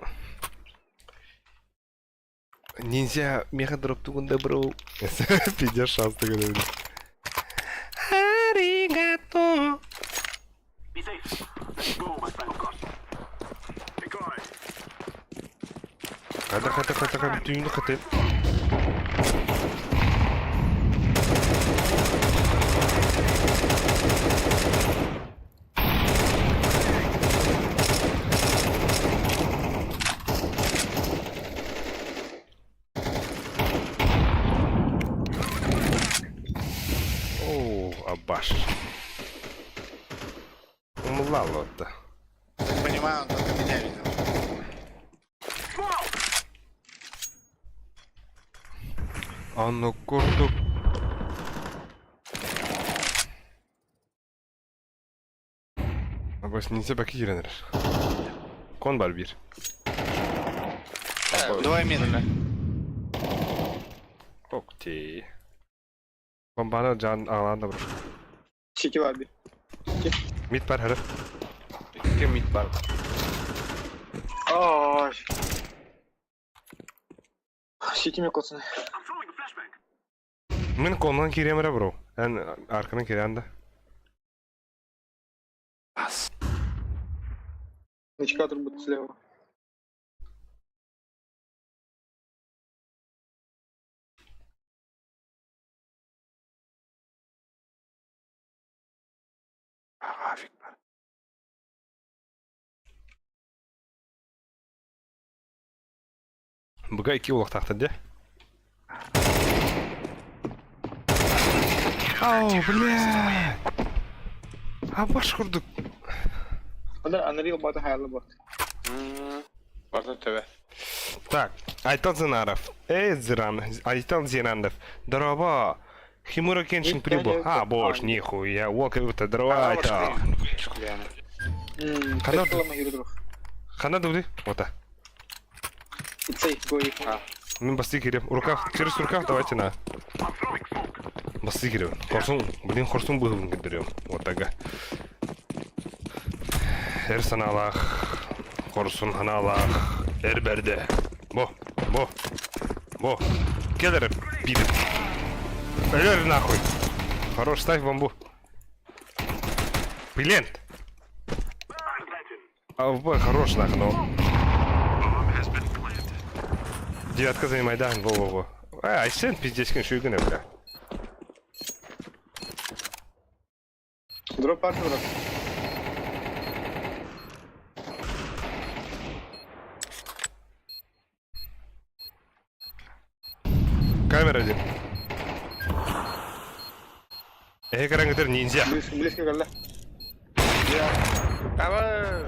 Нельзя меха дроп тугун добро. Пиздец шанс такой. Аригато. Хата хата хата хата түйүнү хата. О, абаш. Умлало-то. Так понимаю, он только меня видел. Анну курдук. Абас нельзя баки киирэн Кон бар биир. Двое мид. Окей. Бомбаны жан аҕалаан да брошка. Сити ваби. Мид бар хары. Икки мид бар. Ай. Сити ме коцаны. Мин коннан киириэм эрэ бро. Эн арканан киириэн да. Нычкатор будет слева. Авик бар. Буга икки улахтаахтар дии. Ау, бля. Абаш курдук. Анда Unreal бата хайла бат. Барда төбө. Так, Айтал Зинаров. Эй, Зиран, Айтал Зирандов. Здорово. Химура Кеншин прибыл. А, боже, нихуя. О, как будто здорово, Айтал. Хана Хана дуди? Вот. Цей, гой. Мин басты кирем. Рукав, через рукав давайте на. Басты кирем. Хорсун, блин, хорсун быһыбын кирдерем. Вот так. Эр санаалаах, хорсун санаалаах, эр бэрдэ. Бо, бо, бо. Кедр, пидор. Эр нахуй. Хорош, ставь бомбу. Плент. А, хорош нахуй, но. Девятка занимайдаһын, во-во-во. Э, Айсен пиздецкин шүйгін бля. Дроп арты, брат. Камера один. Эһи көрөҥүтэр ниндзя. Близко, близко кэллэ.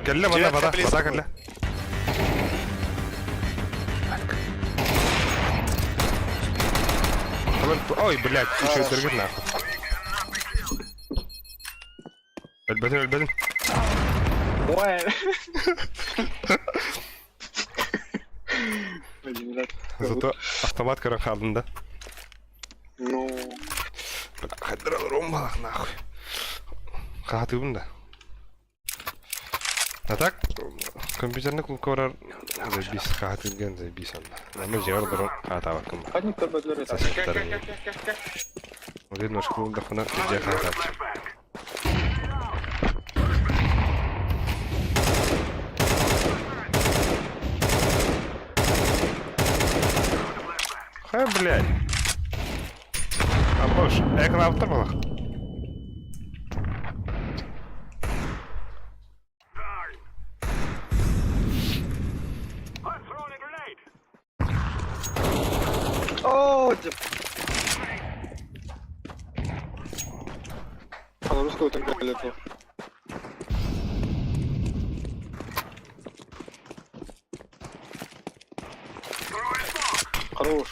Кэллэ вода, вода, вода кэллэ. Ой, блядь, еще дергет нахуй. Өлбөтүн, өлбөтүн. Ой. Зато автомат көрөн хаалдым да. Ну. Хайдара ромбалах нахуй. Хаатыбын да. А так, компьютерный клубка барар заебись, хаатырген заебись онно. Намы дьиэҕэр олорон хаатаабаккын ба. Ханник көрбөтүлэр это. Один ножку ыллахпына дьиэ хаатааччы. Хай, блядь. А бош, экран балах. О, тип. А русского там летел. Хорош.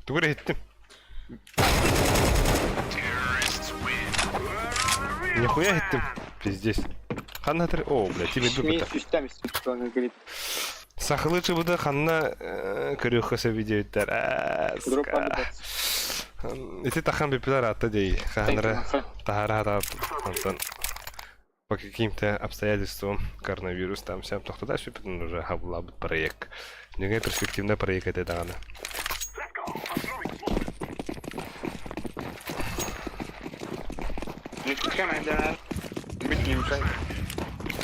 Тугу эрэ иһиттим. Нихуя иһиттим. Пиздец. Ханна тыр... О, бля, тимир Ми быта. систем говорит. Сахалыы чыбыды ханна көрүөххэ сөбүй диэбиттэр. Дроп Ити тахан бүппүлэр аатта дии. Хаһанара таһара хатаабыт. Онтон по каким-то обстоятельствам коронавирус там всем тохтода сүппүтүн уже хабыллаабыт проект. Нөҥө перспективный проект этэ даҕаны.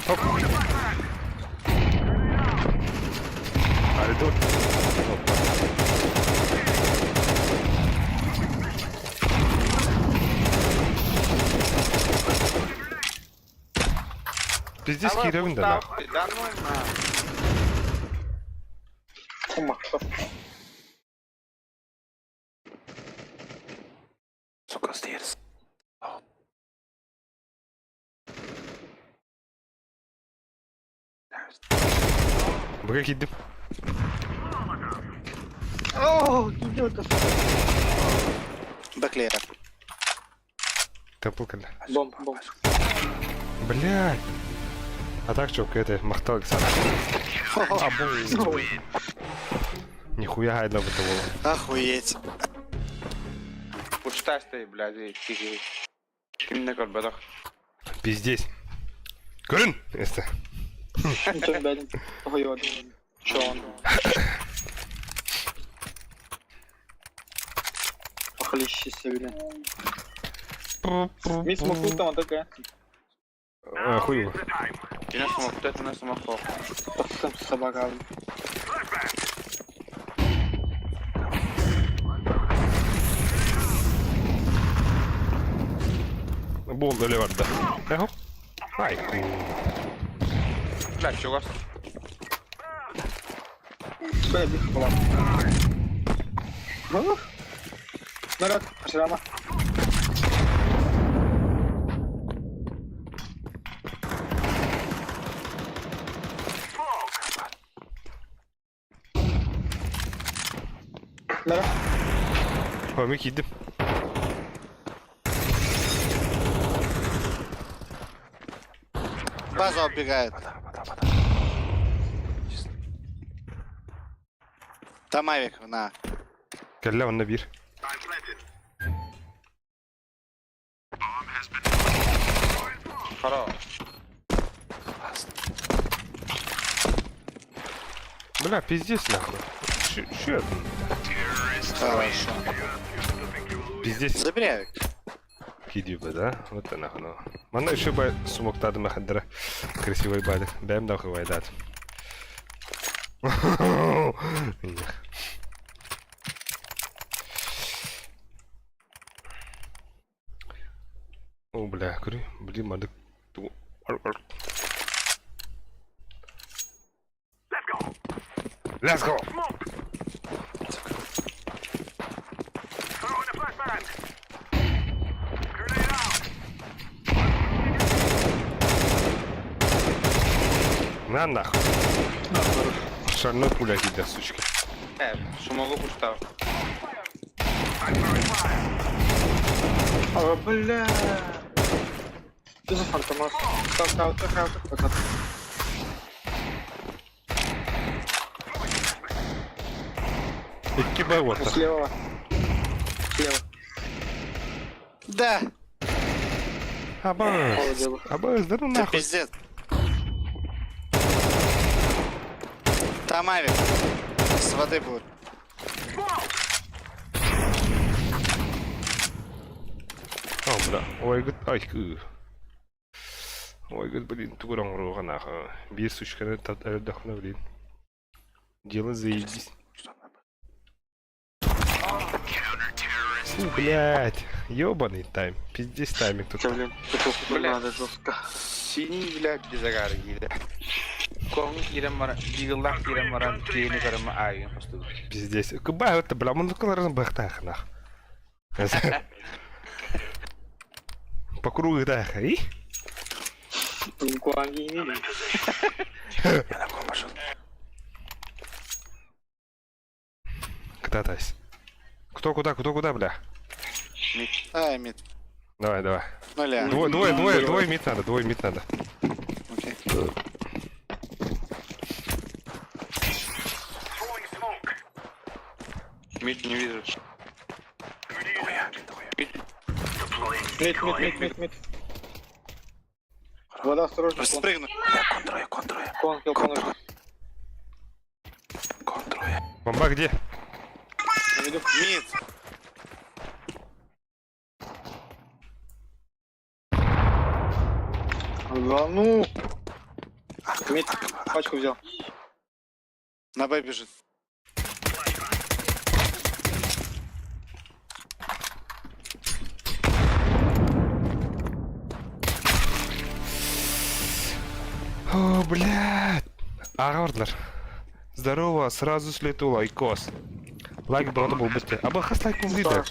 Хоп. Аридур. Пиздец киирэбин да нахуй. Сука, стерс. Быга киирдим. О, идиота. Бэклера. Темпл кэллэ. Бомб, бомб. Блядь. А так чё, это махтал Александр. Нихуя гайда бы было. Охуеть. Пустая стоит, блядь, и тихий. Кимне көрбөтөх. Пиздец. Көрүн! Эсте. Ничего, блядь. Ой, Чё он? Похлещися, блин. Мисс Макутова такая. Хуй. Кини смокта, кини смокто. Там собака. Буол өлө барда. Эхо. Ай. Бля, чугас. Бля, бих была. Народ, шрама. Народ. Помик киирдим. База убегает. Там авик, на. Кэллэ онно биир. Хоро. Бля, пиздец нахуй. Щ, Хорошо. Пиздец. Забери авик. Кидиба, да? Вот нахуй. Ну. Манна еще бы сумоктады махандара. Красивый бадик. Бэм нахуй вайдат. О, бля, көрүй, блин, мадык. Let's go! На нахуй. Шальной пуля кида, сучка. Э, смогу пустав. А, бля. Что за фантомас? Так, так, так, так, так. Икки бай вот. Слева. Слева. Да. Абаз. Абаз, да ну Да нахуй. пиздец. Там авик. С воды будет. О, бля. Ой, гыт, ай, кы. Ой, гыт, блин, тугуран руга нахуй. Бир сучка, отдохну, блин. Дело заебись. Фу, блядь. Ёбаный тайм. Пиздец тайминг тут. Блин, Бля. надо жестко. Синий, бля, безагар гиде. Кон кирем мара, диглах кирем маран, кирем карама ай, поступ. Пиздец. Кыба, это, бля, мы ну бахтах, нах. По кругу да, и? Я на ком пошел. Куда тась? Кто куда, кто куда, бля? Ай, mid. Давай, давай. Нуля. Двое, двое, двое, двое mid надо, двое mid надо. Окей. Mid не вижу. Mid, mid, mid, mid, mid. Вода, осторожно. Спрыгну. Я контрую, контрую. Кон, кон, кон. Контрую. Бомба где? Mid. Да ну. Mid, пачку взял. На Б бежит. О, блядь. Ағырдылар. Здорово, сразу слету лайкос. Лайк брата был быстрее. А хас лайк был видно.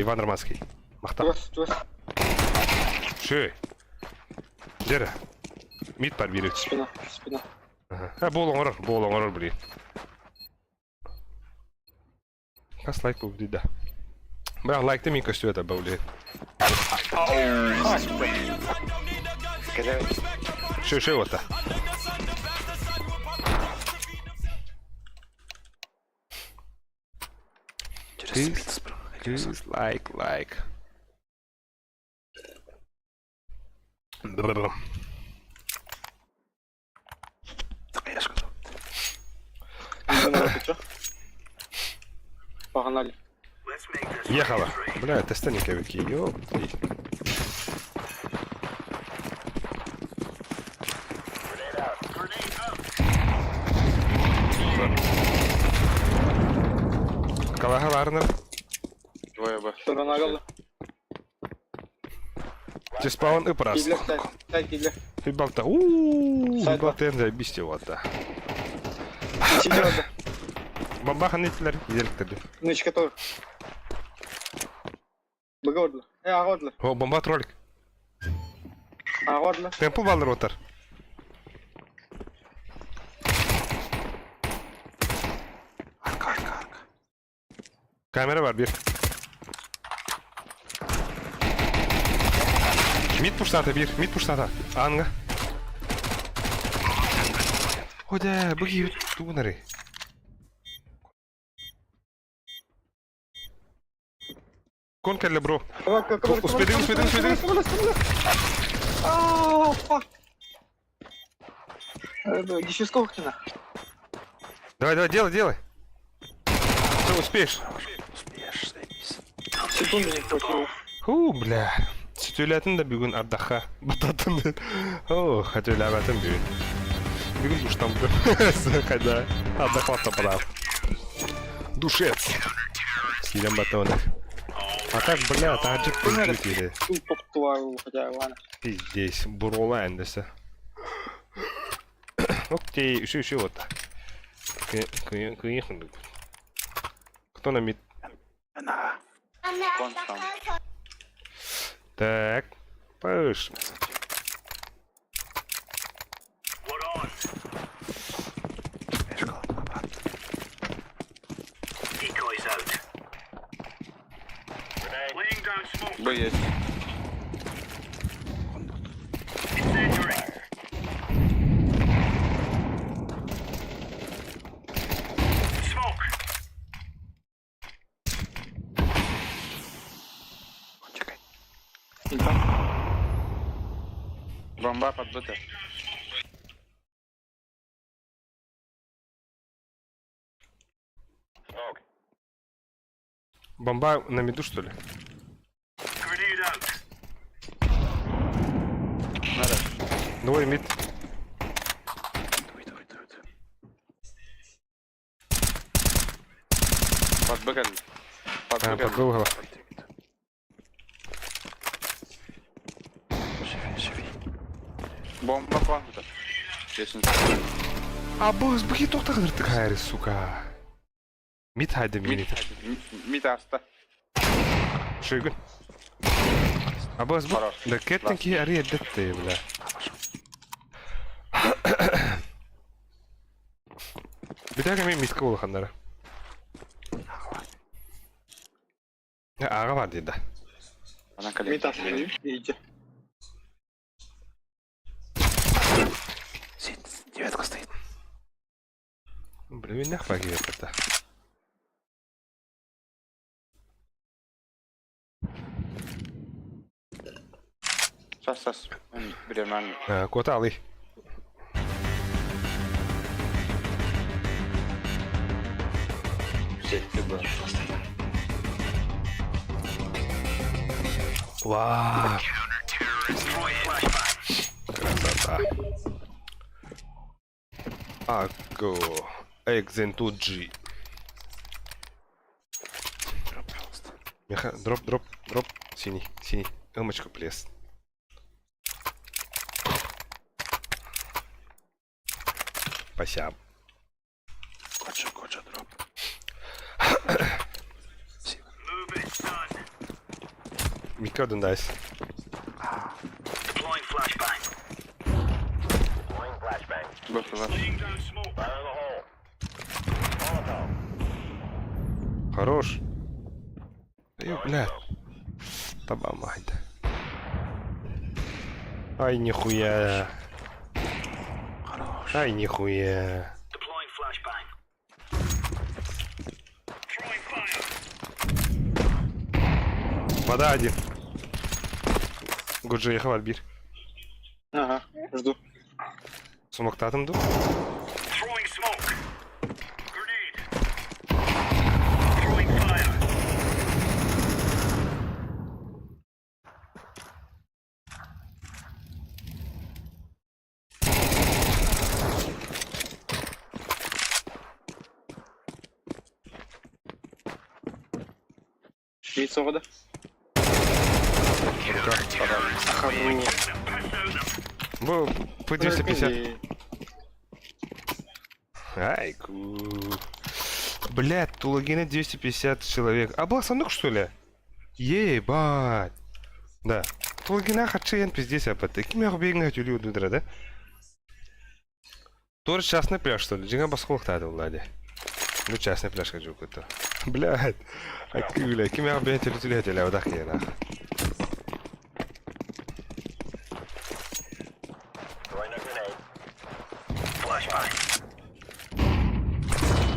Иван Романский. Махта. Шей. Дера. Мид бар бири. Спина, спина. А, бол оңорор, бол оңорор, блин. Хас лайк был видно. Бля, лайк ты мен көстү это, блин. Шей, шей вот. Please, please like, like. Бла-бла-бла. Погнали. Ехала. Бля, это станиковики, ёпты. Калаха Варнер. Двое Б. Сторона голы. Теспаун и прас. Кидлер, тай, тай, кидлер. И балта. Ууу, балта заебись вот да. Сидел, Бабаха нетилер, еліктірді. Нычка тоже. Быгордла. Агордла. О, бомба троллик. Агордла. Темпл баллар отар. Арка, арка, арка. Камера var bir. Mid pushната bir, mid pushната. Анга. Ода, буги тугунары. Кон келле бро. Успеди, успеди, успеди. Ааа, фак. Десять сколько? Давай, давай, делай, делай. Все, успеешь. Успеешь, заебись. Секунды не хватило. Ху, бля. Сөтүөлээтим да бүгүн ардахха бататтым. О, хөтүөлээбэтим бүгүн. Бүгүн душтан Хайда ардах батта Душец. Киирэн батта А так, бля, таджик пиздец. Хотя, ладно. Пиздец, бурола эндесе. Окей, еще, еще вот. Кто на мид? На. Так, пыш. Б есть. Бомба под БТ. Бомба на миду, что ли? Надо. Двое мид. Давай, давай, давай. Под Б Под А, Б под Б угол. Живи, живи. Бомба планта. Лестница. А, б, бхи тоқтағыр тықайры, сука. Мид хайда мини. Мид аста. Шойгун. А б, б, да кеттен ки ари эдетте, бля. Бүтәге мен мидке улаханнара. Аға бар дейді. Она Мид аста, видите. Девятка стоит. Блин, нахуй это. Сейчас, сейчас. Берем Кота алы. Вау. Красота. Ако. Экзенту G. Дроп, пожалуйста. Меха, дроп, дроп, дроп. Синий, синий. Эмочка, плес. Спасибо. Коча, коча, дроп. Спасибо. Мика дайс. Б, Б. Хорош. Ё, блядь. Таба мать. Ай, нихуя. Хорош. Ай, нихуя. Вода один. Гуджи, ехал Альбир. Ага, жду. Сумактатым ду. Мид соғыда. Бу П-250. Ай, ку. Блядь, Тулагина 250 человек. А был сундук, что ли? Ебать. Да. Тулагина хачи пиздец апат. Ким я бегна тюлю дудра, да? Тоже частный пляж, что ли? Джинга басколк тады владе. Ну, частный пляж хочу какой-то. Блядь. А бля, ким я бегна тюлю тюлю тюлю, вот так я нах.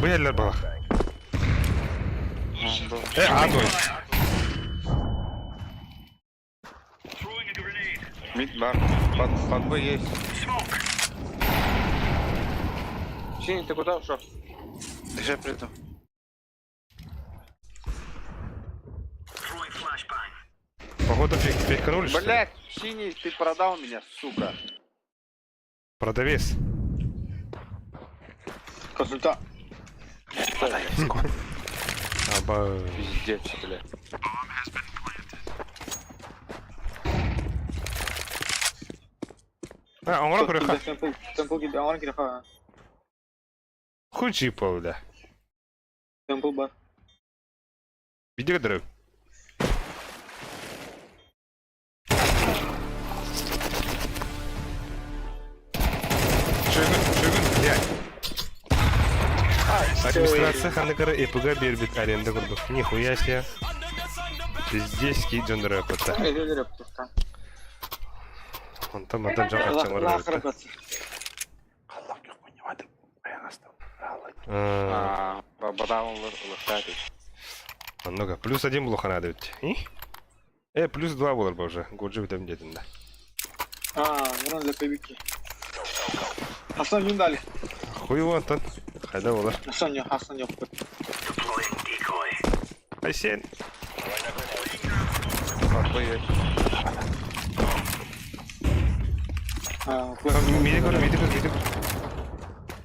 Бу yerler bak. E A Мид бар. Под, под Б есть. Синий, ты куда ушел? Сейчас приду. Походу фейк фейканули, что ли? Блять, синий, ты продал меня, сука. Продавец. Консультант. Аба... Пиздец, блядь. А, оҥоро көрүөххэ. Темпл, темпл киирдэ, оҥорон киириэххэ. Хуй чипа, бля. Темпл бар. Видео көрдөрөм. Чөгүн, чөгүн, блядь. Администрация ханныгары ЭПГ биэрбит аренда курдук. Нихуя себе. Пиздец, ки дьоннору эппэтэ. Онтон мантан дьон харчы оҥорор эбит. А, Оннуга. Плюс один булуха надо ведь. Э, плюс два буолар уже. Годжи бүтөм диэтин да. А, вон для побеги. Хасан не дали. Хуй его, Антон. Хайда буолар. Хасан не, Хасан не. Айсен. Миди көр, миди көр, миди көр.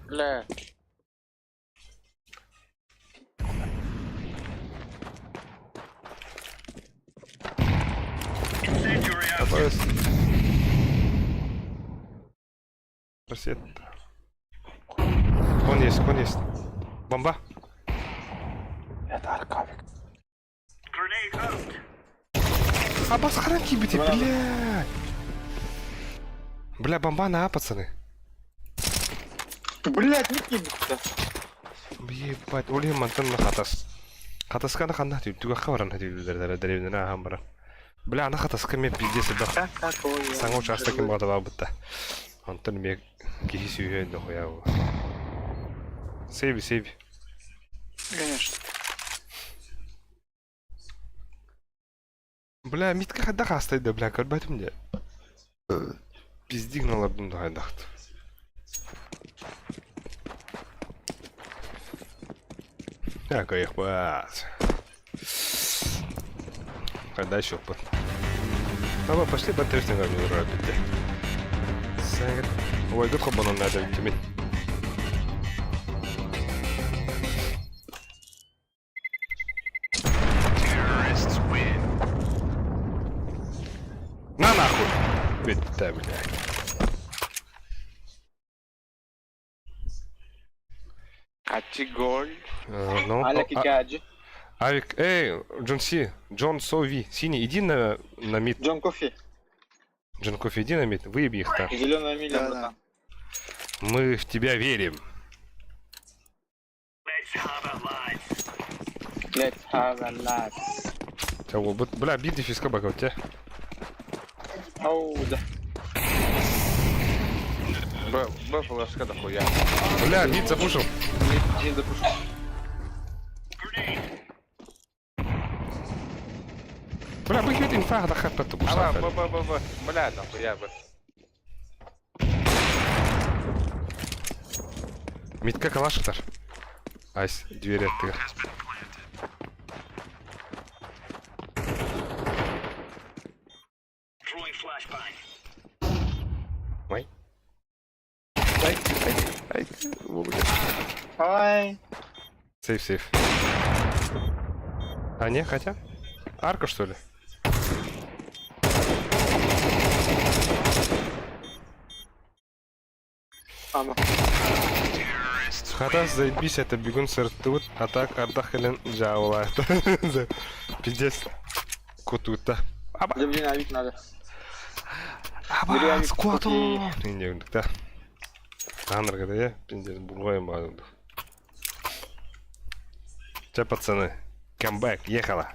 Бля. Просет. Кон есть, кон есть. Бомба. Это аркавик. А басхаран кибите, бля. Бля, бомба на А, пацаны. Блять, не кибите. Ебать, ол иһин мантан хатас. Хатасканы ханна түгэххэ баран дэриэбинэни ааһан баран. Бля, аны хатаска эмиэ пиздец элбэх саҥа учаастак ким баҕаталаабыт да. Онтон эмиэ киһи сүүһүөн дохуя Сейви, сейви. Конечно. Бля, Митка хайдах аастай да, бля, көрбөтүм дии. Пиздигин олордум да хайдахт. Так, кыайыахпыт. Хайда ещеппут. Давай, пошли батарейный гарнитур бүттэ. Ой, хобонон надо бүтүмүн. На нахуй! Бүттэ, блядь. Хачи голь. Ну, Аля а, Кикаджи. Авик, эй, Джон Си, Джон Сови, Синий, иди на, на мид. Джон Кофе. Джон Кофе, иди на мид, выеби их там. Зеленая миля, Да, братан. Мы в тебя верим. Let's have a laugh. Чего, бля, бит дефиска бака у тебя. Оу, да. Б, Б флешка дохуя. Бля, мид запушил. Не запушу. Бля, быхит инфа, да хат А, Б, Б, Б, Б. Бля, дохуя, Б. Мидка калашытар. Айс, двери аттыгар. Ой. Ай, ай, ай, Ай. Сейф, сейф. А, не, хотя? Арка, что ли? Ама. Хатас, заебись, это бегун сыртут, а так ардах элен джаула. Пиздец. Кутута. Аба. Да блин, авик надо. Аба, сквату. Не, да. Анрга, да я? Пиздец, бургоем баду. Че, пацаны, камбэк, ехала.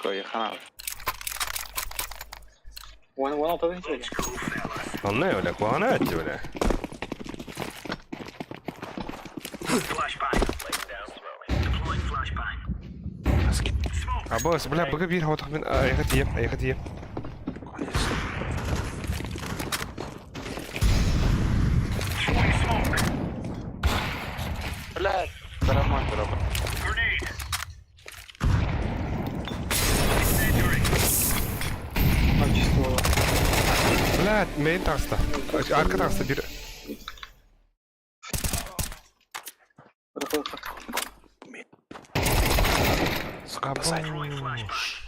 Поехала. Вон, вон, алтадан söyle. Онно бля, куһаҕана этти бля. Абас, бля, быга биир хотох мин айга тием, айга тием. Блядь! Роман, Роман. Качество. Блядь, main таҕыста. Арка таҕыста бир. Абуш.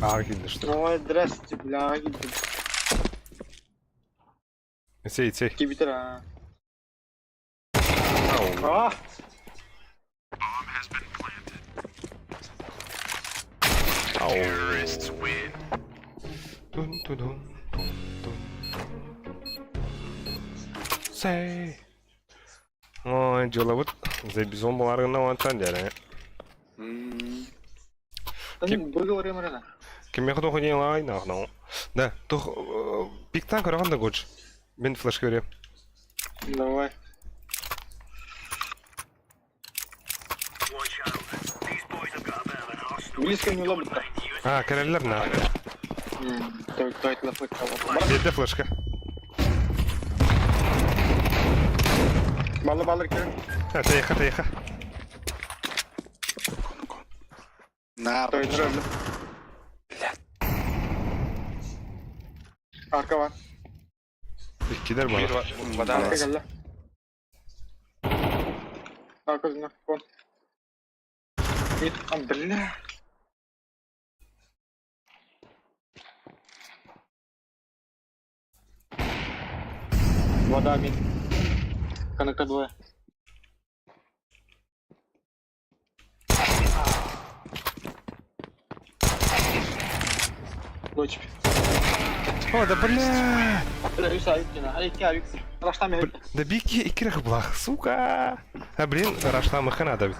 Аар киирдэ что ли? Ой, здрасте, бля, гидим. Сей, сей. Кибитер, а. А! Тун тун тун тун Сей. Ой, дьыалабыт забизон буоларгына уонтан дьэрэ. Там выговорим рано. Кимиэхэ туох диэн лаай нахно. Да, туох пиктан көрөҕүн да гоч. Мин флешка берем. Давай. Близко не лобит-то. А, кэлэллэр на. Той, той, той, Биэрдэ флешка. Баллы, баллы, кирин. А, тайха, тайха. На, Той, той, Арка бар. Иккилэр Бир бар. вода Арка кэллэ. Арка зна, вон. Нет, а, бля. Вода, мид. Коннектор двое. Дочь. О, да бля! Бля, үс айык кена. Айык айык. Раштам я. Да бики икрых блах, сука! А блин, рашламыха надо.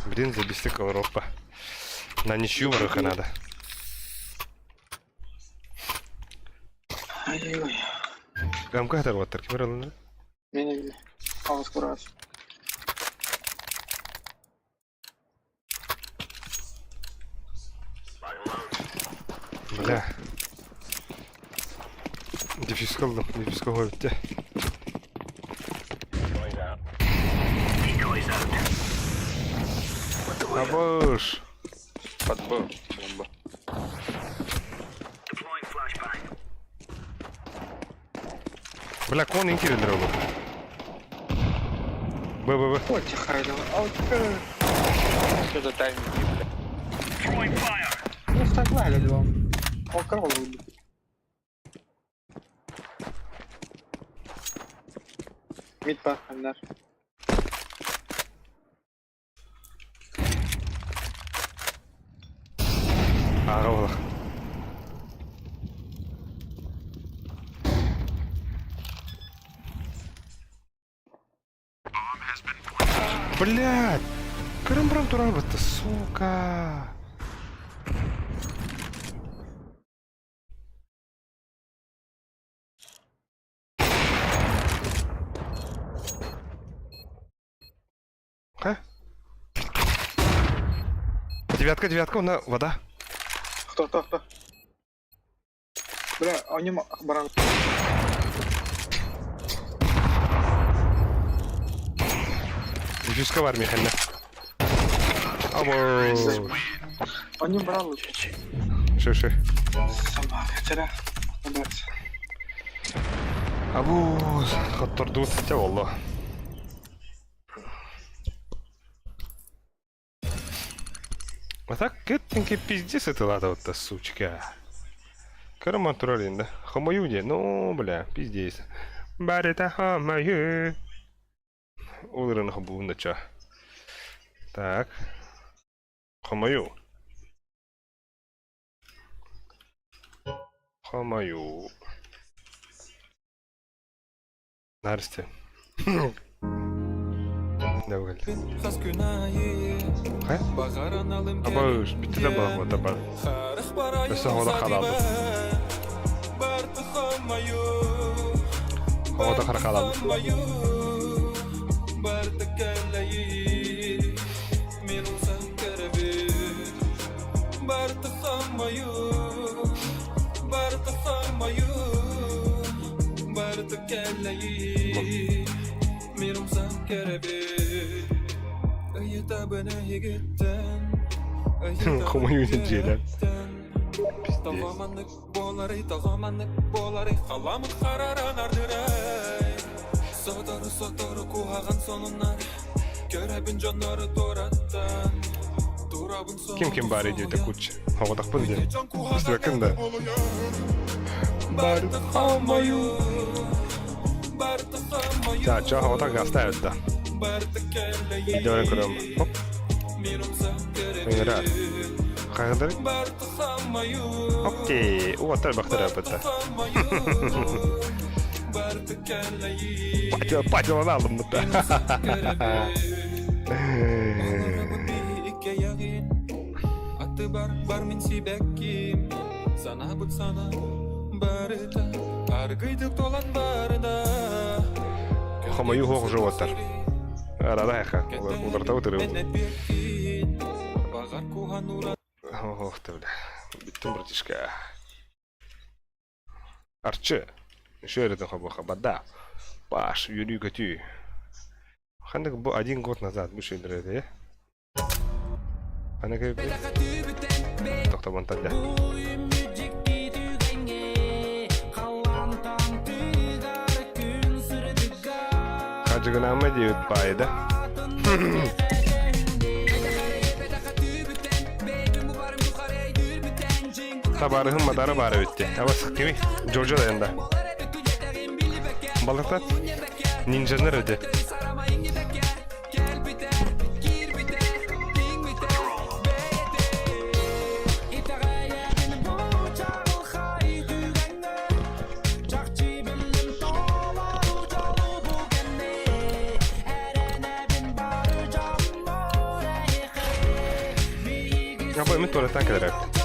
Блин, забесик Европа. На ничью вороха надо. Ай-ой. Гамка тарваттар, ким аралында? Мени биле. Алыс курас. Бля. Дефьюз кылдым, дефьюз кылып Абыш. Под Б. Бомба. Бля, кон инкирендер ол. Б, Б, Б. Ой, тихо, Что за тайминг, бля? Ну, стакла, два. О, корова Mid var, Önder. Аға олақ. Блядь! Көрін бұрам турар бітті, сука! Ха? Девятка, девятка, на вода. Кто, кто, кто? Бля, они баран. Дефьюзка бар механна. Або. Они брал. Шö шö. Собака, вчера. Абу, хоттордуу ситэ болло. А так кеттинки пиздец это ладно вот та сучка. Караман туралин, да? Хамаюде, ну, бля, пиздец. Барита хамаю. Улырын хабуында ча. Так. Хамаю. Хамаю. Нарсте. Давай. Хэ? Абы битте бар вот бар. Өсө хода халалды. Хода хара халалды. Хомойуу дьиэлэр. Пиздец. Ким ким баар диэбитэ кучча. Хоҕотохпун диэн. Истибэккин да? Чаача хоҕотох гаста да. Видеоны көрөм. Хоп. Ыҥыра. Хайдары? Окей. Уоттар бахтар аппыта. Патила, патила алдым бутта. Хомойуу хуох животтар. Арада хайха. Удартау тырыбыт. Ох ты, бля. Бүттүм, братишка. Арчы. Еще эрэтин хобуоха. Бада. Паш, үөрүү-көтүү. Ханнык бу один год назад бу шөйдөрөтэ. Ханнык Тохтобонтан да. Хажыгынаама диэбит баайы да. Табаарыһым Мадара баар эбит дии. Абас кими? Джорджо дайында. Балыктат нинджанар эти. Апа мен туалеттан кэлэр эбит.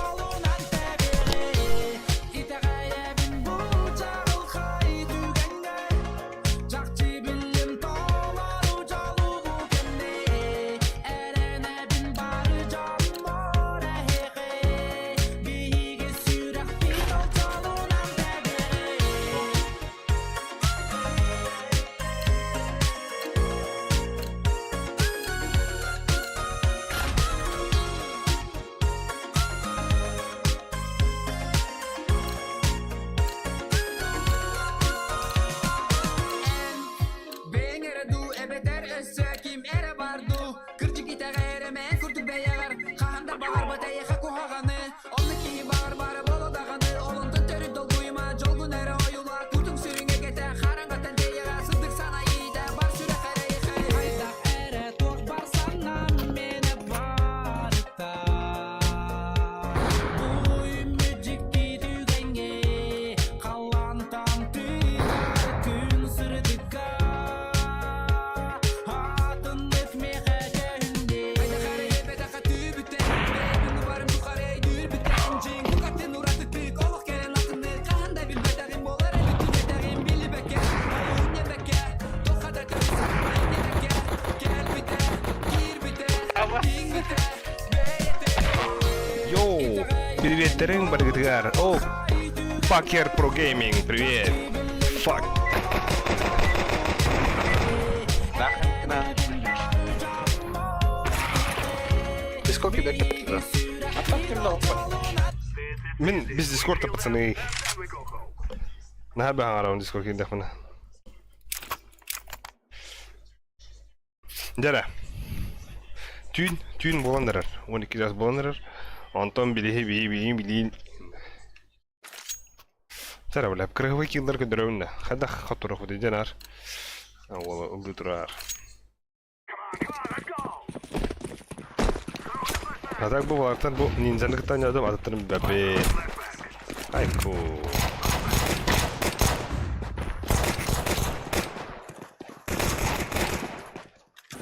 Йоу! Приветтериҥ барыгытыгар! О, Fucker Pro Gaming, привет! Fuck! Дискорд кида. А так темно. Мин без дискорда, пацаны. Наһаа баҕарабын дискорд киирдэхпинэ. Дьэ Түүн, түүн буолан эрэр. 12 час буолан эрэр. Онтон билиһи бии бии билиин Сара бля, кырыһыбай киллар көрдөрөбүн да. Хайдах хотторохпут дьэн аар. Уола ыллыы турар. А так бу балартан бу ниндзяны кытта оонньоодум атыттарын билбэппин. Айку.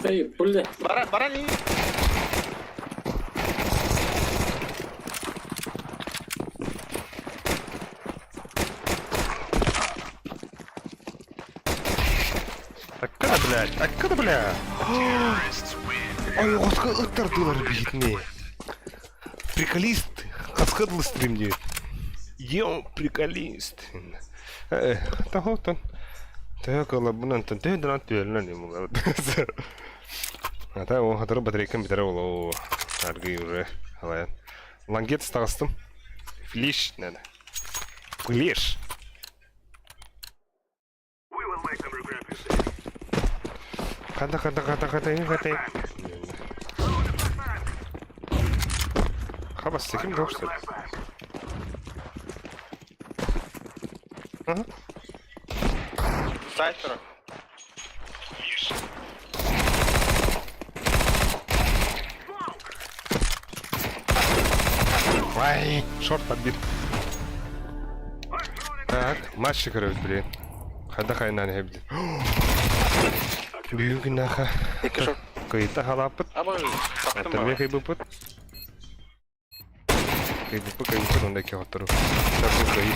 Эй, пульда. Бара, барани. Аккада, блядь, аккада, бля. Ойоҕоско ыттардылар биитини. Приколист, хаскыдыл стрим диэбит. Ем приколист. Тахотон. Төһө кылабынан төһө донат түөлүнэн юм Ата о хатыры батарейкам битэрэ болоо. Аргы уже алайын. Лангет стағыстым. Флиш надо. Флеш. Хата хата хата хата хата. Хабас ким что Ага. Сайт Ай, шорт подбит. Так, матч көрөбүт блин. Хада хайнан хэбди. Бүгүн күннээхэ. Икки шорт. Кыйта халааппыт. Абы, таптым Атамия ба. кыйбыппыт. Кыйбыппыт, кыйбыппыт, онда икки хоттору. Саргы кыйы.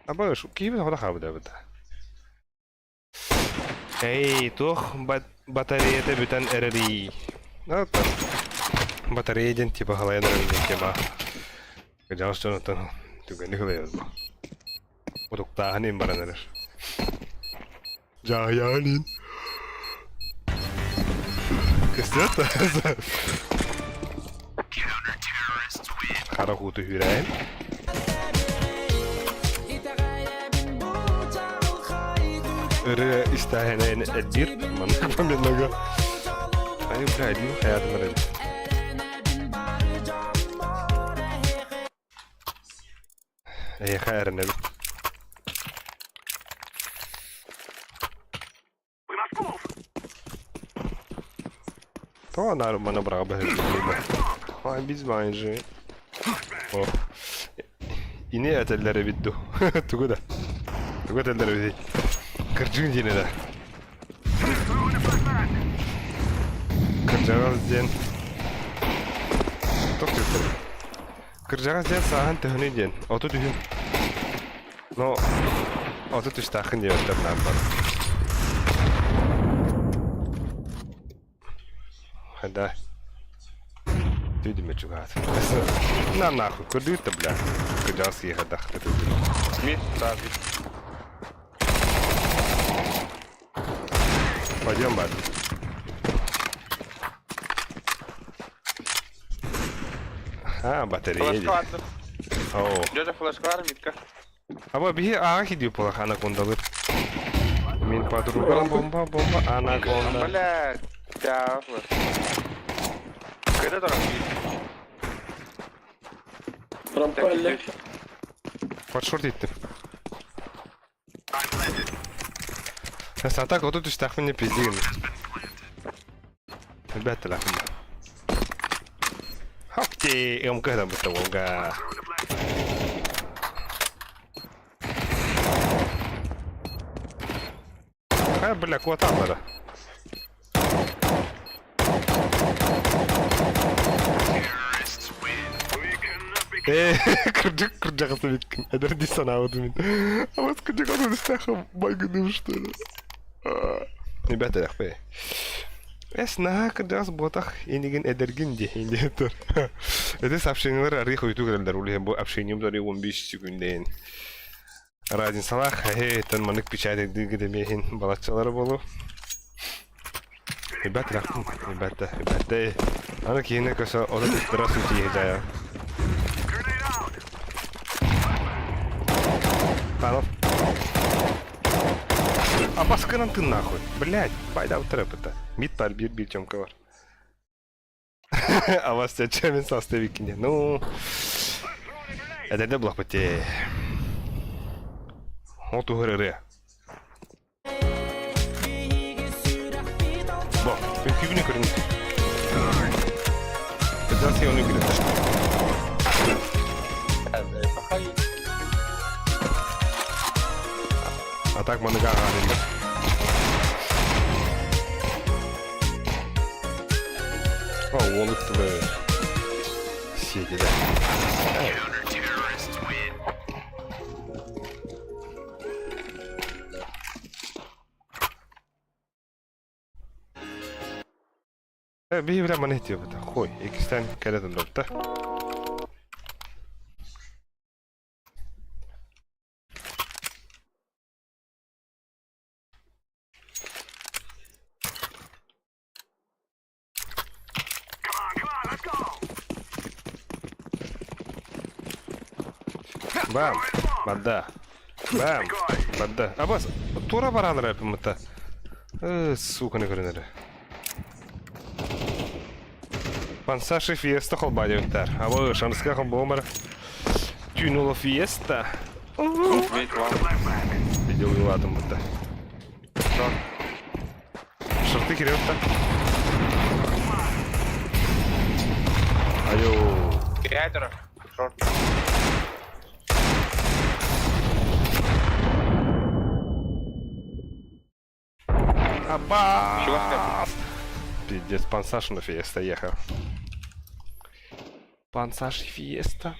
Аба, киһибит хода хаабыт эбит. Эй, туох батареята бүтэн эрэрий? Батарея диэн типа халайан эрэр диэн тема. Кыдьаҕас дьонуттан түгэни кылайар бу. Утуктааһын иһин баран эрэр. Дьаһайаан иһин. Көстүөт Хара хууту үүрээн. Ырыа истээһинэ элбиир. Маннык памятнага. Ай, бля, один хаятым эрэ. Эйиэхэ эрэнэбин. Тоҕо наар маны быраҕа бөһүллүбэ. Ай, biz баайжы. О. Ини этэллэр эбит ду. Тугу да. Тугу этэллэр эбитий? Кырдьыгын диэн да. Кырдьаҕас диэн. Тох диэбиттэр. Кырдьаҕас диэн сааһын төһөнүй диэн. 33. Но 33-тааххын диэбэттэр нааммар. Да. Түйдүмэ чугаат. На нахуй, кырдыыр да бля. Кырдьаҕас киһиэхэ дахта түйдүмэ. Мид, да, мид. Пойдем, бат. А, батарея. Флешка баар. Оо. Дьэ, флешка баар мидка. Аба биһи ааҕа кидиу полах анакондалыр. Мин подругам бомба бомба анаконда. Бля, да, флешка. Когда там мид? Рампалля. Подшорт иттим. Сатак 33 тахмин пиздигин. Ребята, лахмин. Хопти, МК там будто Волга. Хай, бля, куда бара. Ээ, кырдьык кырдьаҕас эбиккин. Эдэрдии санаабытым мин. Абас кырдьык отут майгыным что ли? Ребята, яхпай. Эс наһаа кырдьаҕас буотах инигин эдэргин дии индиэтэр. Это сообщениелар арый хойутуу кэлэллэр улиһин бу общением дори 15 секундэйин. Разницалаах эһэттэн маннык печатайдыырга дэмиэһин балаччалара буолуо. Ребята, ребята, ребята. Аны киһини көсө 33 сүүтиһи дьайа. Павлов. А баскынан ты нахуй. Блять, байда утырапыта. Мид бар бир бир тёмка бар. А вас чемин составикине. Ну, эдерде булах бите. Ол туһыр Бо, үкүбүнү көрүн. Кыдас оны көрүн. А так маныга ағарында. О, олыктылы. Сиэди да. Биһи билэ маны иһтиэбит. Хуй, иккистээн кэлэ тыллыбыта. Бам! Бадда. Бам! Бадда. Абас, тура баралар эпиммыта. Э, сука не көрүнэрэ. Пансаши фиеста холбаадебиттэр. Аба шанска холбоомар. Тюнула фиеста. Видео уйулаатым бутта. Шорты кириэхтэ. Айо. Кириатор. Шорт. Абас! Пиздец, пансаш на фиеста ехал. Пансаш фиеста.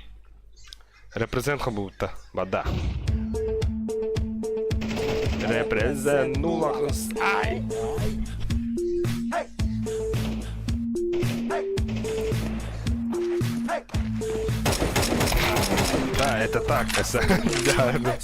Репрезент хабута. Бада. Репрезент нула Ай! Да, это так, это, да, да.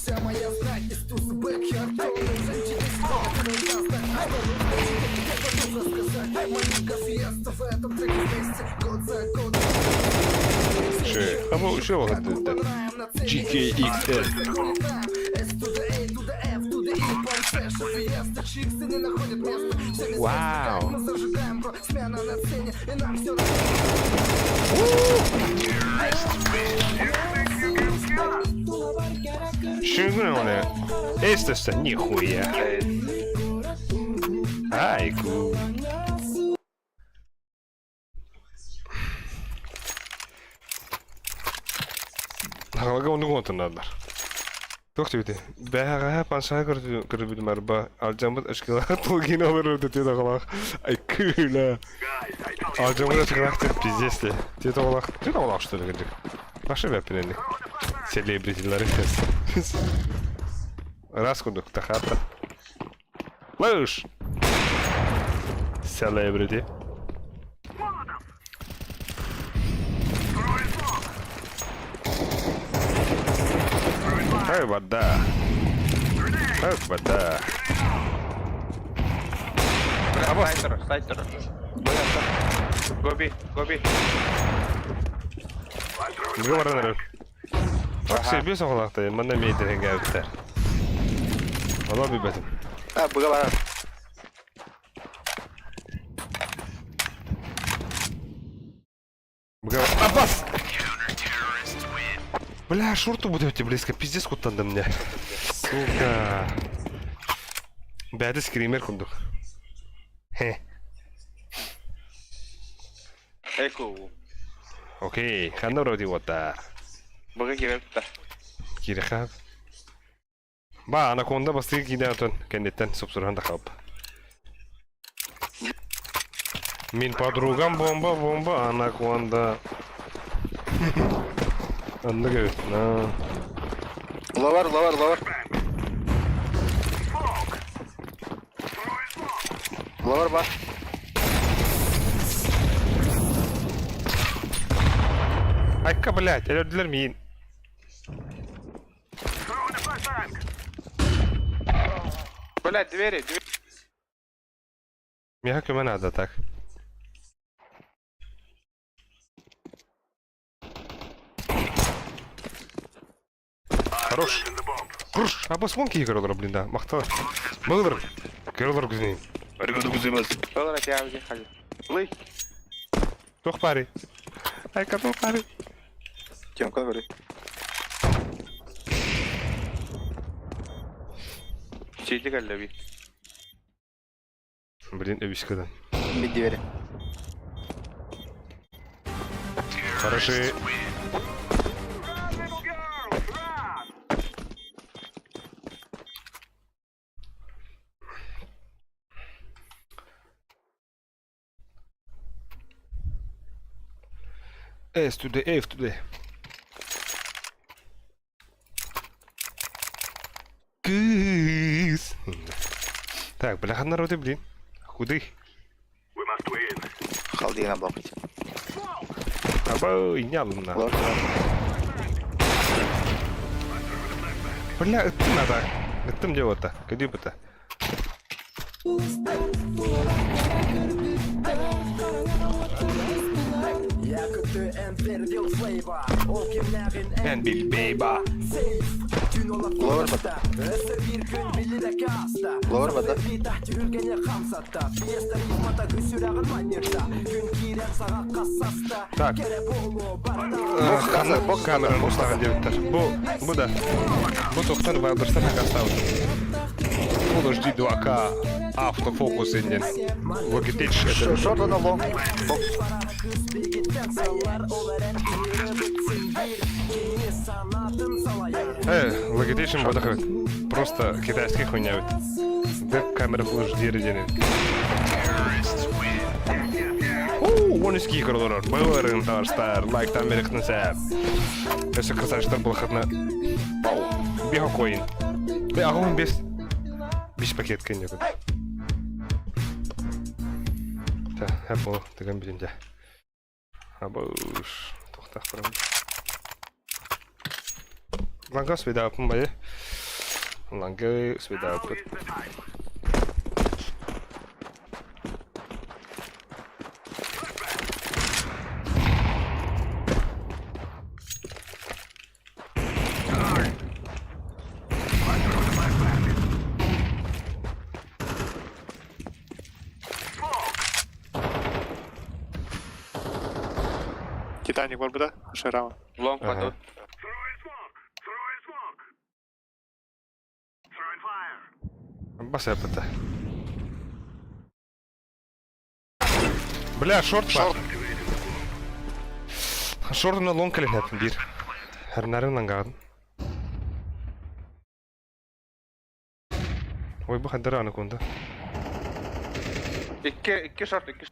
Ши, а мы еще вот это. GKXL. Вау. Шигуны. Эстеста нихуя. Айку. Хаҕалага оннук оҥотуннардар. Туох диэбитий? Бэҕэһээ пансаҕа көрбүтүм арба алдьаммыт очкилаах тылгин олорор тиэт оҕолоох айкыыла. Алдьаммыт очкилаах диэн пиздец дии. Тиэт оҕолоох тиэт оҕолоох что ли кырдьык. Ваша бэппинэнник. Селебритилары Раз курдук тахаатта. Лыж! Селебрити. Эй, вода. Эй, вода. Сайтер, сайтер. Гоби, гоби. Говорю, Сербия соҕолоохтой, манна миэйдэрингээбиттэр. Олоо билбэтим. А, быга барар. Быга Аббас! Бля, шорту буду идти близко, пиздец куттанды мне. Сука. Бәді скример курдук. Хе. Эко. Окей, ханна вроде вот да. Быга киирэр Киирэхэ. Ба, анаконда бастыгы киинэ отон кэнниттэн супсуруһан да хаалба. Мин подругам бомба, бомба, анаконда. Оннук эбит. На. Ловар, ловар, ловар. Ловар бар. Айка, блядь, өлөрдүлэр миин. Блядь, двери, двери. Миэхэ көмө наада так. Хорош. Круш. Абас вон киһи көрөлөр, блин, да. Махтал. Мылыр. Көрөлөр күзүнүн. Аригато гозаймасу. Доллар я хали. Лый. Туох баарый? Айка туох баарый? Тёмка, говори. Сиди кэллэби. Блин, өбүскэдэн. Мид двери. Хороши. S to the F to the. Кыс. Так, бля, народы, блин. Худых. Халдыына блок. Аба, инне алынна. Ловер. Бля, ыттым ата. Ыттым деп ота. Көдүй бұта. Эн билбейба. Ловер бата. Ловер бата. Так. Ханы камераны устаган диэбиттэр. Бу, бу да. Бу тохтон Вайлдерстан хакастаабыт. Full HD 2K автофокус иннин. Logitech это. Шорт на лонг. Logitech бодох Просто китайский хуйня ведь. Веб камера Full HD диэн. Уу, 12 көрөлөр. Бөөрүн табарстар, лайктан берихтин сәп. Өсө красавчиктар булахатна. Пау, беха коин. Бе агын бес. Биш пакет кен yok. Та, хәп тыган биринде. Абыш, тоқтақ барам. Ланга свидапын бай. Ланга свидапын. Титаник бар да? Шарама. Лонг Ага. падут. Бас это. Бля, шорт бар. Шорт на лонг калинет бир. Хернарын лангадын. Ой, бу хаддара анаконда. Икки, икки шорт, икки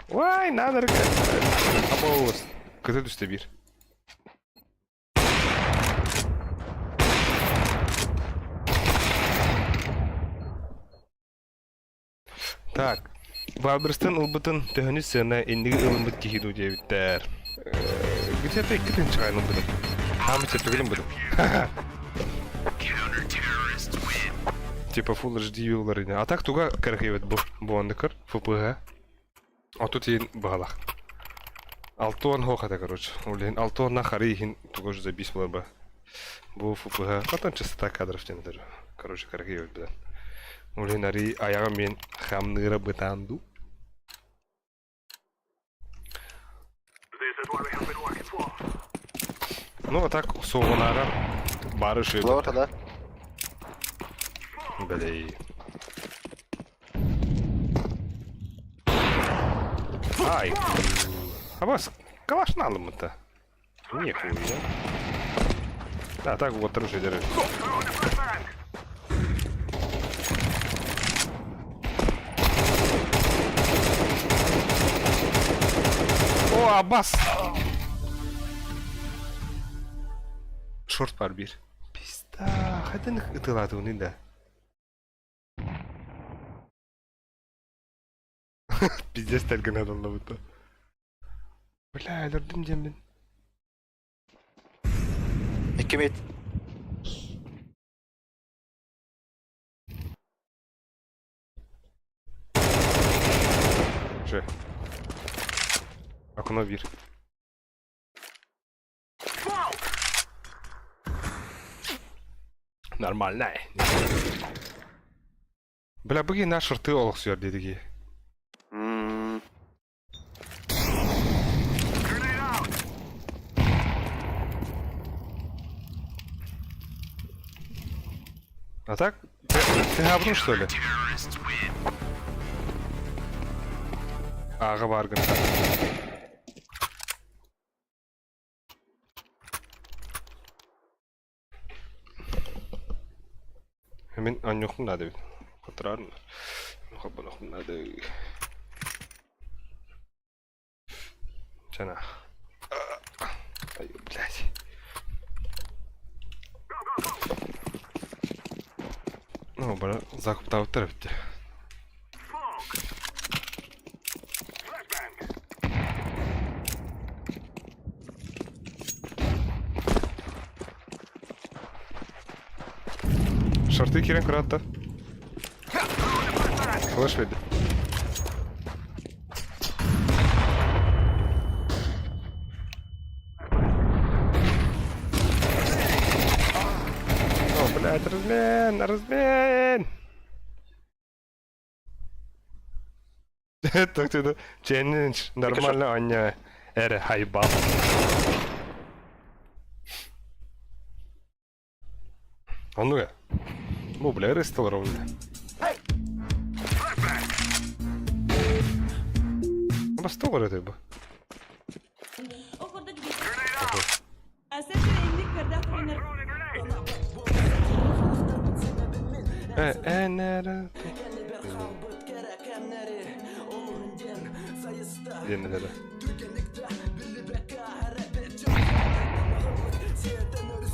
Вай, надо Абоус. Кызы түсті бир. Так. Валберстен ылбытын төһөнү сыана инниги ылыммыт киһи дуу диэбиттэр. Где-то икки тыһынчаҕа ылбытым. Хаамы чэпчэкилин быдым. Типа Full HD уларыня. А так туга кэрхэйбит бу. Бу анныкыр. ФПГ. А тут иин баҕалах. Алтуон хоохата короче. Улин алтуонна хары иһин туга уже забись буолар Бу ФПГ. Потом частота кадров диэн этэр. Короче, кэрхэйбит быдан. Улин ари аяҕым мен хамныыра бытаанду. Ну, а так, суоҕунааҕар бары Ловер да. Блей. Ай. А вас калаш налымыта. Нихуя. Да, так вот оружие держи. О, Аббас! Шорт бар бир. Пизда, хайдан ытылады да. Пиздец тәлген адамда Бля, өлөрдүм диэммин. Икки мид. Же. Окно бир. Нормально. Бля, буги на шорты олох сүйөр дедиги. А так? Ты, ты габрун, что ли? Ага, баргын. Мен аньохум надо. Хотрарн. Хабанохум надо. Чана. Ай, блядь. Ну, бара закуптабыттар битте. Шорты киирэн көрөөттөр. Флеш види. О, блядь, размен, размен! Так ты челлендж нормально аня эре хайбал. Оннуга. Бу бля рыстал ровно. Бастол это бу. Диэн этэ.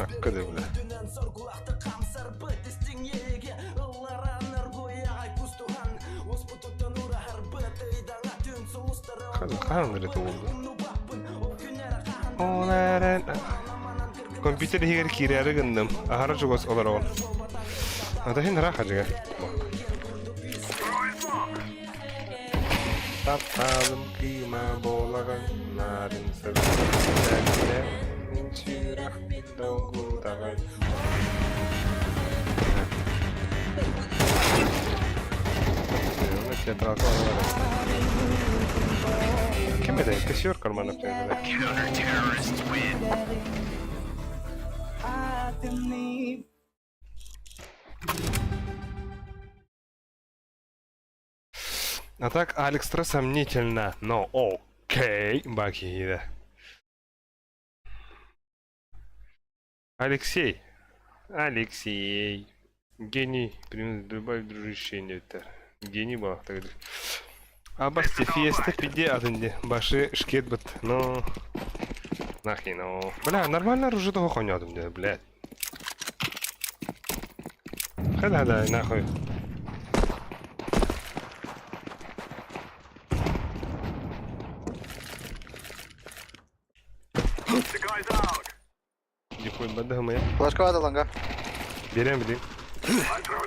Акка да бля. Хаһан эрэ туолду. Ол эрэн компьютер иһигэр киирээри гынным. Аһара чугас олороҕун. Ата иһин ыраах хадьыга. Тапталым кыыма буолаҕын, нарын сырдык мин сүрэхпин долгутаҕын. Ким это? Кассир карманов. А так, Алекстра сомнительно, но окей, Бакида. Алексей. Алексей. Гений. Прибавь, дружище, это. Гений был. Абасти фиеста пиде атын башы шкет бит. Ну. Нахи, ну. Бля, нормально оружие того хонядым, блядь. Хада, да, нахуй. Дихуй бадахмая. Флешка ланга. Берем, блин.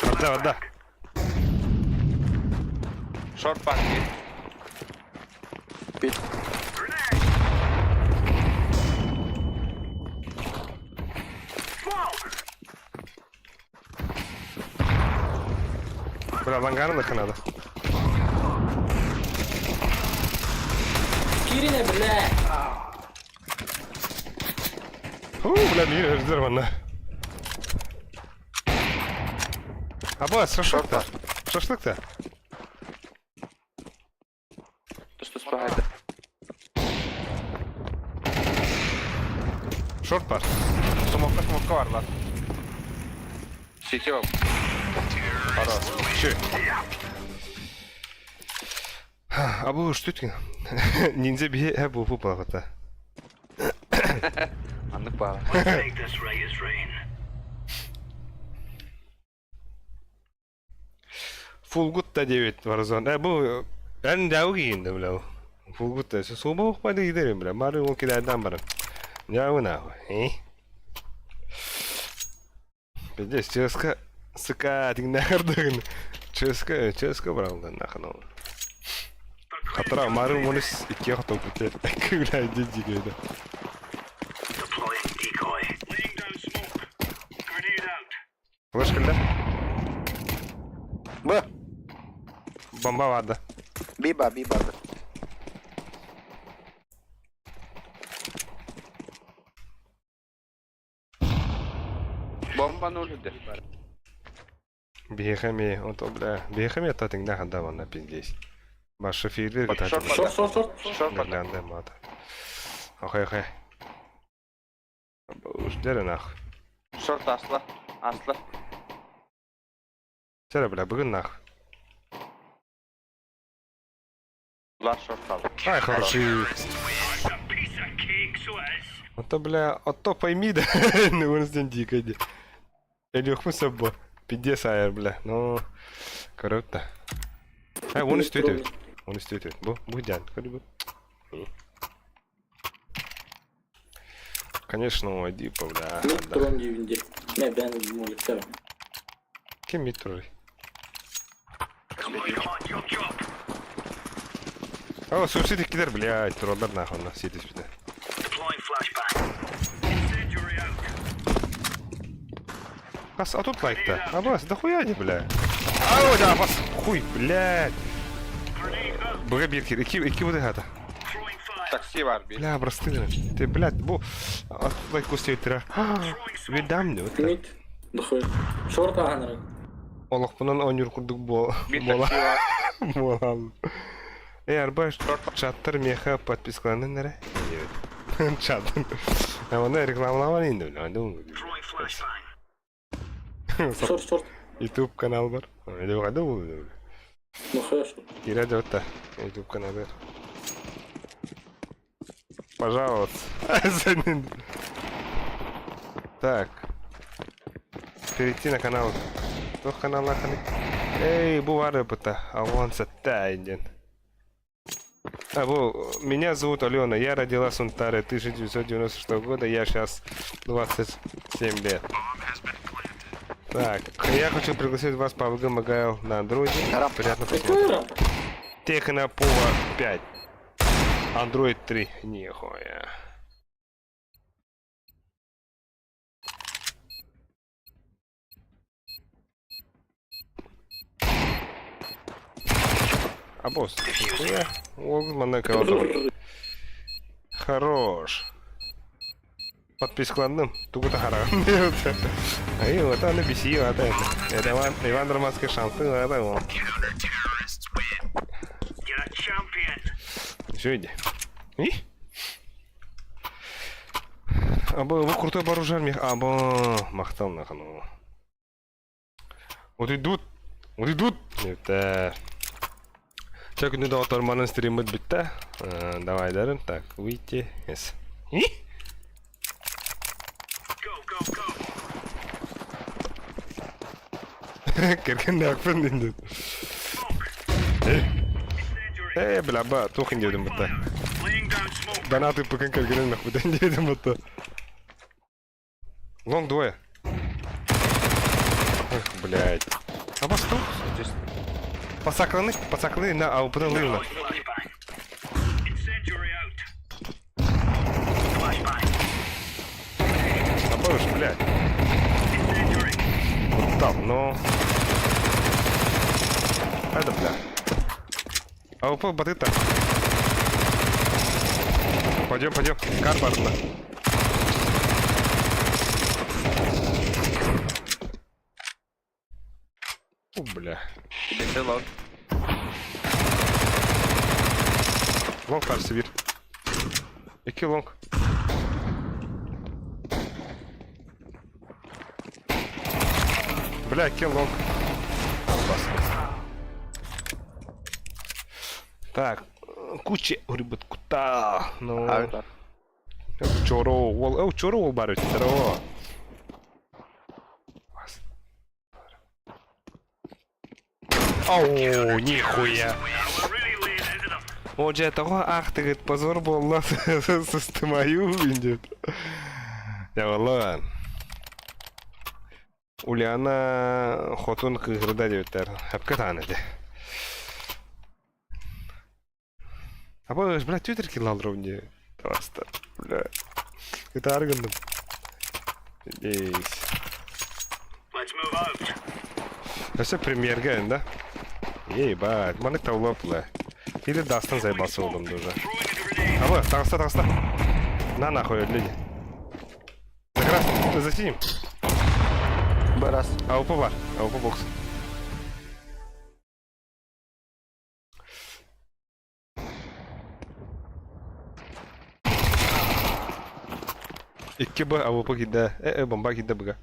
Отда, отда. Шорт парки. Пить. Бля, лангар надо. Кирина, бля! Фу, бля, мир взорвано. Аба, шашлык-то. Шашлык-то. Тус-тус Шорт пар. Смокка, смокка бар лар. Сити Хорош. Чё? Абу штүткин. Ниндзя бие бу бу балгата. Аннык баа. Фулгутта 9 Warzone. Бу эн дәү кийинде бля. Фулгутта суба укпады giderim бля. Бары ол кидерден барым. Дәү нахуй. Э? Пиздец, ЧСК СК тигнәрдеген. ЧСК, ЧСК бралды нахуй. Хатыра мары моныс икки хатып бите. Бля, дидигейде. Флеш килде. Б. Бомба барды. Биба, биба. Бомба нуль Биэхэ ото бля. Биэхэ та тиңдә ханда ванна пиздец. Башы фирлер Шорт, Шорт, шорт, шорт. Шорт Глянде мата. Охай, охай. Уж дере нах. Шорт асла. Асла. Тере бля, бүгін нах. Лар шорт алды. Ай, хороший. Ото, бля, ото пойми, да. Ну, он здесь дико иди. Или собой. Пиздец, айр, бля. Ну, круто. Ай, он истует. Он истует. Бу, бу, дян. Бу. Конечно, дико, бля. Трон дивинде. Не, бен моликтер. Ким мид турарый? О, суицид иккилэр, блядь, тураллар нахуй, на сиэтис бүтэ. Бас, а тут лайк-то? А бас, да хуя не, бля. А, да, бас, хуй, блядь. Быга биир кир, икки, икки быды хата. Такси бар бир. Бля, простыны. Ты, блядь, бу, а тут лайк кустейтера. Видам не, вот. Мид. Дохуй. Шорт аһанырын. Олохпунан оонньуур курдук Бир буола такси бар. буолан. Э, арбаш, чаттар меха подпискаланын эрэ. Чат. Оны рекламалаван инде, Шорт, шорт. YouTube канал бар. Кайда бул? Дохуй шорт. Кире жотта. YouTube канал бар. Пожалуйста. Так. Перейти на канал. Туох каналлаахыный? Эй, бу баар ыппыта. Ауан сэттэй диэн. А, бу, меня зовут Алена, я родилась в Сунтаре 1996 года, я сейчас 27 лет. Так, я хочу пригласить вас по PUBG Mobile на андроиде. Приятно посмотреть. Tecno Pova 5. Android 3. Нихуя. А босс, нихуя. Ол манна калдым. Хорош. Подпискаланным. Тугу тахараган. Ай, вот аны бисии, вот это. Это Иван, Иван Романский шансы, это он. Все, иди. И? Абы, бу крутой баружар мех. Абы, махтал нахану. Вот идут. Вот идут. Это... Чэ күнү доҕоттор манан стриммит бүттэ. Давай дарын. Так, выйти. Yes. И? Кэргэннээхпин диэн. Э, бля, ба, туох диэбитим бытта. Донаты пыкын кэргэнин мөхпүтэн диэбитим бытта. Лонг двое. Эх, блядь. А вас тут? Пасакланы, пасакланы на АУП-ны лыылар. Абыш, блядь. Вот там, но... Это, бля. АУП батыта. Пойдем, пойдем. Кар барна. О, бля. Лонг. Лонг карсы бир. Эки лонг. Бля, кен лонг. Так, куча рыбат кута. Ну. Чоро, ол, ол чоро ол бар өтті, Оу, нихуя. О, дьэ, тоҕо аахтыгыт позор буолла сыстымайыы диэн. Дьэ, буолла. Ульяна хотун кыыһырда диэбиттэр. Сөпкө таҕан этэ. Аба, бля, Твиттер киллаллар мне. Просто, бля. Ытаары гынным. Здесь. Өссө премьерга да? Ебать, маннык таулап бля. Или Дастан заебался болдум уже. Аба, таҕыста, таҕыста. На нахуй, люди. Как раз затянем. Барас. АВП бар, АВП бокс. Икки Б АВП киирдэ. Э, э, бомба киирдэ быга.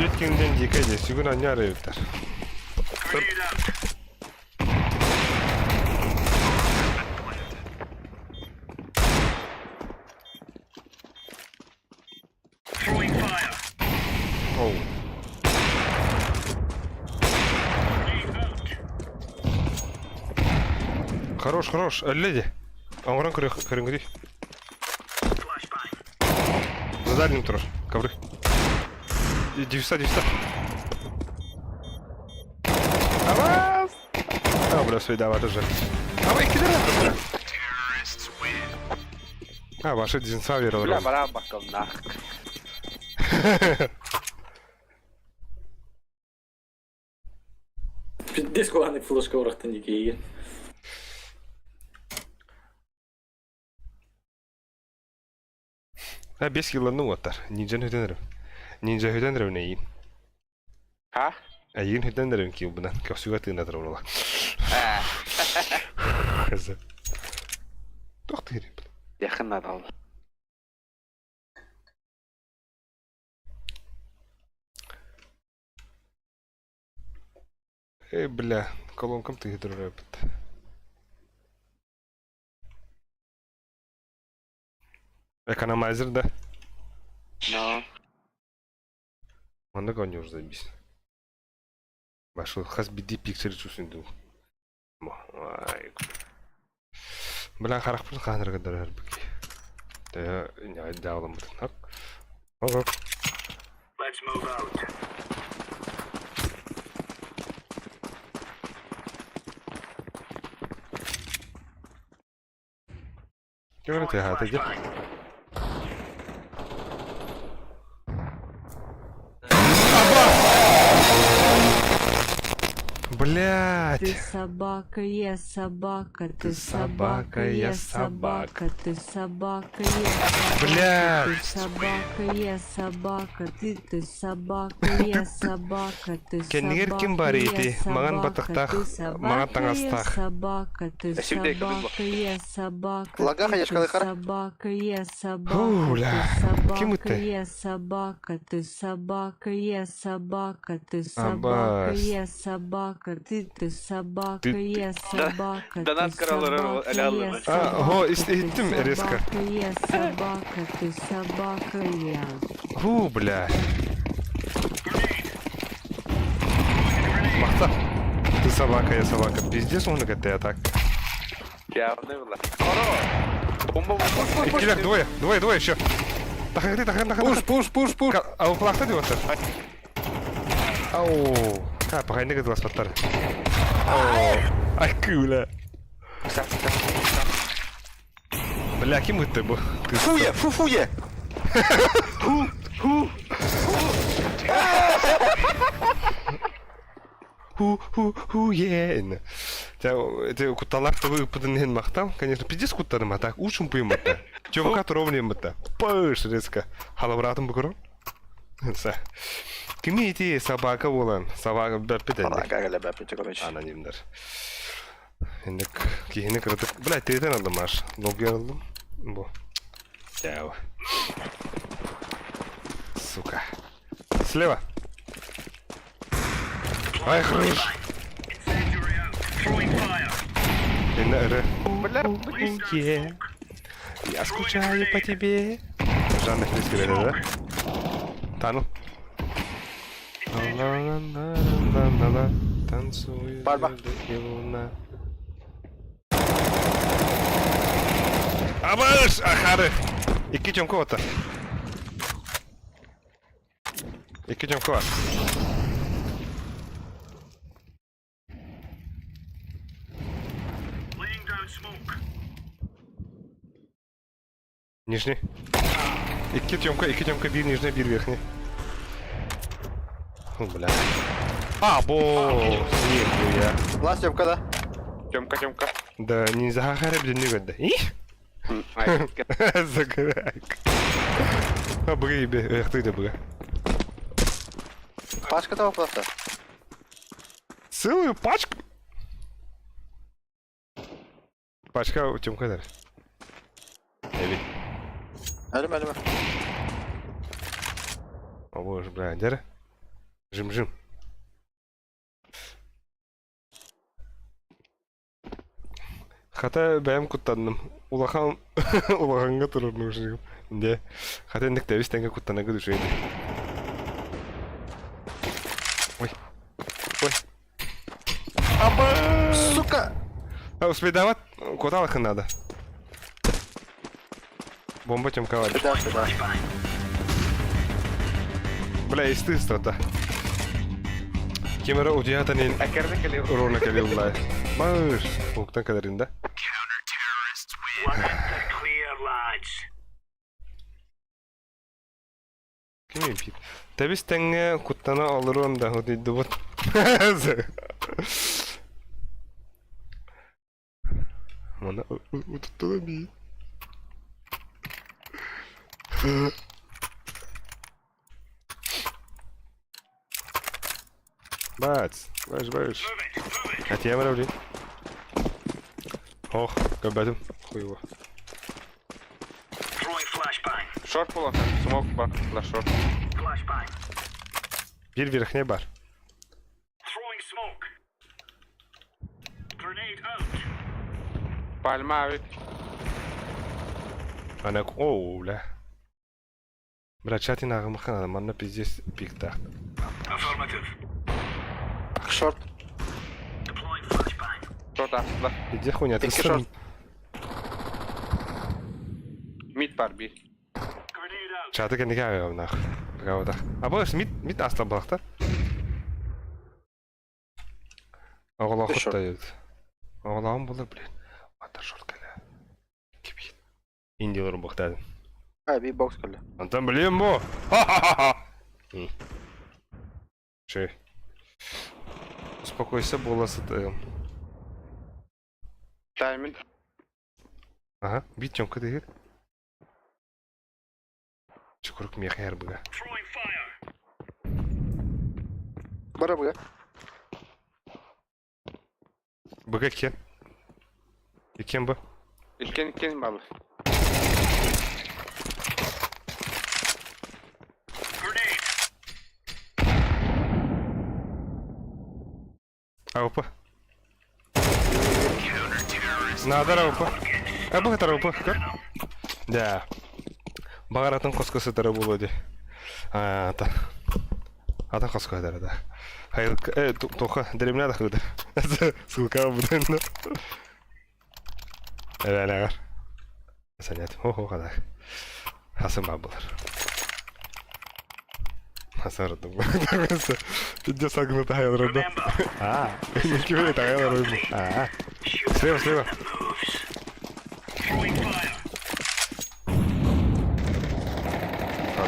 Түөрт киҥдэн дикэй дии, сүгүн анньа арыйбыттар. Оу. Хорош, хорош, леди. Оҥорон көрүҥҥүтүй. Задним турар. Ковры. Девса, девса. Авас! А, бля, свидава тоже. А вы кидали? А, ваши динсавер. Бля, бара бакам нах. Пиздец куһаҕан флешка урахтан дикейген. А, бес килоны уоттар. Ниндзя хүтэн эрэ. Ниндзя хүтэн эрэ эйин. Ха? Эйин хүтэн эрэ килбынан. Көсүгө тыына турар була. Хз. Туох тыыры? Якын надо. Эй, бля, колонкам тыһы турар эбит. Экономайзер, да? Но. Маннык оонньуур заебись. Башу хас биирдии пиксели чувствую. Ай. Бля, харахпын хаанырга дарарбык. Тэ дьаалыммытын. Ого. Ким эрэ тыаһаата дии. Блять! Ты собака, я собака, ты Ты собака, собака, я я собака. собака, ты собака, я собака, Блядь! ты собака, я собака, ты ты собака, я собака, ты Кэннигэр ким собака, баар я ити? Маҥан собака, батыктаах, ты маҥан собака, я таҥастаах. собака, ты Спасибо, собака, я собака, Лага, ты конечно, ты хар. собака, я Фу, собака, бля. ты Ким собака, это? я собака, ты собака, я собака, ты собака, Абас. я собака, ты ты собака, Ты- я собака, ты Донат краллары собака, эле я алыр. А, го, собака, ты иһиттим резко. собака, я собака, ты собака, я. Фу, бля. Махта. Ты собака, я собака. Пиздец он это я так. Явный была. Хоро! Бомба, бомба, Иккилэр двое, двое, двое еще. Тахары, тахары, тахары. Пуш, пуш, пуш, пуш. Ау, плахта дип Ау. Ха, пахайны кытылас баттар. Ау. Ай, кыла. Бля, ким ытты бу? Ты Фуе, фу, фуе! Ху, ху. Ху, ху, ху, е. Те кутталар тобы ыппытын иһин махтал. Конечно, пиздец куттаным, а так учум пыйматта. Чёмка туровнемматта. Пыш резко. Халабратым букурон. Са. Кими ити собака болан? Собака бәппет энди. Собака бәппет, короче. Анонимдер. Инник киһини кыратык. Бля, тиэтэн алдым аш. Логи алдым. Бу. Дяу. Сука. Слева. Ай, хорош. Бля, Е. Я скучаю по тебе. Жанна Христина, да? Тану. Ла-ла-ла-ла-ла-ла. Танцует Барба. звезды и луна. Абаш! Ахары! Икки Тёмка ота. Икки Тёмка бар. Нижний. Икки Тёмка, икки Тёмка, биир нижний, биир верхний. О, бля. А, бо, нихуя. Лас, Тёмка, да? Тёмка, Тёмка. Да, не захахара, блин, не года. И? Ай, Закрывай. А, бри, бе, эх, ты да бра. Пачка того просто. Целую пачку? Пачка у Тёмка да. Эби. Әлім, әлім. О, боже, бля, дәрі. Жим-жим. Хата бэйэм куттанным. Улахан улаханга турар нужно. Де. Хата инник тэбис тэҥҥэ куттанарга үчүгэй. Ой. Ой. Аба! Сука! А, успей Куда надо? Бомба Тёмка валит. Да, да. Бля, исты-исты Ким эрэ утуйаатан Акерде кэлиэ. Ровно кэлиэ уллай. Мыр, уһуктан кэлэрин да. Ким импит? Тэбис тэҥҥэ куттана олоруон да утуйдубут. Мана утуттула бии. Бац, бач, бач. Атьям блин. Ох, көрбөтүм. Хуево. Шорт буолан, смок бар, la шорт. Биир верхний бар. Пальма авик. Ана, оу, бля. Бля, чатин ағымхан, манна пиздец пиктах. Шорт. Шорт астла. Иди хуйня, ты Икки сам. шорт. Мид бар би. Чаты кэнники ааҕыамнаах. Быгаабатах. А бу мид мид астан балахтар. Оҕолоох Шорт. куттайыт. Оҕолооҕум булар, блин. Ата шорт кэлэ. Кибит. Индиялар бухтадым. А, би бокс кэллэ. Антон билиэм бу. Ха-ха-ха-ха. Ши. Успокойся, буола сытыым. Тайминг. Ага, бит чонка дыгыр. Чукурук миэхэ быга. Бара быга. Быга кен. Иккен бу. Иккен иккен балы. Аупа. Надо аупа. А бу это аупа. Да. Бағаратын қосқы сытары болу де. А, та. Ата қосқы сытары, да. Хайр, э, тоха, деревня да хыды. Ссылка бұдан. Эвелягар. Санят. Хо-хо, хада. Хасым бабылар. Хасар Пиздец, агнута хайр А, не тагай А. Слева, слева.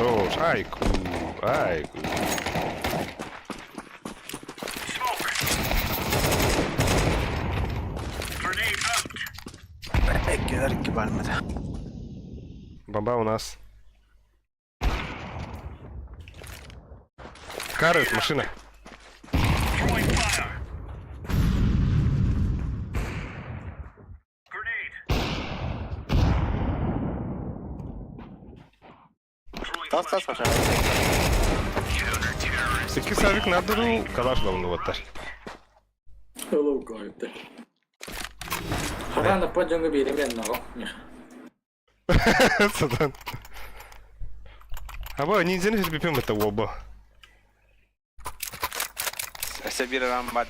Хорош. Айку, айку. Эккелер икки бармады. Бомба у нас. Карет, машина. Тас тас Саша. Икки савик надуру калаш лавнуаттар. Hello, guys. Хараана подьоҥҥо биэримэн наҕа миэхэ. Сатан. Аба, ниндзяны бипем это оба. Сабир Рамбад.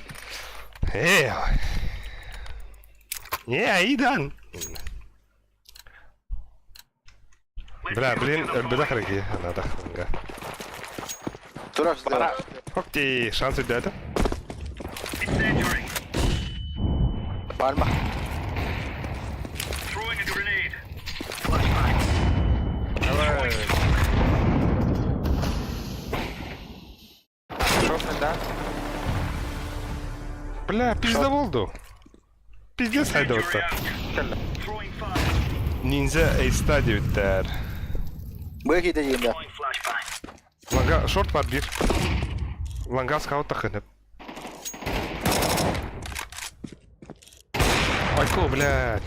Эй. Не, Айдан. Бля, блин, бедахарки, надо. Тураш Бара. Хокти, шанс дата. Пальма. Давай. Шорт да. Бля, пизда болду. Пиздец хайдаута. Ниндзя эйста диэбиттэр. Быга киирдэ диэн да. Ланга, шорт бар биир. Ланга скаут тахынып. Айко, блядь.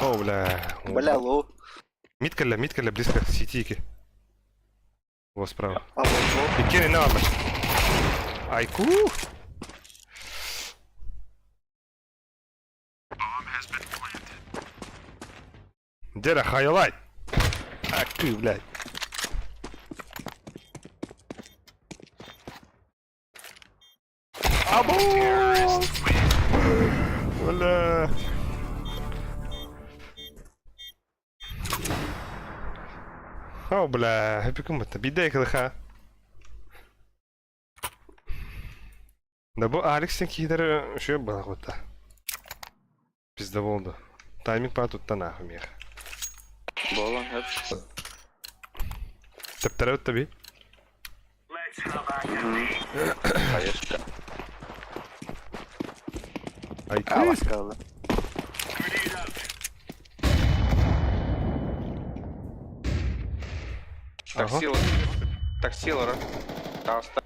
О, бля. Бля, лоу. Мид кэллэ, мид кэллэ, близко, ситики. Вот справа. А, лоу, лоу. Иккиэн инна бааллар. Айку! Деда хайлайт! Ах ты, блядь. Абу! Бля. О, бля, хэппикин бытта. Биирдэ экылыха. Да бу Алекс сен киһилэр үчүгэй буолах бытта. Пизда болду. Тайминг баа туттан аахы миэхэ. Буолан хөп. Тэптэрэ бытта би. Хаешка. Ай, Аласкалла. Такси Такси олорор. Таҕыста.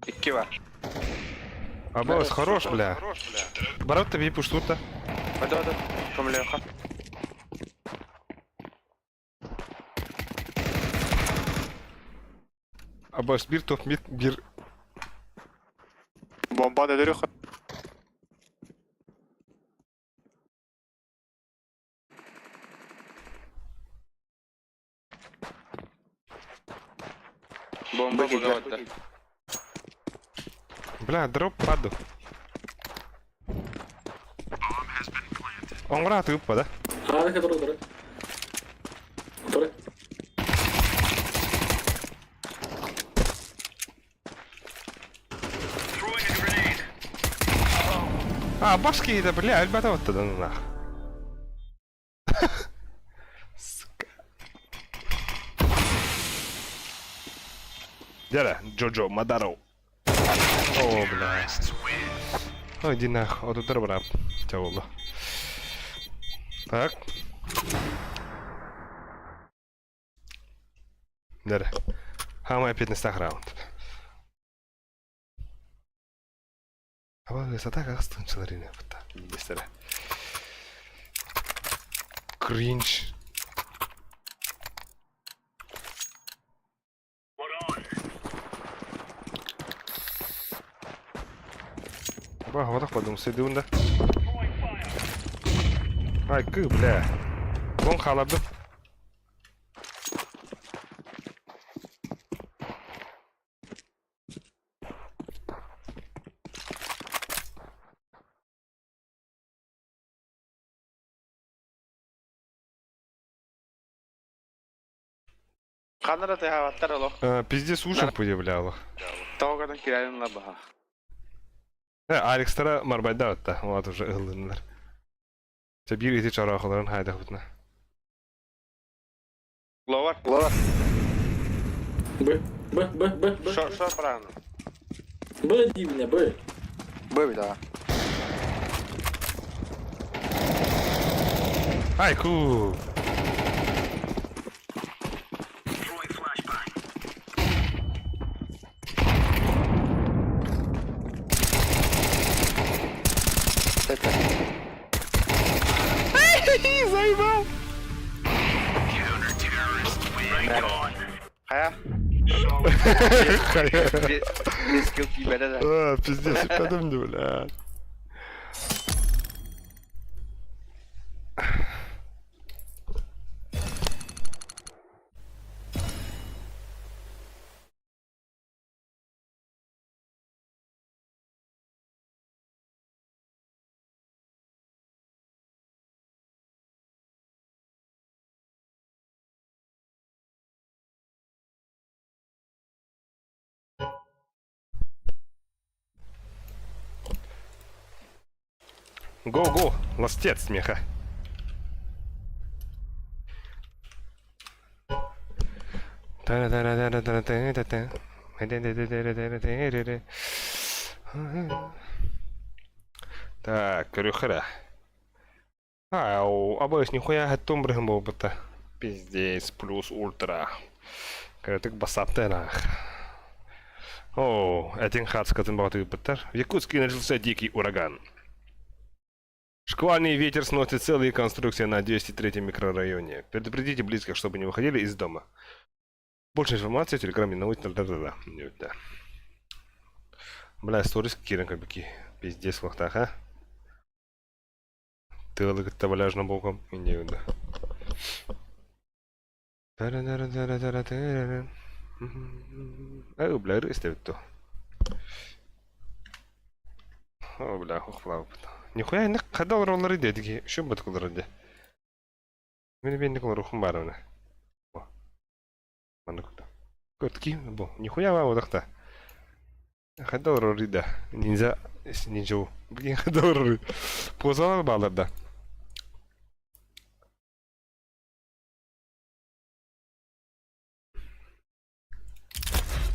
Икки бар. Абос, хорош, бля. Барат таби пуштута. Hadi hadi. Көмөлөөхө. Абос, бир топ мид, бир. Бомба өлөрүөх. Бомба быгабатта. Бля, дроп паду. Оҥоро атыыппа да? Хаара тура тура. Тура. А, башки это, бля, ребята, вот тогда нах. Сука. Дядя, Джоджо, Мадаров. О, бля. Ой, иди нах, вот это брат. Тебя было. Так. Дядя. Хамай 15 раунд. Аба сатак астынчылар ине бутта. Билестере. Кринж. Аба хаватах бадым седуун да. Ай, кы, бля. Вон халабы. Ханара тыһаабаттар олох. Пиздец ужин появляло. Тоҕо кирэрин лабаха. Алекстара марбайда отта. Вот уже ылыннар. Те бир ити чараахаларын хайдахытна. Ловар. Ловар. Б, Б, Б, Б, Б. Шо, шо правильно? Б, иди меня, Б. Б, да. Айку! Это. Заебал! Хайа. Без скилл кибере да. А, пиздец, подумай, бля. Го-го, ластец смеха. Так, көрүхара. Ау, абыс нихуя хаттум брыхым буолбута. Пиздец, плюс ультра. Кырытык басапты нах. О, этин хацкатын баҕатыгыппыттар. В Якутске начался дикий ураган. Шквальный ветер сносит целые конструкции на 203 микрорайоне. Предупредите близких, чтобы не выходили из дома. Больше информации в телеграме новости. Да-да-да. Да. Бля, сторис киирэн көрбүкки. Пиздец лохтаах, а? Тыалы кытта валяжна боком. Инде Ау, бля, ыры истэбит О, бля, хохлаабыт. Нихуя инник хада олороллар диэтики, үшүн батыкылар ди. Мин бенник олорухум баарына. Маннык Көткий бу нихуя баабатах да. Хайда олорор да. Ниндзя ниндзя. Блин, хайда олорор. Позалар баалар да.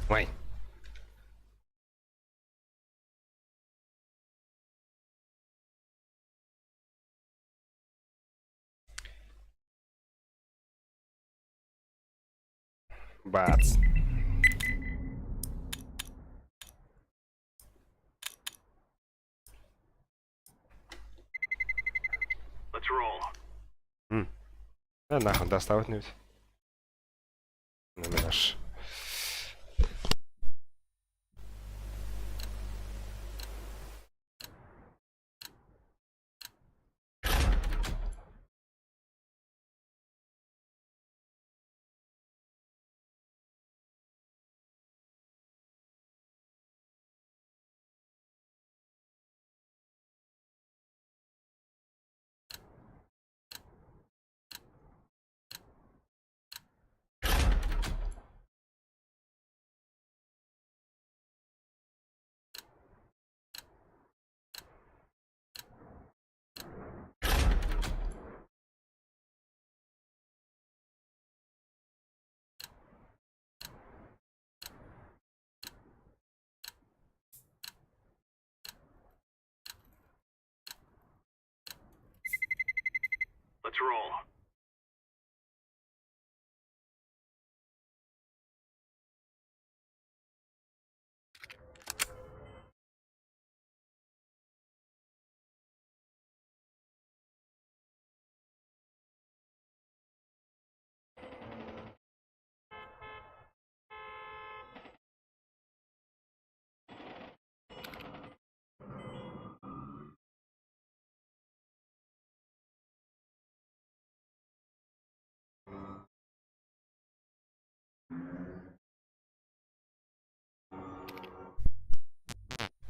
Ой. Бац. М. Да нахуй доставать не ведь. Наш.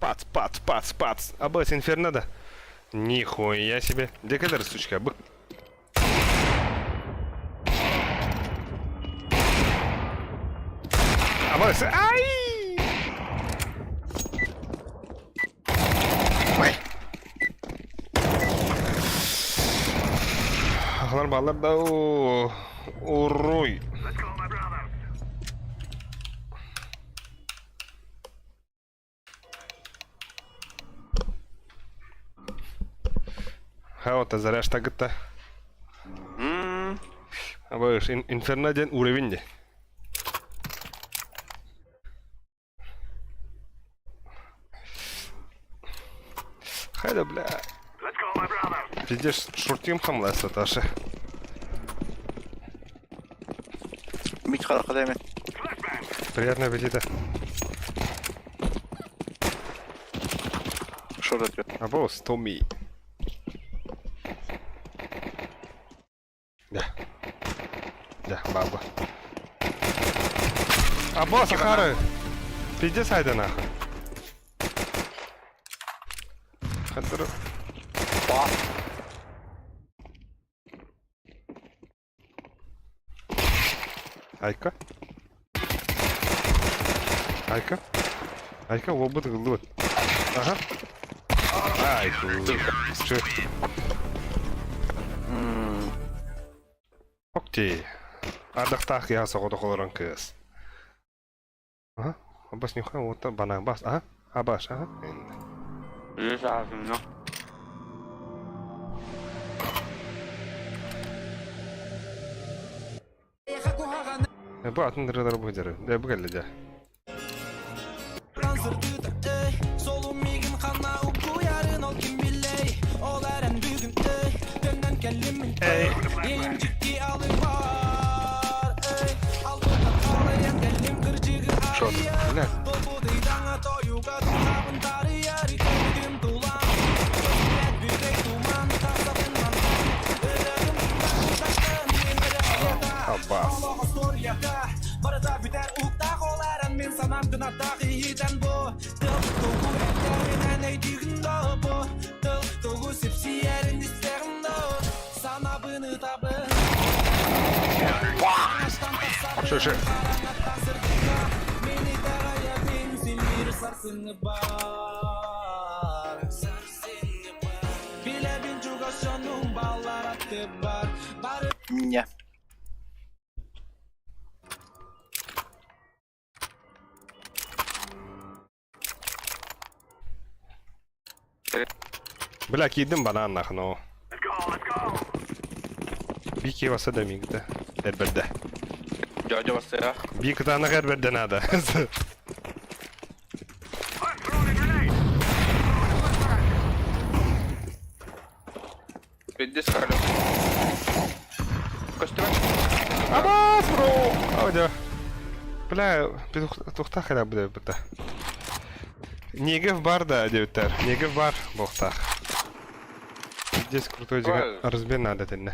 Пац, пац, пац, пац. Абас инферно да? Нихуя себе. Где кадр, сучка? Бык. Абас. Ай! Ой. Ахлар балар да уруй. Хаота заряж тагытта. Абаш инферно ден уровень де. Хайда, бля. Пиздец, шуртим хамлас, Саташи. Мид хараха Приятного аппетита. Шорт ответ. Абос, Томми. Да. Да, баба. Абос, Ахары! Пиздец, айда нахуй. Хантер. Айка. Айка. Айка, лобот гылдыбыт. Ага. Ай, Чё? Окей. Ардахтаах я соҕотох олорон кыыс. Ага. Абас нюха, вот банан бас. Ага. Абаш, ага. Бу атын дырыдар бу дыры. Да бу кэллэ дьэ. Эй. Шорт. Бля. Абас. Шо, шо. Не. Бля, киирдим банан нахуй, но. Бики баса да мигде. Эрберде. Дьодьо бассыра. Би кытаанах эрберде надо. Пиздец халю. Көстүбэт. Абас, бро! Ау, Бля, тухтах эрэ бу Негев бар да диэбиттэр. Негев бар буохтаах. Здесь крутой дьиҥэ разбен надо этиннэ.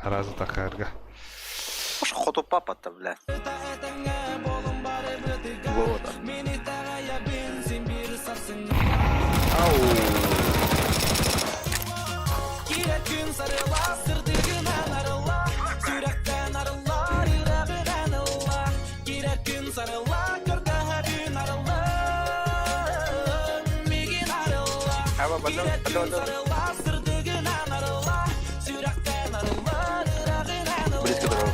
Аразы тахарга. Уж хоту папа-то, бля. Вот. Ау! Близко дорогу.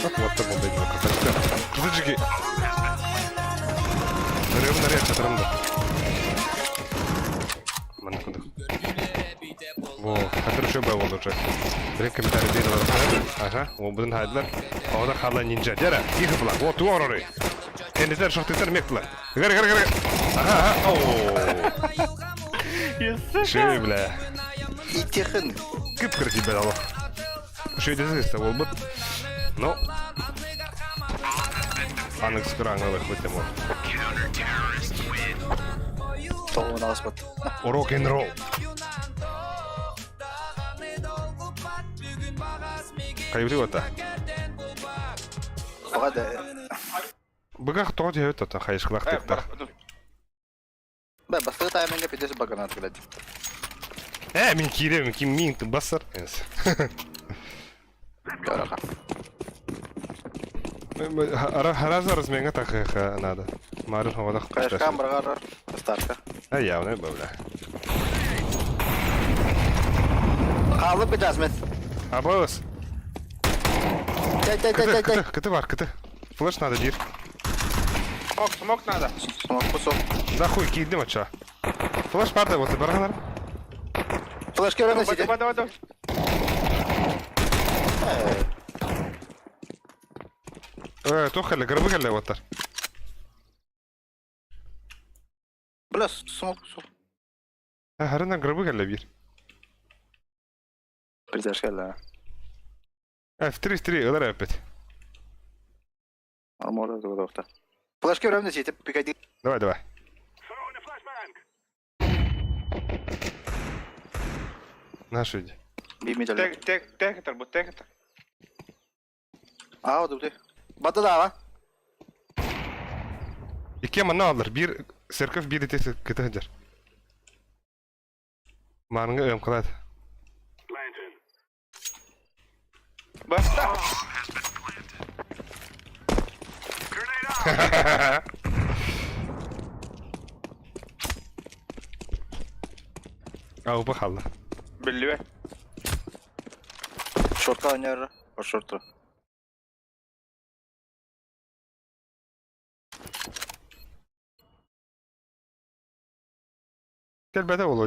Как вот так вот Красавчики! Рыб наряд, рымда. Манна кудык. Во, хатыр шөбө болду уже. Бирин комментарий берип Ага, о будун хайдылар. Ода хала нинджа. Дера, тихо была. Вот туороры. Кендилер шохтыктар мектилер. Гэр гэр гэр. Ага, ага. О. Шей, бля. Итехин. Кып кырти бедало. Шей дезиста болбут. Но. Анык скыраңылы хотемо. Толуун аспат. Рок-н-ролл. Кайбри ота. Погода. Быгах тоҕо түһэбит ота хайышкалах тыктар. Бля, бастыы тайминга пиздец баганат, блядь. Э, мин киирем, ким мин бассар. Дорого. Хараза разменга так надо. Марын ховадах. Кашкам брагар. Старка. А явно бля. Халып бит Абыс. Дай, дай, дай, дай, дай. Кыты, кыты бар, кыты. Флеш надо, дир. Смок, смок надо. Смок кусок. Да хуй, киирдим ача. Флеш бар да вот барганар. Флешки рано сидит. Давай, давай, давай. Э, тохали, гробы кэллэ оттар. Бля, смок кусок. Харына гробы кэллэ бир. Придешь кэллэ. F3, 3, ылар опять. Армор это Флешки рано сидит, пикади. Давай, давай. Наш иди. Бимидали. Тек, тек, тек, бу, тек. А, вот ты. Бата дава. Икки манна алыр. Бир церковь бир ите кыты хыджар. Марыңга өм кылат. Баста. Ау бахалла. Биллибе. Шортка ойнар. Шорта. Кел бәдә болу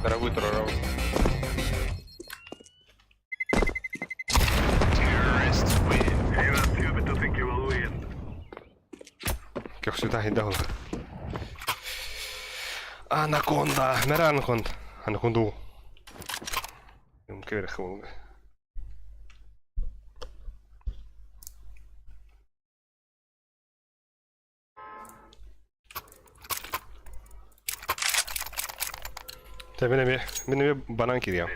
Дорогой троров. Как сюда и дал. Анаконда. Мера анаконда. Анаконду. Кверх болду. Тэ мин эмиэ, мин эмиэ банан кириэм.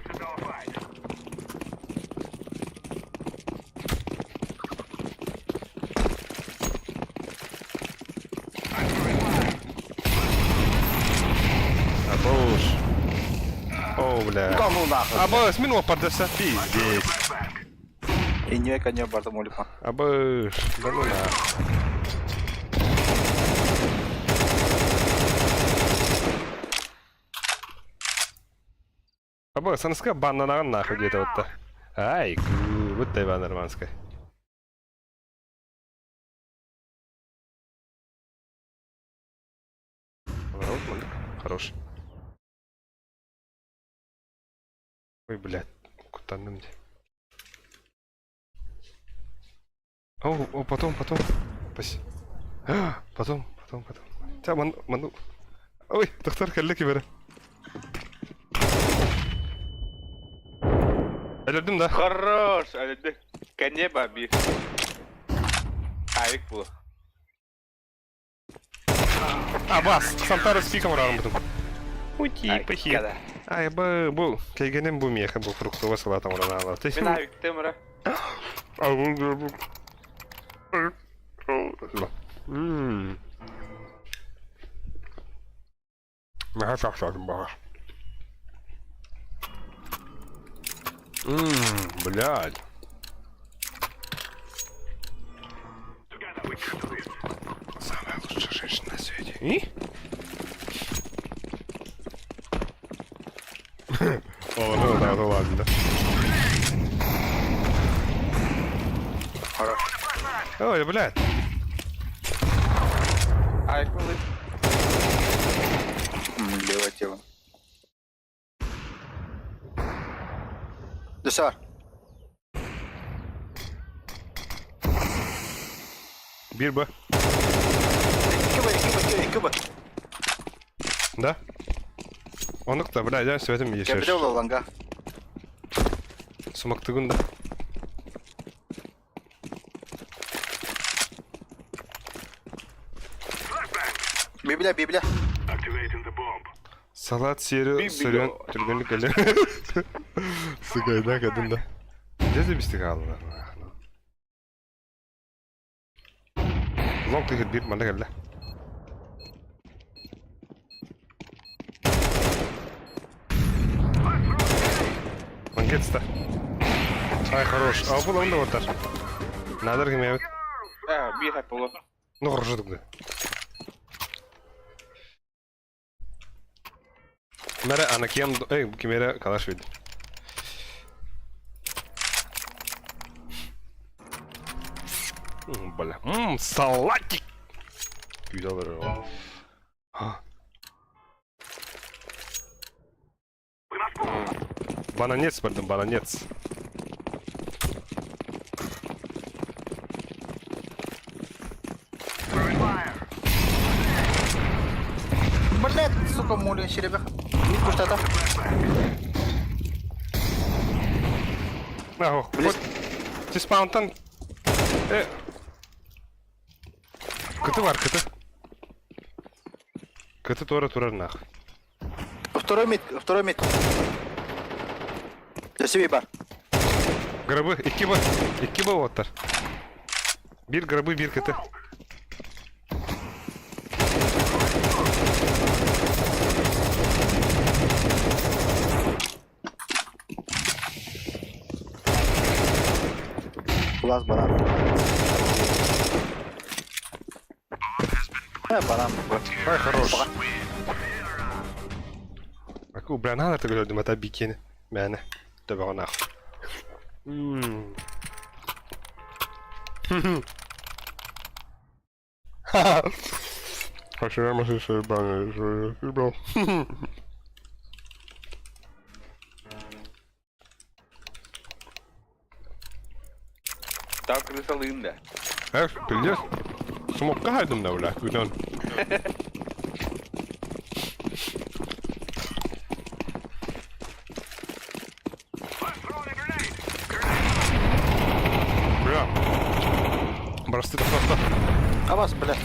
Абош. О, бля. Да ну нахуй. Абош, мин опардаса пиздец. Инньэ конья бардым олипа. Абыш, да ну на. Абы, саныска баннанаҕын нахуй диэтэ отта. Ай, вот Иван Романскай. Хорош. Ой, блядь, кутанным де. О, о, потом, потом. Пос... А, потом, потом, потом. Та, ман, ману. Ой, доктор кэллэ кибere. Өлөрдүм да. Хорош, өлөрдү. Кэнние ба биир. Авик булу. Абас, Сантара с пиком раунд бутум. Ути, Ай, похи. када. Ай, бу, бу, кэлгэним бу миэхэ бу фруктовый салат оҥорон аала. Мин авиктым ра. Ммм. Наһаа сахсаатым баҕар. Ммм, блядь. Самая лучшая женщина на свете. И? О, ну да, ну ладно. Ой, блядь. Авик булу. Левое тело. Десар. Биир Б. Икки Б, икки Б, икки Б. Да? Оннук да, бля, я светим Кэбилэ ешеш. улаланга. Сумактыгын да. Библия, Библия. Салат сиэри сөрүөн түргэнник кэлэ. Сыгайда кадын да. Дьэ бистик хаалла. Лонг тыгыр биир манна кэллэ. Манкетста. Ай, хорош. А бұл онда отар. Надар ким эбит. А, биир хат булу. Ну, хорошо тогда. Мәрі ана кем, эй, кимере калаш види. Бля. Ммм, салатик! Күйді алар Бананец бардым, бананец. Блядь, сука, молю, щеребех. Мид пуштата. Ах, вот. Ти спаунтан. Э. Кыты бар, кыты. Кыты тура турар нах. Второй мид, второй мид. За себе бар. Гробы, икки б, икки б оттар. Биир гробы, биир кыты. Глаз банан. Э, банан. Ай, хорош. Аку, бля, надо ты говорил, это бикини. Мэне. Төбөҕө нах. Мм. Так крысалыын да. Эх, пиздец. Смокка хайдым да, бля, күтөн. Бля. Бросты, просто. А вас, бля.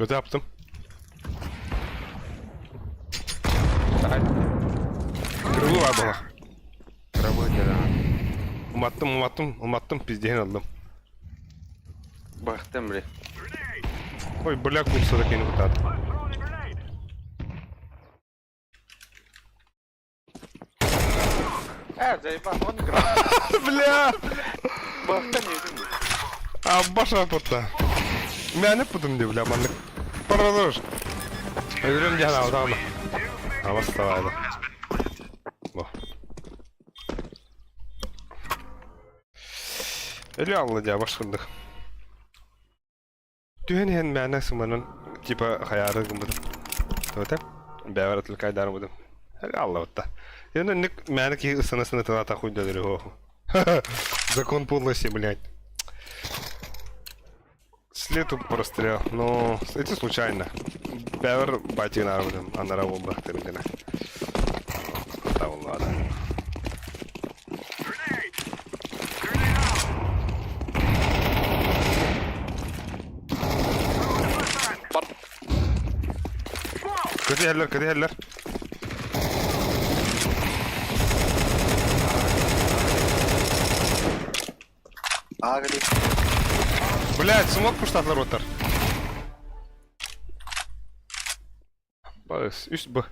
Kötü yaptım. Давай. Kırılı var bana. Кырабы дьара. Umattım umattım umattım pizdehen aldım. Бахтым, бля. Ой, бля, курса да кини кутаат. Э, заебал, он играл. Бля! Бахтым, не видим. А баша турта. Мяне путум ди бля маннык. Парадож. Өлөрөм диэн аҕа Абастабайды. Бу. Өлө алла дьэ башкырдык. Түһэн иһэн мээнэ сыманан типа хайаары гыммытым. Туота бэйэбэр отвлекайдаары Өлө аллабытта. Енді ник мээнэ киһи ысана-сына тылата хуйдалары хо. Закон подлости, блядь. След прострел, но это случайно. Бэйэбэр батигын анара буолбахтарын гына. Табыллаада. Көтүһэллэр, көтүһэллэр. Агли. Блядь, смог пуштатлар отыр. Бас, үс Б.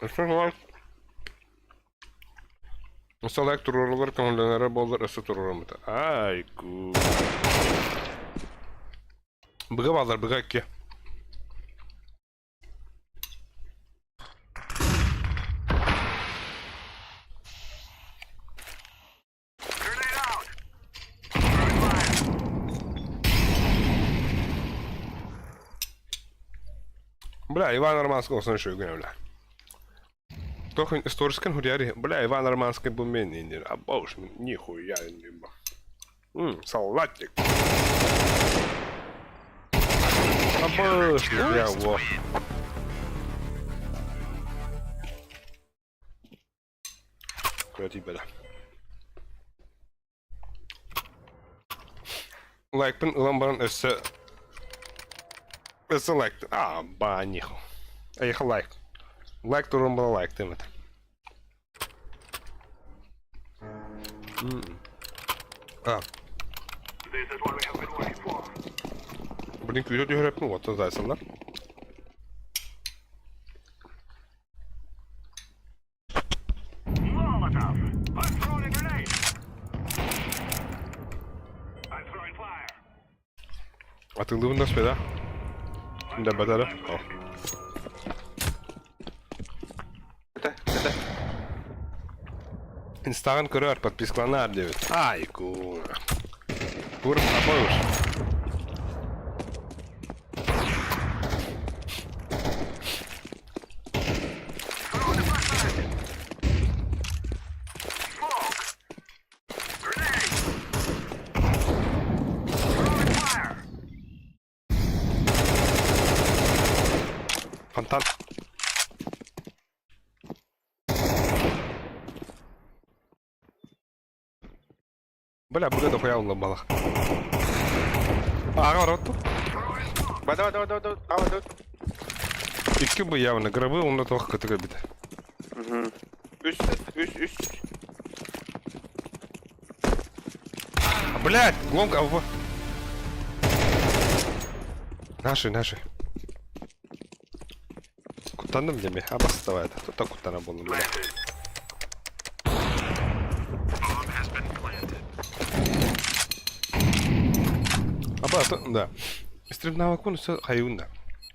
Өссө лайк. Өссө лайк туруорулар көҥүллэнэрэ буоллар өссө туруораммыта. Айку. Быга баалар, быга икки. Бля, Иван Романский олсон үчүгэй бля. Тох исторический худяри. Бля, Иван Романский был менее. А боже, нихуя не Салатик. А боже, бля, во. Куда бля. Лайкпын ылан баран өссө өссө лайк. А, ба, ниху. Эйха лайк. Лайк турун была лайк тымыт. А. Блин, күйді түһәрәппин уоттан зайсаллар. Атылыбын да спеда. Да батара. Это, это. Инстаграм көрөр, подпискаланар диэбит. Айку. Кур апоюш. Фонтан. Бля, быга дохуя улла балах. Ага, роту. Ба, давай, давай, давай, давай, давай, давай. Икки бы явно гробы, он на тох кытыга бит. Угу. Үс, үс, үс. Блять, лонг АВП. Наши, наши. Куттанным деме, а баставай это. Тут куттана болдум, бля. Аба, да. Стримнава кун все хайунда.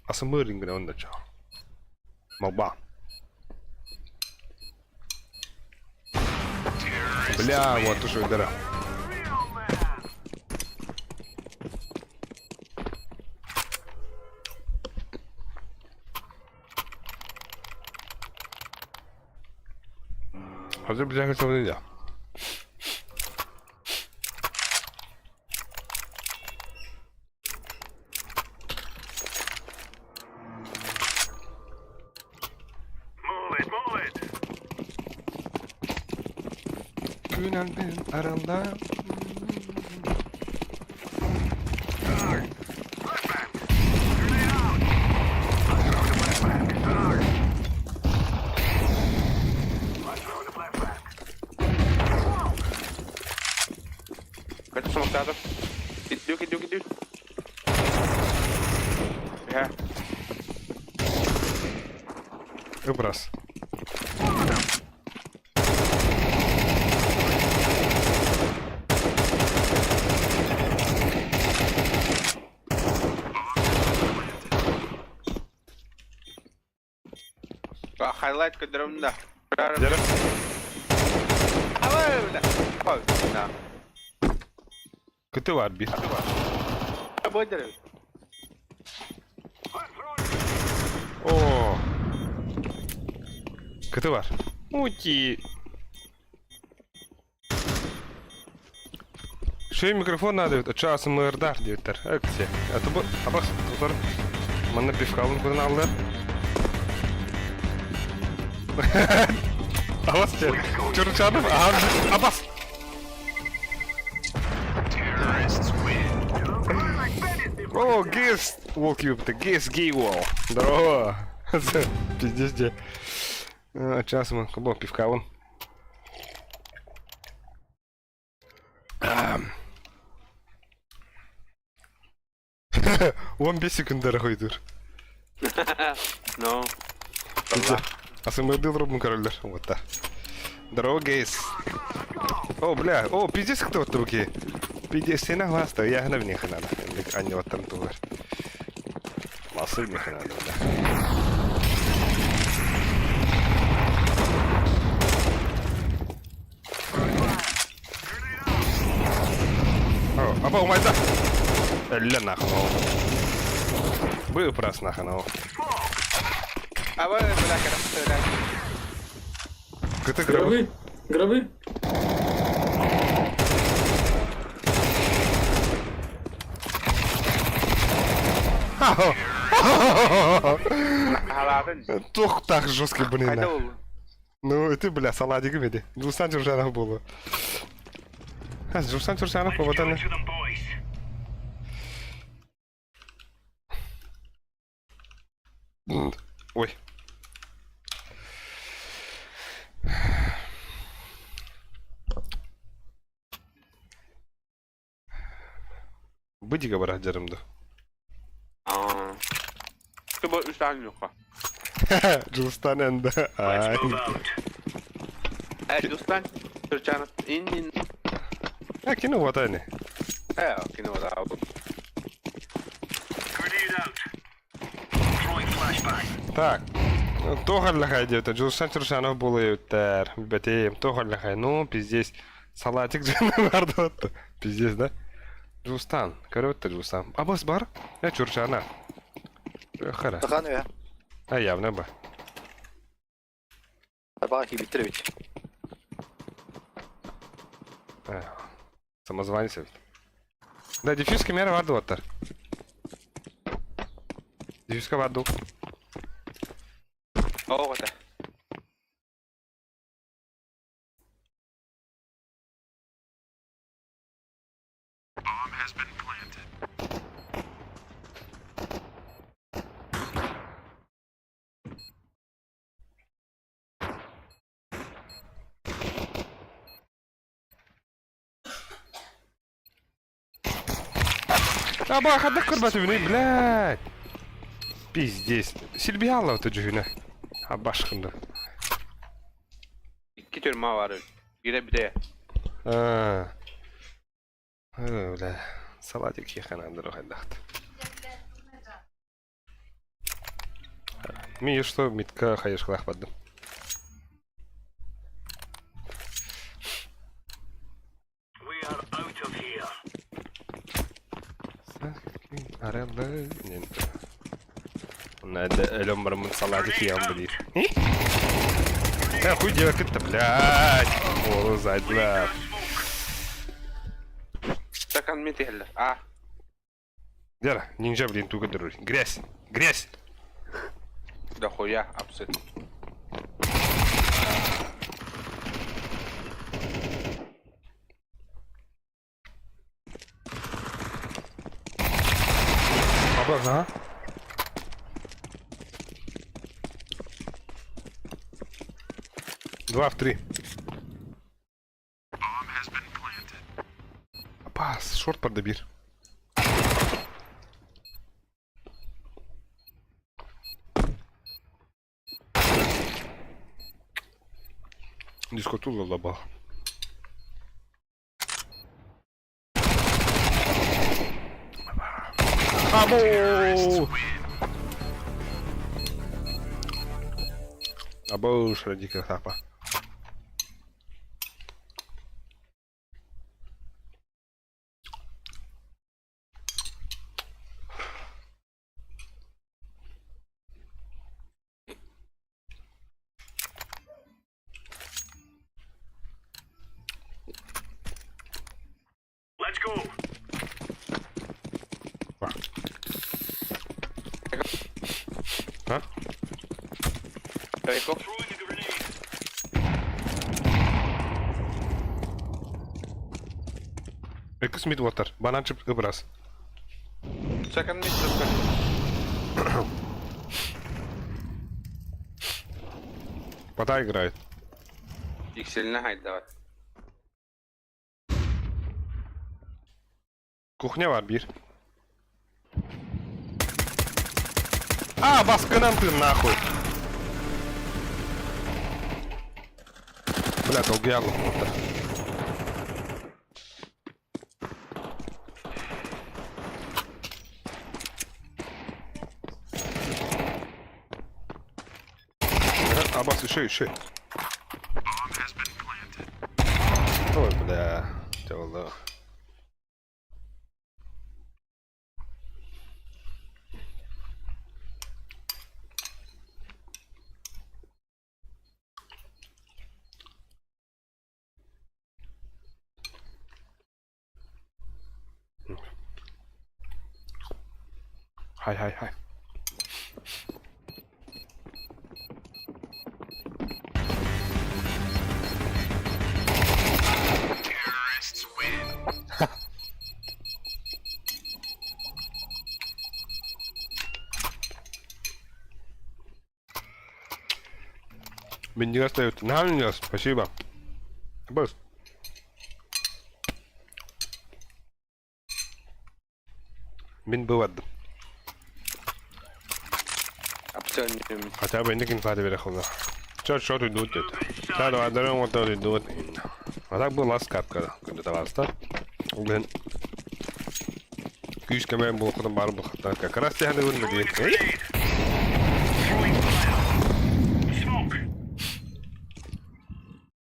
Асамыринг на онда чао. Малба. Бля, вот уж дыра. Hazır bize hesabını Араллаан, араллаан. Кача смоктаатым. Киддүү, киддүү, киддүү. Эһэ. Ыбрас. Хайлайт көрдөрөм да. Дьэрэ. Кыты бар бир. О. Кыты бар. Ути. Шөй микрофон надо бит, очо АСМР-дар диэбиттэр. Эксе. Это бу абас тутар. Манна пивкабын курун аллар. Абас те. Чурчанов, ага, абас. О, гес! Волк ёпта, гес гей уол. Здорово. Пиздец де. Час мы, кабо пивкабын. 15 секундара хойдур. No. АСМР робун короллер. Вот так. Здорово, гейс. О, бля, о, пиздец кто вот руки. Пиздец, сена гласта, я гна в них надо. Анне вот там тугар. Ласы в них надо, бля. О, апа, умайда! Өллө нахуй ол. Быпрас нахуй ол. Аба, бля, кэрэ, Кыты гробы. Гробы? Халаатын. Тух так жесткий, блин. Хайда ол. Ну, это, бля, саладик веди. Жусан Чуржанов было. А, Жусан Чуржанов попадали. Ой. Быдига барах жарымды. Аа. Бу үс таан юққа. Жулстан энді. Ай. Э, Жустан Турчанов иннин. А, кино вот они. Э, кино да. Так. Тоғаллахай диэбитэ, Дьулустан Чуршанов буолуйуттар. Билбэтим, тоҕаллахай, ну, пиздец. Салатик дьоно бардыбатта. Пиздец, да? Дьулустан, көрөбүт Дьулустан. Абас бар? Э, Чуршана. Хара. Сахан үһэ. А, явно ба. Арбаҕа киирбиттэр эбит. Самозванец эбит. Да, дефьюзка мера бардыбаттар. Дефьюзка барду. Оо, это. Аба, хадак көрбөтүбүнүй, блядь. Пиздец. Силбиалла өтө дьүһүнэ. Абашкында. Икки тюрьма бар. Бире бите. А. Бля. Салатик еханандыр хайдахт. Ми что митка хайышкалах бардым. Арелла. Өлөм барымын салатик ем блин. Э, хуй делать-то, блядь. О, зайдла. Стакан мит иһэллэр. А. Дера, нинджа, блин, туга дыры. Грязь, грязь. Да хуя, абсолютно. Ага. Два в три. Пас, шорт продобир. Дискотула лаба. Або! Або шрадика хапа. А? Эко. Экс мидвотер. Бананчик ыбрас. Second mid, second. Вода играет. Иксельна хайдават. Кухня var bir. А, баскынан ты нахуй. Бля, долгий вот. Абас, еще, еще. Ой, бля, дело. Хай, хай, хай. Бендера ставит. На, спасибо. Быс. Мин бывадым. Хотя бы инник инфа бере холла. Чё, чё тут идут это? Да, давай, давай, вот тут идут. А так была скатка, когда давался. Блин. Күүс кэмэн булкутан бар бухта. Как раз я не выглядит.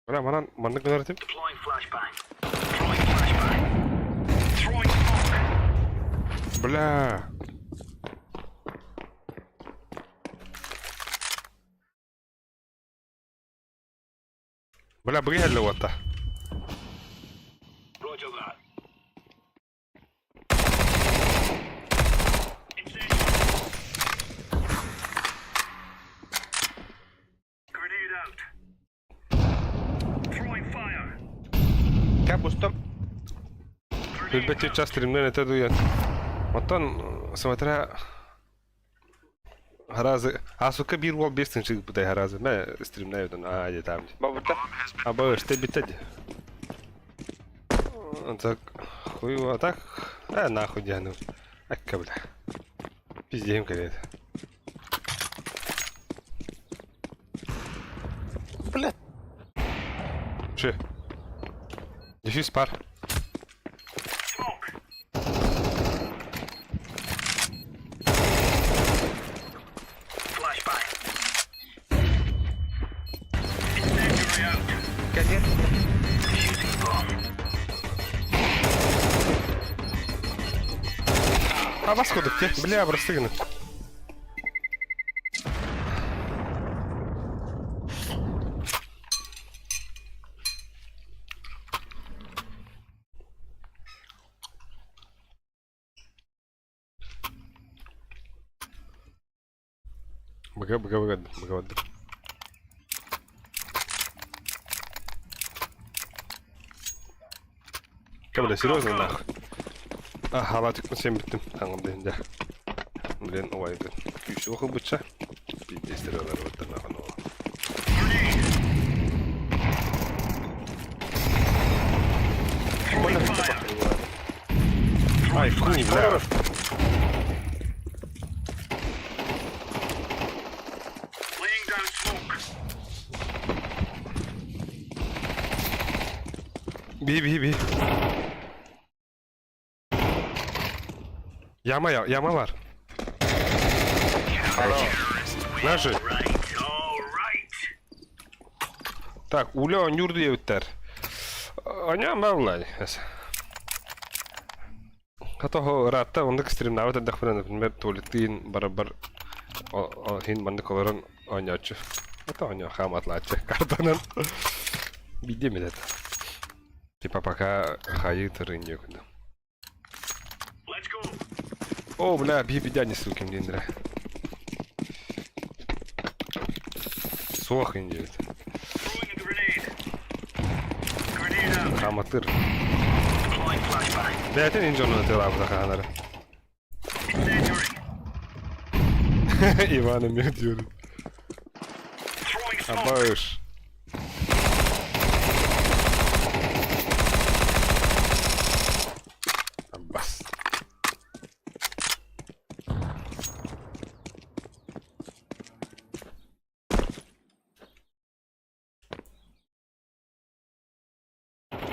Бля, манан маннык гынар этим. Бля. Бля, быһа уотта. Кя бустом. Билбэт час стримнен это дует. Оттон смотря Харазы, а сука бир уол бестин чыгып бутай харазы. Мэ стримнайдын, а де там. Бабыта. А быш, ты битеди. Так, хуй его, а так, а нахуй дяну. Акка, бля. Пиздем, конечно. Бля. Че? Дефис пар. Кадет. А вас куда те? Бля, простыгны. Б, Б, Б, Б, Б. Бля, серьезно нахуй? А, халатик на 7 биттим. Таңым дегенде. Блин, убайбын. Күүсү ылбычча. Пиздец ырыалары нахуй. Ай, хуй, бля. Би, би, би. Яма я, яма var. Наши. Так, Уля оонньуур диэбиттэр. Оонньоон бааллай. Хата ыраатта оннук стримнаабыт эрдэхпинэ, например, туалеттыын барарбар иһин маннык олорон оонньооччу. Это оонньоо хааматлааччы картанан. Биирдэ эмит это. Типа пока хайы тырын диэкүнэ. О, бля, биир видя суки диэннэрэ. Суох диэбит. Хаматыр. Бэйэтин ин дьонун ытыалаабыта хаанары. Иван эмиэ диyorum. Абаш. Аббас.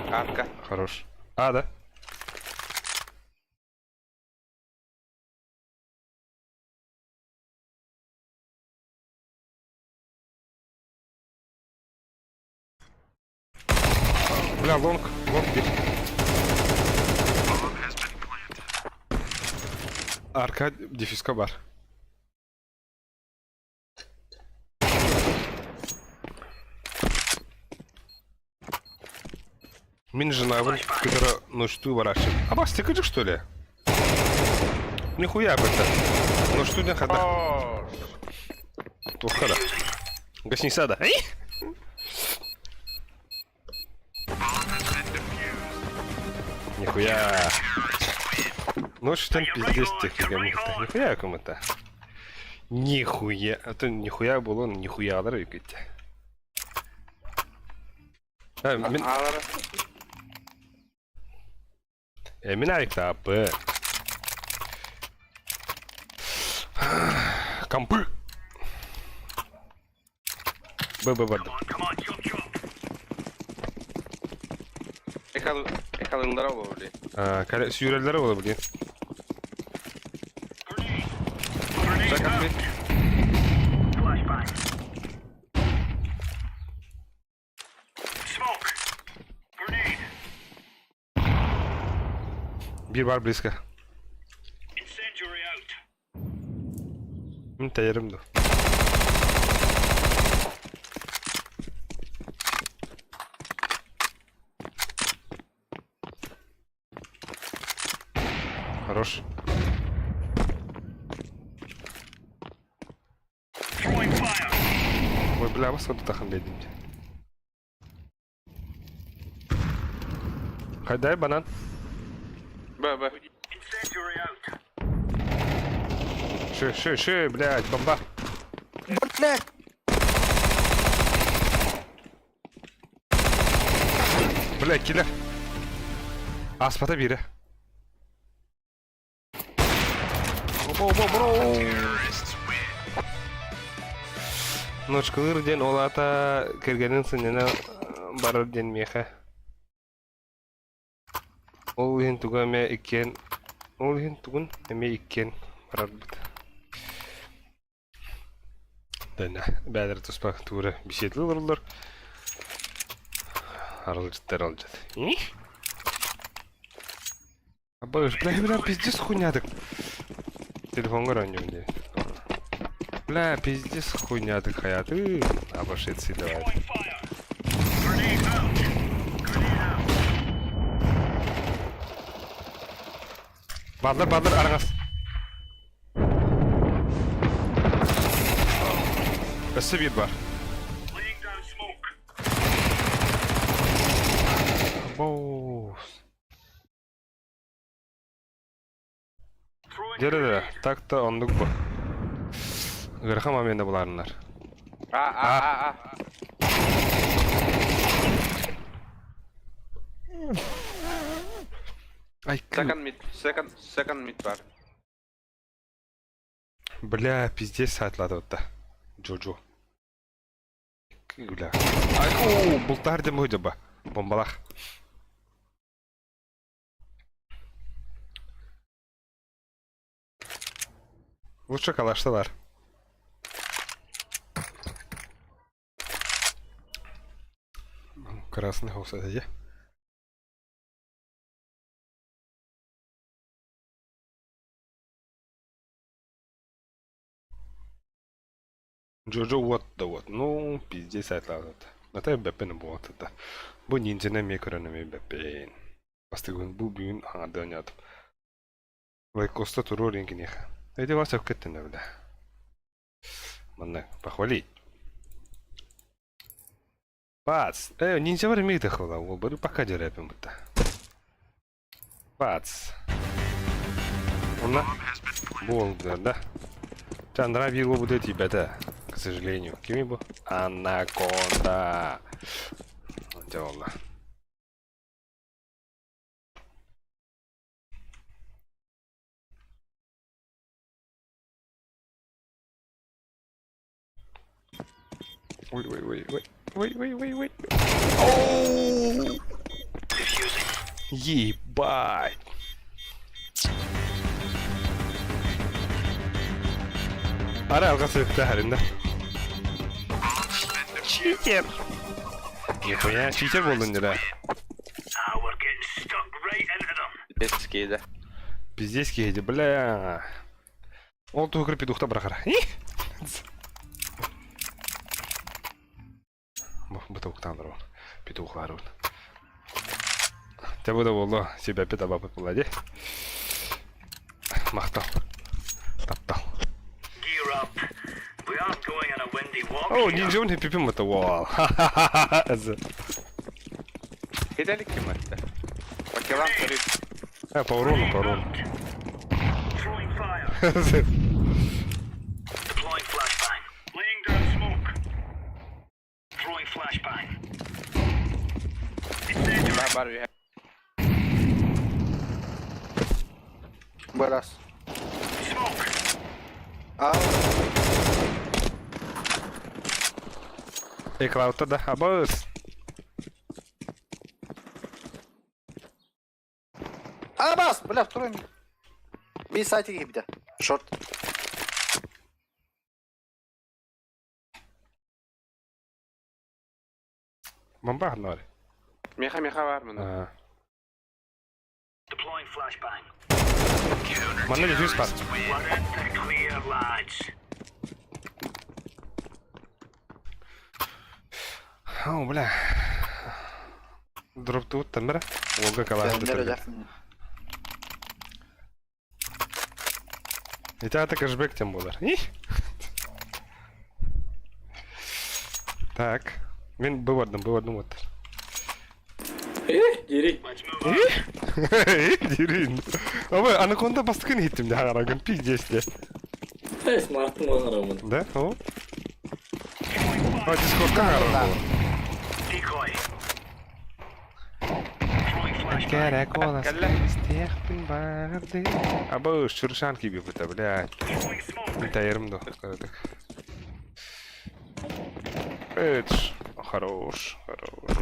Арка. Хорош. А, да? Бля, long, long bir. Арка дефиска бар. Мин женабын кытары ночтуу барааччы. Абас текыжык что ли? Нихуя это. Ночтуу ден хада. Туохха да. Гостиница да. Нихуя. Ночь там пиздец техника. Нихуя кому-то. Нихуя. А то нихуя было, нихуя алар үкетте. Мин Аалара. Мин айыктааппы. Компы. Б Б барды. Экалылара буолуо. Сүүрэллэрэ буолуо блин. Закат mid. Биир бар близко. Мин тэйэрим дуу. Хорош. Ой, бля, вас вот тахан дедим. Дай банан. Б, Б. Ши, ши, ши, блядь, бомба. Блядь! Бля, киллер. Аспата бире. Оба, оба, бро. Ночкалыр диэн ол аата кэргэнин сынньана барар диэн миэхэ. Ол иһин тугу эмэ иккиэн ол иһин тугун эмиэ иккиэн барарбыт. Дэнэ бэйэлэрэ туспа туура беседалыы олороллор. Аралдьыттар аралдьыт. Абыш, бля, бля, пиздец хуйня так. Телефоҥҥа оонньуом дии. Бля, пиздец хуйня так хайаты. Обошедший давай. Бааллар, бааллар, араҥас. Өссө биир бар. Боус. Дьэ так-то оннук бу. Ыарахан момента булаарыннар. А, а, а, а. Ай, Second mid, second, second mid бар. Бля, пиздец саатлаатыбытта. Джоджо. Бля. Ай, оо, бултаар дем ба. Бомбалах. Лучше калаштылар. Красный холст это где? Джоджо вот да вот. Ну, пиздец айтлаат. Ата бэппин буолт это. Бу ниндзяны эмиэ көрөн эмиэ бэппин. Бастыгын бу бүгүн хаҥардыан ятым. Лайкоста туруор киниэхэ. Эти вас сөпкө бля. Манна похвалить. Бац! Ниндзя бар эмиэ тахыла. Ол бары пока дьэрэпин бутта. Бац! Онна буолда да. Чандра биир будет тиийбэтэ, к сожалению. Кими бу? Анаконда. Дьэ буолла. Wait, wait, wait, wait, wait, wait, wait, wait. Oh! Ебать! Ара алға сырытта харында. Читер! Нихуя, читер болдың деді. Пиздец кейді. Пиздец кейді, бля. Ол туһугар петухта бырахара. Бу тавуктан петухлар. Те бу да буолла сибэппит абапыт буолла дии. Махтал. Таптал. О, ниндзя пипим это вол. Хитэлик ким этте? Пакелан көрү. По урону, по урону. Бар бар Барас. А, Эклаута да, абыс. Абас, бля, второй. Би сайтик гибде. Шорт. Бомба ханнары. Меха меха бар мына. Манна дефьюз бар. О, бля. Дроптуут тамера. Уолга калаһын Нерede? Ити ата кэшбэк тем болар. Так. Мен бывардым, бывардым вот. Дери. Дерин. Абы, анаконда бастыкын хиттим да харагын пиздец де. Эс мартын оңарамын. Да? О. А, дискордка харагын. Каракола барды. Абы, шуршан киби бута, блядь. Тайрым до. Эч, хорош, хорош.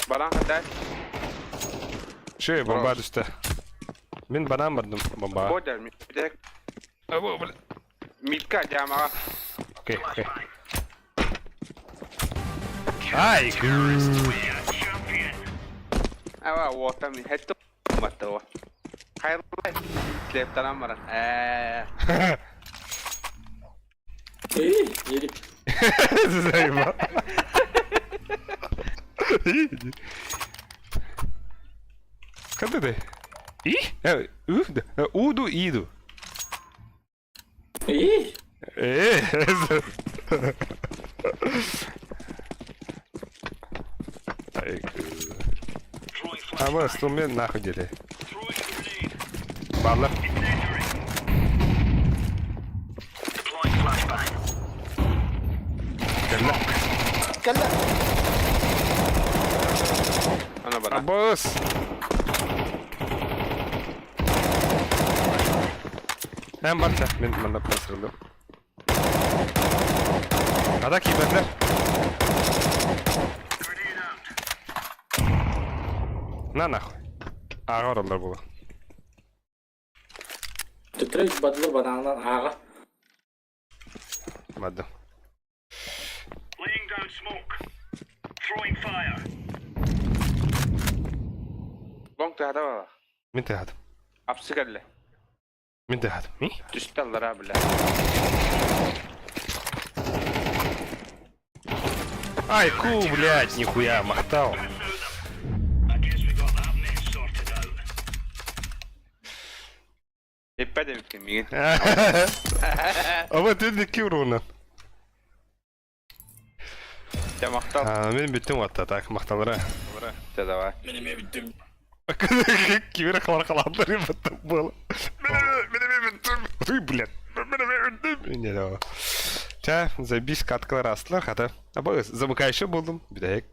Баран хата. Шей, бомба түсті. Мен банан бардым бомба. Бодер, мидек. Абы, бля. Мидка жамаға. Окей, окей. Ай, Ава, уота ми хетто маттава. Хайрлай. Слептанан баран. Эй, дери. Заебал. Ханна да? И? Уду иду. И? Э. Ама стумен нахуй дели. Баллар. Кэллэ. Кэллэ. Ана бара. Абыс. Эн барча. Мин манна басырылдым. Ада киирбэтилэр. На нахуй. Ааҕа ороллор буолуо. Төттөрү бадылар банаанынан ааҕа. Бардым. Лонг тыһата бала. Мин тыһатым. Апсы кэллэ. Мин тыһатым. Ми? Түстэ аллараа бля. Ай, ку, блядь, нихуя, махтал. Эппэт эбиккин миигин. Аба ты ки уруна. Дьэ махтал. Мин бүттүм уотта, так, махталара. Дьэ давай. Кибер халар халатлары баттым было. Ты, блядь. Не, давай. Ча, забись каткалар астылар, хата. Аба, замыкающий болдум, бүтэһик.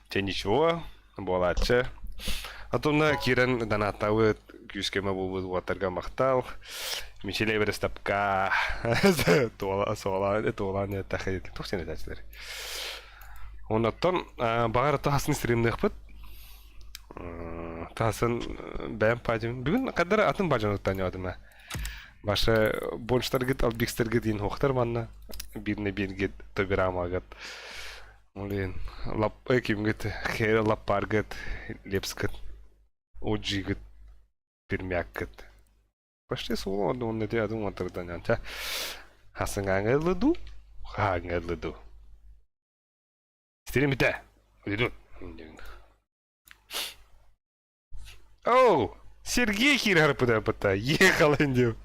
Чэ, ничего, буолааччы. Отонна киирэн донаттаабыт күүскэмэ буолбут уолаттарга махтал. Мичилэй бырыстапка туола суолаан туолаан эттэхэ туох сиэн этээччилэр. Оннуттан баҕар таһасын стримныахпыт. Таһасын бэйэм паадьым. Бүгүн хаддара атын баадьануттан ньоодума. Баша бонштаргыт албикстаргыт иин хуохтар манна. Бирне биргит тобирамагат. Блин, лап кимгит хер лаппаргыт лепскыт оджигыт пермяккыт. Почти суол онно те адым онтырдан ча. Хасыңаңылыду, хааңылыду. Стримите. Уйду. Оу, Сергей Хирарпыда пыта, ехал индю.